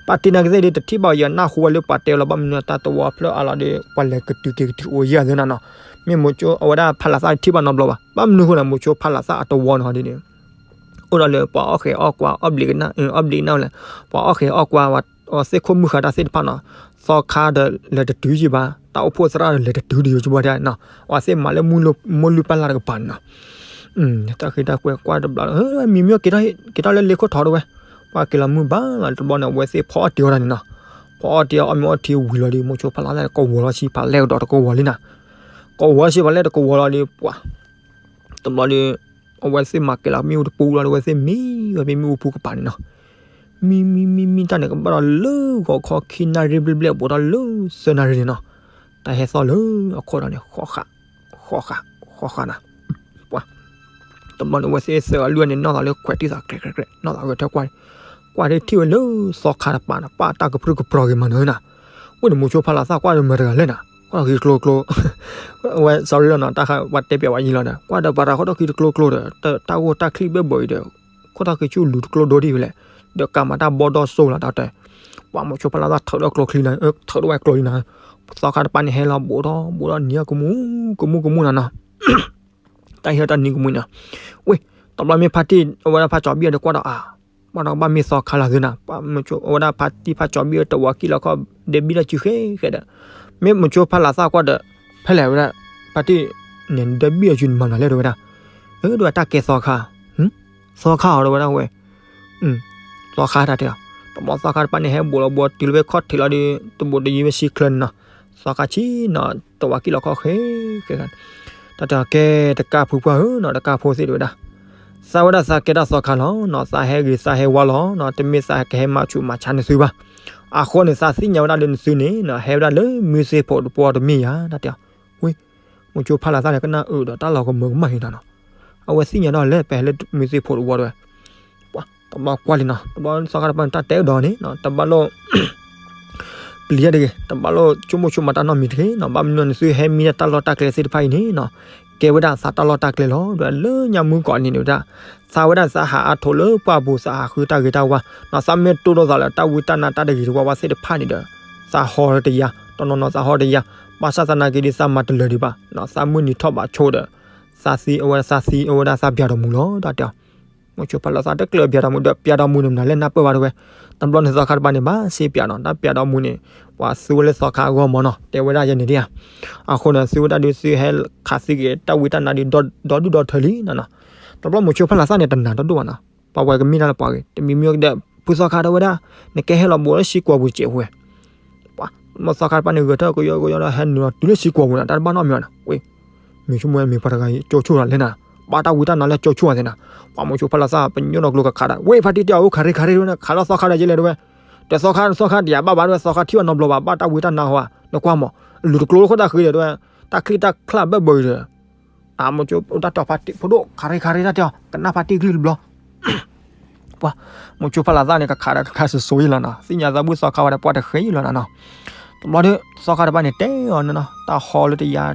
ပၢ်တံၢ်နာ်က့သ့ၣ်ဒ်တထံၣ်ဘၣ် ယနၢ်ဟူဝဲလၢပှၤတဲလီၤ ဘၣ်မနုၤတၢ်တဝီဖျၢၣ်အါလီၤဒီး ပှၤလဲၤကတုၤက့ၤကတုၤအိၣ်ယဲၢ်သၢနၤနီၤ, မ့ၢ်မိၤဆိအဝဲဒၣ်ဖါလၤသၣ်တထံၣ်ဘၣ်နီတဘျီဘၣ်, ဘၣ်မနုၤအဃိန့ၣ် မိၤဆိဖါလၤသၣ်အတဝီန့ၣ်ဟီဒ်န့ၣ် အိၣ်ဒီးလၢပှၤအီၣ်ဃဲၤအီၣ်ကွါ အီၣ်ဘျံးကနၣ် အီၣ်ဘျံးကနၣ်လဲၣ်, ပှၤအီၣ်ဃဲၤအီၣ်ကွါ သ့ၣ်ခိၣ်မုၢ်ဃါတၢ်သ့ၣ်တဖၣ်နီၤ, သီခါဒီးလဲၤတတုၤယံၤဘၣ်, တၢ်အိၣ်ဖှိၣ်သရၣ်ဒီးလဲၤတတုၤဒံးယိၤကဘီဒၣ်နီၤ, အဝဲသ့ၣ်မၤလၢမိၢ်လုၢ်ပၢ်လၢ်တကပၤန့ၣ်နီၤ, တၢ်ဃ့တၢ်ကွဲကွၢ်တဘျီ မံၤမံၤက့ၤထီၣ်လၢလ့ခိၣ်ထီတဝဲ, ကွၢ်က့ၤလီၤမုၢ်ဘၣ်လီၤတဘျီန့ၣ် အဝဲသ့ၣ်ဖီအီၣ်တ့ၤအီၣ်တၢ်န့ၣ်နီၤ, ဖီအီၣ်တ့ၤအီၣ်မ့ၤအီၣ်ထံဝံၤလီၤဒီး မိၤဆိဖါလၤသၣ်န့ၣ် ကဝီၤလီၤဆံဖးလဲၢ်ကဒီးတကဝီၤလံနီၤ, ကဝီၤဆံဖးလဲၢ်တကဝီၤလီၤဒီး ပှၤ တဘျီဒီး အဝဲသ့ၣ်မၤကဲၤလီၤမ့ၣ်အူတပူၤလီၤဒီး အဝဲသ့ၣ်မံဝဲဖဲမ့ၣ်အူပူၤကပၤန့ၣ်နီၤ, မံမံမံမံတၢ်န့ၣ် ကဘၣ်ဒီးလၢဂီၤခီခံနၣ်ရံၣ်ဘျဲၣ်ဘျဲၣ် ဘူးထီၣ်လၢသၢနၣ်ရံၣ်န့ၣ်နီၤ, တၢ်ဟဲသီၣ်လၢအခိၣ်ဒီးန့ၣ် ဃီဃး ဃီဃး ဃီဃးနၤ, ပှၤ တဘျီန့ၣ် အဝဲသ့ၣ်သၢဂၤလွံၢ်ဂၤန့ၣ် နီၢ်သးလၢခွဲးတံၢ်သးကျဲးကျဲးကျဲး နီၢ်သးဂဲၤထၢၣ်ကွၢ်, ကွၢ်ဒ်ထံၣ်ဝဲလၢသီခါတပၤန့ၣ် ပၢ်တၢ်ကပြုၢ်ကပြီၤဂ့ၤမးန့ၣ်နီၤ, ဝဲန့ၣ်မိၤဆိဖါလၤသၣ်ကွၢ်ဒီးမတၤတဂၤလဲၣ်နီၤ ကွၢ်ထီၣ်ဃံတကျိတကျိ ဝဲ sorry လီၤနီၤ တၢ်ဃးပှၤတဲပျးဝဲယံၤလီၤဒီး ကွၢ်ဒီးပှၤတၢ်ဃီထီၣ်ဃံတကျိတကျိဒီး တၢ်ဂိၢ်တၢ်ချံဘၢၣ်ဘၢၣ်အံၤဒီး ခိၣ်ထီၣ်ဃံဆူလူၤတကျိဒိဒံးဝဲလဲၣ်, ဒီးကးမၤတၢ်ဘီဒီစိလီၤတၢ်တဲ, ပှၤမိၤဆိဖါလၤသၣ်ထုးထီၣ်ကျိချံလီၤ ထုးထီၣ်ဝဲကျိလံနီၤ, သီခါတပၤန့ၣ်ဟဲလီၤဘူးထီၣ်ဘူးထီၣ်နံၤ ကမူကမူကမူနၤနီၤ တၢ်ဟံးထီၣ်တၢ်နံၤကမူနီၤ, ဝဲ တဘျီမ့ၢ်ဖါတံၢ် အဝဲဒၣ်ဖါကၠီဘံၣ်အီၤဒီးကွၢ်ဒီးအါ, ဘၣ်ဒီးကဘၣ်မ့ၢ်သီခါလီၤသုနီၤ, အဝဲဒၣ်ဖါတံၢ်ဖါကၠီဘံၣ်အီၤတဝီကံၣ်လီၤခီၣ် ဒဲးဘံၣ်ဒီးစုဃဲဃဲဒီး, မ့ၢ်မိၤဆိဖါလၤသၣ်ကွၢ်ဒီး ဖဲလဲၣ်ဝဲဒၣ်, ဖါတံၢ်န့ၣ် ဒဲးဘံၣ်အီၤစုန့ၣ်မၤနၤလဲၣ်တဝဲဒၣ်, အၢ တဝဲတၢ်ကဲသီခါ, သီခါအီၤတဝဲဒၣ်ဝဲ သီခါတၢ်တဲအီၤ, တဘျီသီခါတပၤန့ၣ် ဟဲဘူးလီၤဘူးတုၤလၢဖဲခီၣ်ထံးလီၤဒီး တဘူးတယံၤဝဲဆံချၢန့ၣ်နီၤ, သီခါဆံနီၤ တဝီကံၣ်လီၤခီၣ်ဃဲဃဲ, တၢ်တဲအီၤကဲတကးဖုပှၢ်ဧၢနီၤ တကးဖိသ့ၣ်တဝဲဒၣ်, သးဝဲဒၣ်သးကဲတၢ်သီခါလီၤနီၤ သးဟဲဂ့ၤသးဟဲဝါလီၤနီၤ တမ့ၢ်သးကဟဲမၤဆူးမၤဆါနသုဘၣ်, အဃိန့ၣ် သးသ့ၣ်ညါဝဲဒၣ်လၢနသုန့ၣ်နီၤ ဟဲဝဲဒၣ်လၢမုၢ်သ့ၣ်ဖိတပှီၢ်တမ့ၢ်ယၤ တၢ်တဲအီၤ, ဝဲ မိၤဆိဖါလၤသၣ်န့ၣ် ကနၣ်အၢဒီးတၢ်လီၤကမၢကမၣ်ဟံးနီၤနီၤ, အဝဲသ့ၣ်ညါဒီးလဲၣ် ပဟဲလၢမုၢ်သ့ၣ်ဖိတဝီတဝဲ, ပှၤတဘျီကွၢ်လံနီၤ တဘျီသီခါတပၤန့ၣ် တၢ်တဲအၢဒီးန့ၣ်နီၤ တဘၣ်လိၣ် ပျံၤတဂ့ၤ တဘၣ်လိၣ်ဆိကမိၣ်ဆိကမးတၢ်နီတမံၤတဂ့ၤနီၤ ဘၣ်မနုၤနသုဟဲမံဒၣ်တၢ်လီၢ်တၢ်ကျဲသ့ၣ်တဖၣ်အံၤန့ၣ်နီၤ, ကဲဝဲဒၣ်သးတၢ်လီၢ်တၢ်ကျဲလီၤ ဒီးလၢညါမုၢ်ကီးန့ၣ်ဝဲဒၣ်, သးဝဲဒၣ်သးဟးအါထိးလၢပှၢ်ပူၤ သးဟးဃုတၢ်ဂ့ၤတၢ်ဝါနီၤ သးမ့ၢ်တိၢ်လိာ်သးလၢတၢ်ဝံတၢ်နါတၢ်တဂ့ၤတဝါဝဲသ့ၣ်တဖၣ်န့ၣ်ဒီး, သးဟီတယါ တနီၤနီၤသးဟီတယါ, ဘၣ်ဆၣ်သနာ်က့ဒီးသးမၤတလၢာ်ဒံးဘၣ်နီၤ သးမုၢ်နံၤထီၣ်ဘးဆိဒီး, သးသံအဝဲသးသံအဝဲဒၣ်သးပျးဒီးမူၤလီၤ တၢ်တဲအီၤ မိၤဆိဖါလီၤသးတကျၢၤပျးဒီးမူၤဒီး ပျးဒီးမူၤန့ၣ်မနုၤလဲၣ်နၢ်ပၢၢ်ဘၣ်တဝဲ, တဘျီန့ၣ်သီခါတပၤန့ၣ် ဘၣ်စ့ပျးနီၤ တၢ်ပျးဒီးမူၤန့ၣ်, ပှၤသူဝဲလၢသီခါအဂီၢ်မၢ်နီၤ တဲဝဲဒၣ်ယဲန့ၣ်ဒ်ဧါ, အဃိန့ၣ် သုဝဲဒၣ်ဒုးသုဟဲခးသံက့ၤတၢ်ဝံတၢ်နါဒုးဒီဒူၣ်ဒီထၢလံနီၤနီၤ, တဘျီမိၤဆိဖါလီၤသးန့ၣ် တနာ်တဒိၣ်ဘၣ်နီၤ, ပှၤဝဲကမ့ၢ်တၢ်လၢပှၤဂ့ၤ တမံၤမံၤဒီး ဖုသီခါတဝဲဒၣ်, နကဟဲလီၤဘူးလၢစံကွီၤပူၤစဲးဝဲ ပှၤ မ့ၢ်သီခါတပၤန့ၣ် ဂဲၤထၢၣ်ကယီကယီဒီး ဟဲနုာ်လီၤတုၤလၢစံကွီၤပူၤန့ၣ် တၢ်တဘၣ်နီတမံၤဘၣ်န့ၣ်, ဝဲ မ့ၢ်ဆိကမိၣ်ဝဲမ့ၢ်ပှၤတဂၤအံၤ ကၠိဆိၣ်လီၤလဲၣ်နၤ, ဘၣ်တၢ်ဝံတၢ်နါလၢကၠိဆိၣ်အသးနၤ, ပှၤမိၤဆိဖါလီၤသး ပညိၣ်နီၣ်ကျိကခးဒီး ဝဲဖါတံၢ်တဲအီၤ အိၣ်ခးရ့ခးရ့ဝဲန့ၣ် ခးလီၤသီခါဒီးယဲလဲၣ်တဝဲ, ဒီးသီခါ သီခါတယၤဘၣ်ဘၣ်တဝဲ သီခါထံၣ်ဘၣ်နီတဘျီဘၣ် ဘၣ်တၢ်ဝံတၢ်နါဟီဧါ, နကွၢ်မး လူၤတကျိခိၣ်တၢ်ဃ့ဒီးတဝဲ, တၢ်ချံတၢ်ချၢဘၢၣ်ဘၢအံၤဒီး အမိၤဆိအိၣ်တၢ်တီၤဖါတံၢ်ဖိဒိၣ် ခးရ့ခးရ့တၢ်တဲအီၤ ကနၣ်ဖါတံၢ်ကလုၢ်တဘျီ ပှၤ မိၤဆိဖးလးသၣ်န့ၣ် ကခးဒီးကခးစိၤစိၤယံၤလီၤနီၤ, သ့ၣ်ညါသးဘူၣ်သီခါဝဲဒီးပှၢ်တဃ့ယံၤလီၤနီၤနီၤ. တဘျီဒီး သီခါတပၤန့ၣ်တဲအီၤနီၤနီၤ, တၢ်ဟီလၢတယါ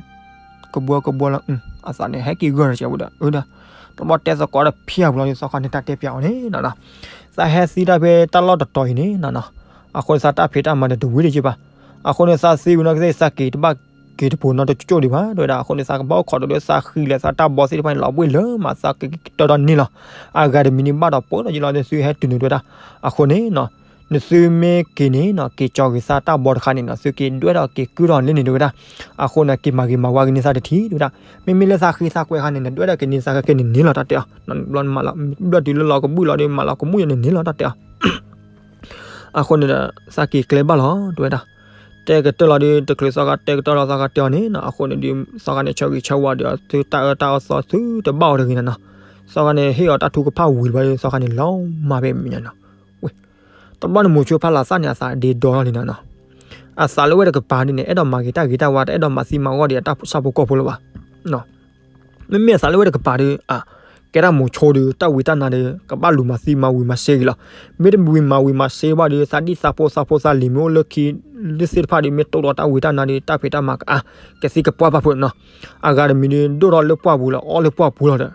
ကဘှီကဘှီလီၤ, အသးန့ၣ်ဟဲက့ၤဂၢၢ်တကဲးဝဲဒီး အၢဒီး တဘျီတဲသကိးဒီးဖၠၣ်ပူၤလီၤဒီး သီခါန့ၣ်တၢ်တဲပၠးအီၤန့ၣ်နီၤနီၤ, သးဟဲသံတၢ်ဖဲတၢ်လီၢ်တတီၤအံၤန့ၣ်နီၤနီၤ, အဃိန့ၣ်သးတၢ်ဖံးတၢ်မၤဒီးတဝံၤဒံးက့ဘၣ်. အဃိန့ၣ်သးသံဝံၤနီၢ်ကသ့ၣ် သးက့ၤတဘၣ်က့ၤတပိၤနီတကၠိၣ်ဒံးဘၣ် တဲဝဲဒၣ်. အဃိန့ၣ်သးကဘၣ်အိၣ်ခိးဒီးသးဃံလၢသးတၢ်ဘီသ့ၣ်တဖၣ်န့ၣ် လီၤဘှ့ၣ်လၢမး သးကကတၢၢ်ဒီးန့ၢ်လီၤ. အဂၤတမံၤန့ၣ်ဘၣ်ဒီးပိာ်ထီၣ်ယံၤလီၤ နသုဟဲတုၤန့ၣ် တဲဝဲဒၣ်. အဃိန့ၣ်နီၤ နသုမ့ၢ်က့ၤန့ၣ်နီၤ က့ၤကၠီၤက့ၤသးတၢ်ဘီတခါန့ၣ်နီၤ သုက့ၤဒွဲၣ်ဒီးက့ၤကုၢ်ထီၣ်လၢန့ၣ် တဲဝဲဒၣ်. အဃိန့ၣ် က့ၤမၤဂ့ၤမၤဝါက့ၤန့ၢ်သးတထံၣ် တဲဝဲဒၣ်. မ့မ့ၢ်လၢသးဃ့သးကွဲခါန့ၣ် နဒွဲၣ်ဒီးက့ၤန့ၢ်သးခဲကဲန့ၣ်န့ၢ်လီၤ တၢ်တဲအီၤ. ဘျီနမၤလီၤ ဘျီတုၤလၢလီၤကဘူၣ်လီၤဒီး မၤလီၤကမူၣ်ယဲန့ၣ်န့ၢ်လီၤ တၢ်တဲအီၤ. အဃိန့ၣ်ဒီး သးက့ၤကျဲဘၣ်လီၤ တဲဝဲဒၣ်. တဲကတၢၢ်လီၤဒီး တချုးသီခါတဲကတၢၢ်လီၤ သီခါတဲအီၤန့ၣ်နီၤ အဃိန့ၣ်ဒီး သီခါန့ၣ်ဆၢဂ့ၤဆၢဝါဒီး သုတၢ်အၢတၢ်အီသီသုတဘၣ်အီၤတဂ့ၤနီၤနီၤ. သီခါန့ၣ်ဟ့ၣ်အီၤတၢ်ထုကဖၣ်ဝံၤလီၤဒီး သီခါန့ၣ်လီၤမၢ်ဖဲမဲာ်ညါနီၤ. ဝဲ တဘျီန့ၣ် မိၤဆိဖးလးသၣ်န့ၣ် အသးဒ့ဒီထီၣ်လံနီၤနီၤ. အသးလၢဝဲတကပၤဒ်န့ၣ် အဲၣ်ဒိးမၤဂ့ၤတၢ်ဂ့ၤတၢ်ဝါ တအဲၣ်ဒိးမၤသံမၤဂီၢ်ဒီးအတၢ်ဆၣ်ဖိကီၢ်ဖိလၢၤဘၣ်. မ့မ့ၢ်အသးလၢဝဲတကပၤဒီး အ ကဲဒၣ်မိၤဆိဒီး တၢ်ဝံတၢ်နါဒီး ကဘၣ်လူၤမၤသံမၤဝံၤမၤစ့ဂ့ၤလီၤ. မ့တမ့ၢ်ဝံၤမၤဝံၤမၤစ့ဘၣ်ဒီး သးဒံၣ်သးဖိသးဖိသးလံၤမ့ၢ်အိၣ်လၢခံ လၢသ့ၣ်တဖၣ်ဒီး မ့ၢ်တိၢ်ဒီးတၢ်ဝံတၢ်နါဒီး တၢ်ဖံးတၢ်မၤကအါ ကသံကပှၢ်ပာ်ဖုးနီၤ. အဂၤတမံၤဒီး ဒိၣ်ထီၣ်လၢပှၢ်ပူၤလီၤ အီၣ်လၢပှၢ်ပူၤလီၤဒီး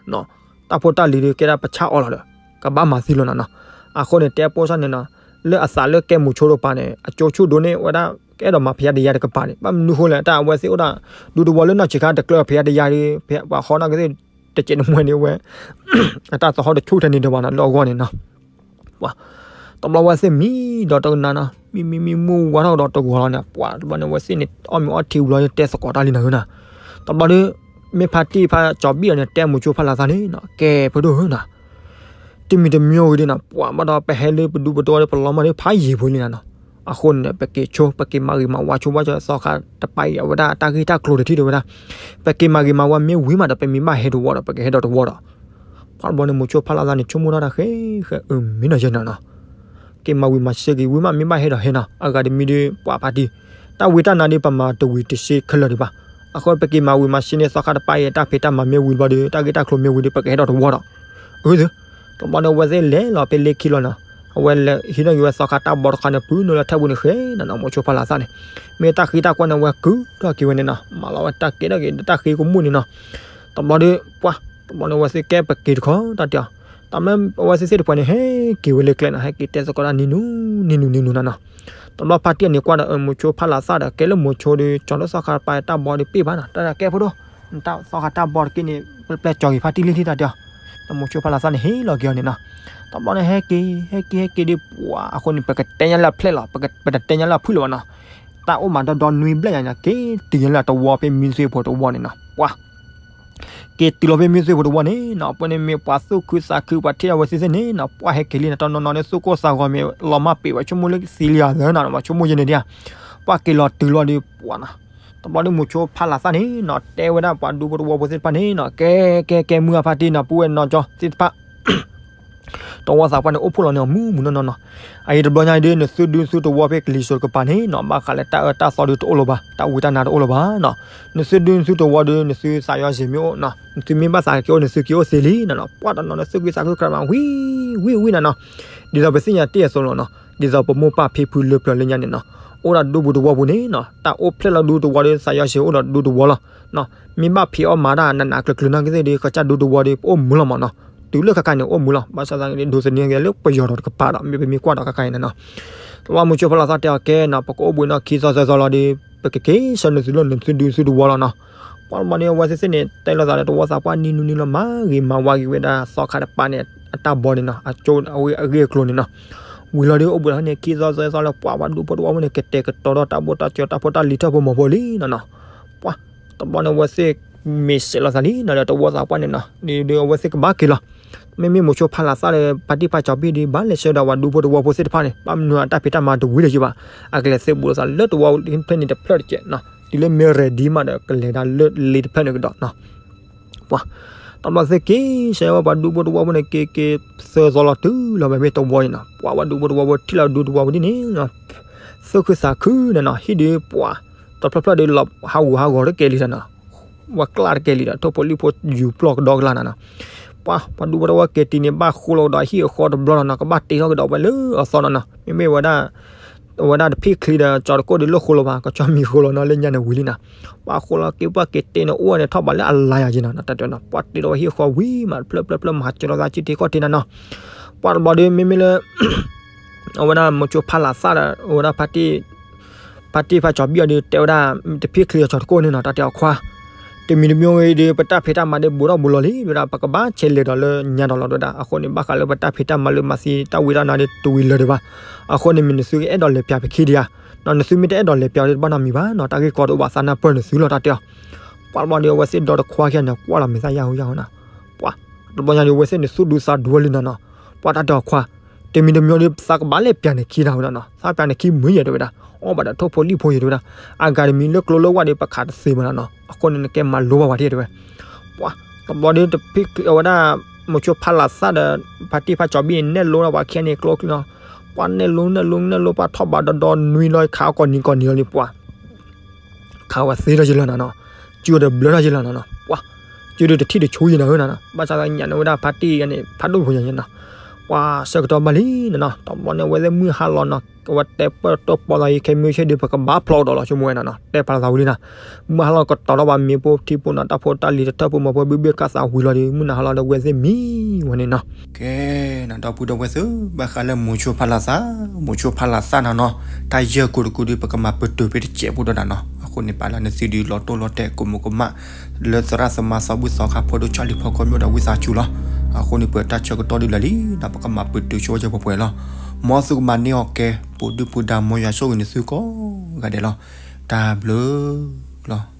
တၢ်ဖိတၢ်လံၤဒီး ကဲဒၣ်ပဆၣ်အီၣ်လီၤဒီး ကဘၣ်မၤသံလီၤနီၤနီၤ. အဃိန့ၣ် တဲပိာ်စၢ်န့ၣ်နီၤ လၢအသးလၢကဲမိၤဆိတကပၤန့ၣ် အကၠိဆူၣ်ဒိၣ်န့ၢ်ဝဲဒၣ် ကအဲၣ်ဒိးမၤဖံးတယါတကပၤန့ၣ် ဘၣ်မနုၤဃိလဲၣ် တၢ်အဝဲသ့ၣ်အိၣ်ဒၣ် ဒူသဝီလၢနီၢ်ဆံးခါတကျၢၤဖံးတယါဒီး ပှၤဃီနီၢ်ကသ့ၣ် တကဲးတမှဲန့ၣ်ဝဲ အတၢ်သဟီၣ်တဆူၣ်ထဲန့ၣ်ဒီးဘၣ်နီၤ လၢအဂီၢ်န့ၣ်နီၤ. ပှၤ တဘျီဝဲသ့ၣ်မံဒီးတကနၣ်နီၤ မံမံမံမူဝါထီၣ်ဒီးတဂီၤလီၤန့ၣ် ပှၤတဘျီန့ၣ် ဝဲသ့ၣ်န့ၣ် အီၣ်မ့ၤအီထံဝံၤလီၤန့ၣ် တဲသကိးတၢ်လံနီၤနီၤ. တဘျီဒီး မ့ၢ်ဖါတံၢ်ဖါကၠီၤဘံၣ်အီၤန့ၣ် တဲမိၤဆိဖးလးသၣ်န့ၣ်နီၤ ကဲဖုဒိၣ်ဧၢနီၤ တမံၤတမံၤအံၤဒ်နီၤ ပှၤဘၣ်ဒီး ပဟဲလၢပဒူပတဝီဒီး ပလီၤမၢ်ဒီးဖးယံာ်ဖိလံနီၤနီၤ. အဃိန့ၣ် ပက့ၤဆိ ပက့ၤမၤဂ့ၤမၤဝါဆိဘၣ်ကၠီသီခါတပၤအံၤ အဝဲဒၣ်တၢ်ဂ့ၢ်တၢ်ကျိၤတထံၣ်တဲဝဲဒၣ်. ပက့ၤမၤဂ့ၤမၤဝါမ့ၢ်ဝံၤမးဒီး ပမ့ၢ်ဘၣ်ဟဲတဝီဒီး ပကဟဲဒီးတဝီဒီး ပှၤတဘျီန့ၣ် မိၤဆိဖးလးသၣ်န့ၣ် ဆိကမိၣ်ထီၣ်တၢ်ဃဲဃဲ အၢ မ့ၢ်နီၤယဲနီၤနီၤ က့ၤမၤဝံၤမၤစ့က့ၤဝံၤမး မ့ၢ်ဘၣ်ဟဲဒီးဟဲနီၤ အဂၤတမံၤဒီး ပှၤဖါတံၢ် တၢ်ဝံတၢ်နါဒီး ပမၤတဝံၤတစ့ခဲလၢာ်ဒံးဘၣ်. အဃိပက့ၤမၤဝံၤမၤစ့န့ၣ် သီခါတပၤအံၤ တၢ်ဖံးတၢ်မၤမ့ၢ်ဝံၤဘျီဒီး တၢ်ဂ့ၢ်တၢ်ကျိၤမ့ၢ်ဝံၤဒီး ပကဟဲဒီးတဝီဒီး အၢ တဘျီန့ၣ် အဝဲသ့ၣ်လဲၤလီၤဖဲလ့ခံလီၤနီၤ. အဝဲလဲၤဟံးထီၣ်က့ၤဝဲသီခါတၢ်ဘီတခါန့ၣ် ပုၢ်နုာ်လီၤထဲပူၤန့ၣ်ဃဲနီၤနီၤ မိၤဆိဖးလးသၣ်န့ၣ် မ့ၢ်တၢ်ဃံတၢ်ကွၢ်န့ၣ် အဝဲကုၢ်ထီၣ်က့ၤဝဲန့ၣ်နီၤ မၤလီၤဝဲတၢ်ကဲထီၣ်က့ၤ တၢ်ဃံကမူၣ်န့ၣ်နီၤ. တဘျီဒီး ပှၤ တဘျီန့ၣ် အဝဲသ့ၣ်ကဲပက့ၤတခီ တၢ်တဲအီၤ တၢ်မ့ၢ်အဝဲသ့ၣ်သ့ၣ်တပှဲၤန့ၣ် ဟဲက့ၤဝဲလၢကျဲနီၤ ဟဲက့ၤတဲသကိးတၢ်နံၤနူၤ နံၤနူၤ နံၤနူၤနီၤနီၤ. တဘျီဖါတံၢ်အန့ၣ်ကွၢ်ဒီး မိၤဆိဖးလးသၣ်ဒီး ကဲလၢမိၤဆိဒီး ကၠီၤလၢသီခါတပၤတၢ်ဘီဒီးပ့ၢ်ဘၣ်နီၤ တၢ်ကဲဖိဒိၣ် နတၢ်သီခါတၢ်ဘီတက့ၢ်န့ၣ် ပျဲကၠီၤက့ၤဖါတံၢ်လံထံၣ်တၢ်တဲအီၤ. ဒီးမိၤဆိဖးလးသၣ်န့ၣ် ဟ့ၣ်လီၤက့ၤအီၤန့ၣ်နီၤ. တဘျီန့ၣ် ဟဲက့ၤ ဟဲက့ၤ ဟဲက့ၤဒီး ပှၤ အဃိန့ၣ် ပကတဲညါလၢအဖျဲၣ်လီၤ ပတတဲညါလၢအဖုၣ်လၢၤဘၣ်နီၤ. တၢ်အိၣ်မးဒီဒီနွံဘျဲၣ်ညါန့ၣ် က့ၤတုၤညါလၢအတဝီဖဲမံသွ့ဖိတဝီန့ၣ်နီၤ ပှၤ က့ၤတုၤလီၤဖဲမံသွ့ဖိတဝီန့ၣ်နီၤ ပှၤန့ၣ်မ့ၢ်ပှၤသူၣ်ခုသးခု ပှၤထံၣ်ဒီးအဝဲသ့ၣ်သ့ၣ်န့ၣ်နီၤ ပှၤဟဲက့ၤလံနီၤ တနီၤနီၤန့ၣ် သူၣ်ကိၢ်သးဂီၤမ့ၢ်လီၤမၢ်ပ့ၤဝဲ ဆိကမိၣ်လၢသံလံဧါသၢနီၤ ပှၤဆိကမိၣ်ယဲန့ၣ်ဒ်ဧါ. ပှၤက့ၤလီၤတုၤလီၤဒီး ပှၤနီၤ တဘျီဒီးမိၤဆိဖးလးသၣ်န့ၣ်နီၤ တဲဝဲဒၣ်ပှၤဒူဖိတဝီဖိသ့ၣ်တဖၣ်န့ၣ်နီၤ ကဲ ကဲ ကဲ မုၢ်အဖါတံၢ်နီၤ ပုၢ်ဝဲၢ်နီၤကၠီသ့ၣ်တဖၣ် တဝီသးပှၢ်န့ၣ် အိၣ်ဖှိၣ်လီၤန့ၣ် မုၢ်မုၢ်နီၢ်နီၢ်နီၤ. အအံၤတဘျီညါအံၤဒီး နသုဒုနသုတဝီဖဲကလံၤစိးတကပၤန့ၣ်နီၤ ဘၣ်ဃးလၢတၢ်အၢတၢ်သီဒီးတအိၣ်လၢၤဘၣ် တၢ်ဝံတၢ်နါတအိၣ်လၢၤဘၣ်နီၤ. နသုဒုနသုတဝီဒီး နသုသးယီၤစ့ၤမ့ၢ်အိၣ်နီၤ နသုမ့ၢ်ဘၣ်သးက့ၤအိၣ် နသုက့ၤအိၣ်သ့လံနီၤနီၤ. ပှၤတနီၤနီၤ သူၣ်ခုသးခုကြၢးမး ဝံၤ ဝံၤ ဝံၤနီၤနီၤ. ဒ်သိးပသ့ၣ်ညါတ့ၢ်အသိးလီၤနီၤ ဒ်သိးပမိၢ်ပၢ်ဖံဖုလၢပျၢၤလၢညါန့ၣ်နီၤ အိၣ်ဒီးဒူပူၤတဝီပူၤန့ၣ်နီၤ တၢ်အိၣ်ဖျဲၣ်လီၤဒူတဝီဒီး သးယီၤစ့ၤအိၣ်ဒီးဒူတဝီလီၤ. မ့ၢ်ဘၣ်ဖံးအီၣ်မၤတၢ်နးနးကျၢၤကျၢၤနီၢ်ကသ့ၣ်ဒီး ကစၢ်ဒူတဝီဒီး ပအိၣ်မုာ်လီၤမးနီၤ. တုၤလၢခါခါန့ၣ် အိၣ်မုာ်လီၤ ဘၣ်ဆၣ်သနာ်က့ဒီး ဒိးသန့ၤက့ၤလၢပယီၤဒီးတကပၤဒီး မ့ၢ်ပမ့ၢ်ကွၢ်ဒီးခါခါအံၤန့ၣ်နီၤ. တဘျီမိၤဆိဖးလးသၣ်တဲအီၤကဲနီၤ ပကအိၣ်ဘှံးနီၤခံသီသၢသီလီၤဒီး ပကက့ၤဆှၢနသုလၢနသုဒုသုတဝီလီၤနီၤ. ပှၤတဘျီန့ၣ် အဝဲသ့ၣ်သ့ၣ်န့ၣ် တဲလိာ်သးလၢတဝီသးပှၢ်နံၤနူၤနံၤလီၤ မၤဂ့ၤမၤဝါက့ၤဝဲဒၣ်သီခါတပၤန့ၣ် အတၢ်ဘီန့ၣ်နီၤ အကၠိအဂ့ၢ်အကျိၤန့ၣ်နီၤ. ဝံၤလီၤဒီးအိၣ်ဘှံးလီၤန့ၣ် ခံသီသၢသီလီၤ ပှၤဝဲဒူဖိတဝီဖိန့ၣ် ကတဲာ်ကတီၤဒီးတၢ်ဘိၣ်တၢ်စၢၤတၢ်ဖိတၢ်လံၤထီၣ်ဖိမီၤဖိလံနီၤနီၤ. ပှၤ တဘျီန့ၣ် အဝဲသ့ၣ်မ့ၢ်စဲးလိာ်သးလံနီၤ ဒီးတဝီသးပှၢ်န့ၣ်နီၤ ဒီးအဝဲသ့ၣ်ကဘၣ်က့ၤလီၤ. မ့မ့ၢ်မိၤဆိဖးလးသၣ်ဒီး ဖါတံၢ်ဖါကၠီၤဘံၣ်ဒီး ဘၣ်လဲၤဆှၢဒီးဝဲဒူဖိတဝီဖိသ့ၣ်တဖၣ်န့ၣ် ဘၣ်မနုၤအတၢ်ဖံးတၢ်မၤတဝံၤလၢၤဘၣ်. အကလဲၤသုးဘူးလိာ်သးလၢတဝီဖဲန့ၣ်တဖျၢၣ်တကဲးနီၤ တုၤလၢမ့ၢ် ready မးဒီး ကလဲၤဒၣ်လၢလ့တဖျၢၣ်န့ၣ်ကဒီးနီၤ. ပှၤ တဘျီသ့ၣ်က့ၤဆှၢဝဲပှၤဒူဖိတဝီဖိန့ၣ် က့ၤက့ၤသၢသီလီၤတုၤလီၤဝဲဖဲတဝီန့ၣ်နီၤ ပှၤဝဲဒူဖိတဝီဖိထံၣ်လီၤဒူတဝီဖိဒ်န့ၣ် သူၣ်ခုသးခုန့ၣ်နီၤ ဟံၣ်ဒီးပှၤ တဖျၢၣ်ဖျၢၣ်ဒီးလီၤဟးဂူာ်ဟးဂီၤတကဲလံဒီးနီၤ ဝဲကျၢ်တကဲလံဒီး ထိၣ်ဖိလံၣ်ဖိယူၤပျီၢ်ကဒီကလါနီၤနီၤ. ပှၤ ပှၤဒူပှၤတဝၢက့ၤတံၢ်န့ၣ် ဘၣ်ဃိလီၤကဒီးဟံၣ်အဃီတဘျီလီၤနီၤ, ကဘၣ်တ့ထီၣ်ကဒီးဝဲလၢအသီနီၤနီၤ, မ့မ့ၢ်ဝဲဒၣ် အဝဲဒၣ်တဖံၣ်ချံဒီးကၠီၤတကိၣ်ဒီးလိၣ်ဃိလီၤဘၣ်, ကၠီမံၤဃိလီၤနီၤလၢညါန့ၣ်ဝံၤလံနီၤ, ပှၤဃိလီၤက့ၤပှၤက့ၤတ့န့ၣ် အိၣ်ဝဲန့ၣ်ထီၣ်ဘးလၢအလါယၤက့နီၤ, တၢ်တဲနီၤ, ပှၤတ့ထီၣ်ဝဲဟံၣ်အဃီဝံၤမး တဖျၢၣ်ဖျၢၣ်ဖျၢၣ်မၤစၢၤလီၤသးစုထံကီၢ်ထံနီၤနီၤ, ပှၤတဘျီဒီး မ့မ့ၢ်လၢ အဝဲဒၣ်မိၤဆိဖးလးသၣ်ဒီး အဝဲဒၣ် ဖါတံၢ်ဖါကၠီၤဘံၣ်အီၤဒီး တဲဝဲဒၣ် တဖံၣ်ချံအကၠီၤတကိၣ်န့ၣ်နီၤ, တၢ်တဲအီၤခွါ, တမံၤတမံၤဂ့ၤဒီး ပတၢ်ဖံးတၢ်မၤဒီး ဘူးထီၣ်ဘူးလီၤလံ တဲဝဲဒၣ်, ပကဘၣ်ဆဲးလဲၤဒီးလၢညါဒီးလီၤ တဲဝဲဒၣ်, အဃိန့ၣ် ဘၣ်ဃးလၢပတၢ်ဖံးတၢ်မၤလၢမၤသံတၢ်ဝံတၢ်နါဒီး တဝံၤလၢၤဒံးဘၣ်, အဃိန့ၣ် မ့ၢ်နသုကအဲၣ်ဒိးလဲၤပၠးပခံဒံးဧါ, နသုမ့ၢ်တအဲၣ်ဒိးလဲၤပၠးဒီး တဘၣ်နီတမံၤဘၣ်နီၤ, တၢ်ဂ့ၢ်ကီတအိၣ်ဘၣ် သးနၢ်ပၢၢ်နသုလီၤ တၢ်တဲအီၤ, ပှၤတဘျီဒီး အဝဲသ့ၣ်ဒီတခွါခံဂၤန့ၣ် ကွၢ်လီၤမဲာ်သၣ်ယၢ်ဟူယၢ်ဟူနီၤ, ပှၤ တဘျီညါဒီး အဝဲသ့ၣ်န့ၣ် သူၣ်ဒူသးဒူဝဲလံနီၤနီၤ, ပှၤတၢ်တဲအီၤခွါ, တမံၤတမံၤဒီး သးကဘၣ်လဲၤပၠးနခံတၢ်ဝဲဒၣ်နီၤ, သးပၠးနခံမုာ်ယဲၢ် တဲဝဲဒၣ်, အီၣ်ဘၣ်ဒီးထိၣ်ဖိလံၣ်ဖိယဲၢ် တဲဝဲဒၣ်, အဂၤတမံၤလၢကျိလၢဝၣ်ဒီး ပခးတသ့ဘၣ်နီၤနီၤ, အဃိန့ၣ် နကဲမၤလိဘၣ်ဝဲဒၣ် တဲဝဲ, ပှၤ တဘျီဒီး တဖံၣ်ချံ အဝဲဒၣ် မိၤဆိဖးလးသၣ်ဒီး ဖါတံၢ်ဖါကၠီၤဘံၣ်န့ၣ် နဲၣ်လိဒီးပှၤခံဂၤန့ၣ်ကျိချံနီၤ, ပှၤနဲၣ်လိနဲၣ်လိနဲၣ်လိ ပှၤထီၣ်ဘးဒီဒီနွံလီၤ ခးအီၣ်ကိးနံၤကိးနံၤလီၤလံ ပှၤ ခးဝဲသ့ထီၣ်ယဲၢ်လီၤနီၤနီၤ, စုဒီးဘျၢထီၣ်ယဲၢ်လီၤနီၤနီၤ, ပှၤ စုဒီးတထံၣ်တဆူယဲၢ်နီၤနီၤ, ဘၣ်ဆၣ်သနာ်က့န့ၣ် အဝဲဒၣ်ဖါတံၢ်ဂၤန့ၣ် ဖးဒိၣ်ဖိယဲၢ်နီၤ, ပှၤဆၢကတီၢ်ဘၣ်လံနီၤနီၤ, တဘျီန့ၣ် အဝဲသ့ၣ်မုၢ်ဟါလီၤနီၤ, အဝဲတဲပၢၢ်တၢ်ပီသးအံၤ ခဲမုၢ်ဆ့ၣ်ဒီး ပကဘၣ်ဖျီကဒီးလီၤ ဆိကမိၣ်ဝဲနီၤနီၤ, တဲဖးလီၤသးဝံၤလံနီၤ, မုၢ်ဟါလီၤကတီၤထီၣ်ဘၣ် မ့ၣ်ပိၢ်ထံပိၢ်နီၤ တၢ်ဖိတၢ်လံၤတထၢၣ်ဖိမီၤဖိ ဘုၣ်ဘ့ၣ်ကၢ်သးဝံၤလီၤဒီး မုၢ်နၤဟါလီၤဒီး အဝဲသ့ၣ်မံဝဲန့ၣ်နီၤ ကဲနီၤ ဒီပုၢ်ဒီဝဲၢ်သ့ၣ် ဘၣ်ဃးလၢမိၤဆိဖးလးသၣ်, မိၤဆိဖးလးသၣ်နီၤနီၤ, တၢ်ယဲၢ်ကိးတကိးဒီး ပကမၤပတုာ်ဖဲတစဲးဖိဒီးဒၣ်နီၤ, အဃိန့ၣ် ပာ်လၢနသုဒုးလီၤတိၢ်လီၤတဲာ် ကိးမုၢ်ကမၣ် လၢသရၣ်သမါသီဘူၣ်သီခါဖိဒိၣ် ကၠီလံၤဖီကီမ့ၢ်ဒီး ဝံသးစူၤလီၤ, အဃိန့ၣ် ပတၢ်ဆၢကတီၢ်ဒုးလၢာ်လံနီၤ, ပကမၤပတုာ်ဆိဝဲယဲၢ်ပှဲၤပှဲၤလီၤ, မ်သုကမၤန့ၢ်အီၤကဲ ပူၤဒုၣ်ပူၤဒါ မ်ယွၤဆိၣ်ဂ့ၤနသုကိးဂၤဒဲးလီၤ, တၢ်ဘျုးလီၤ.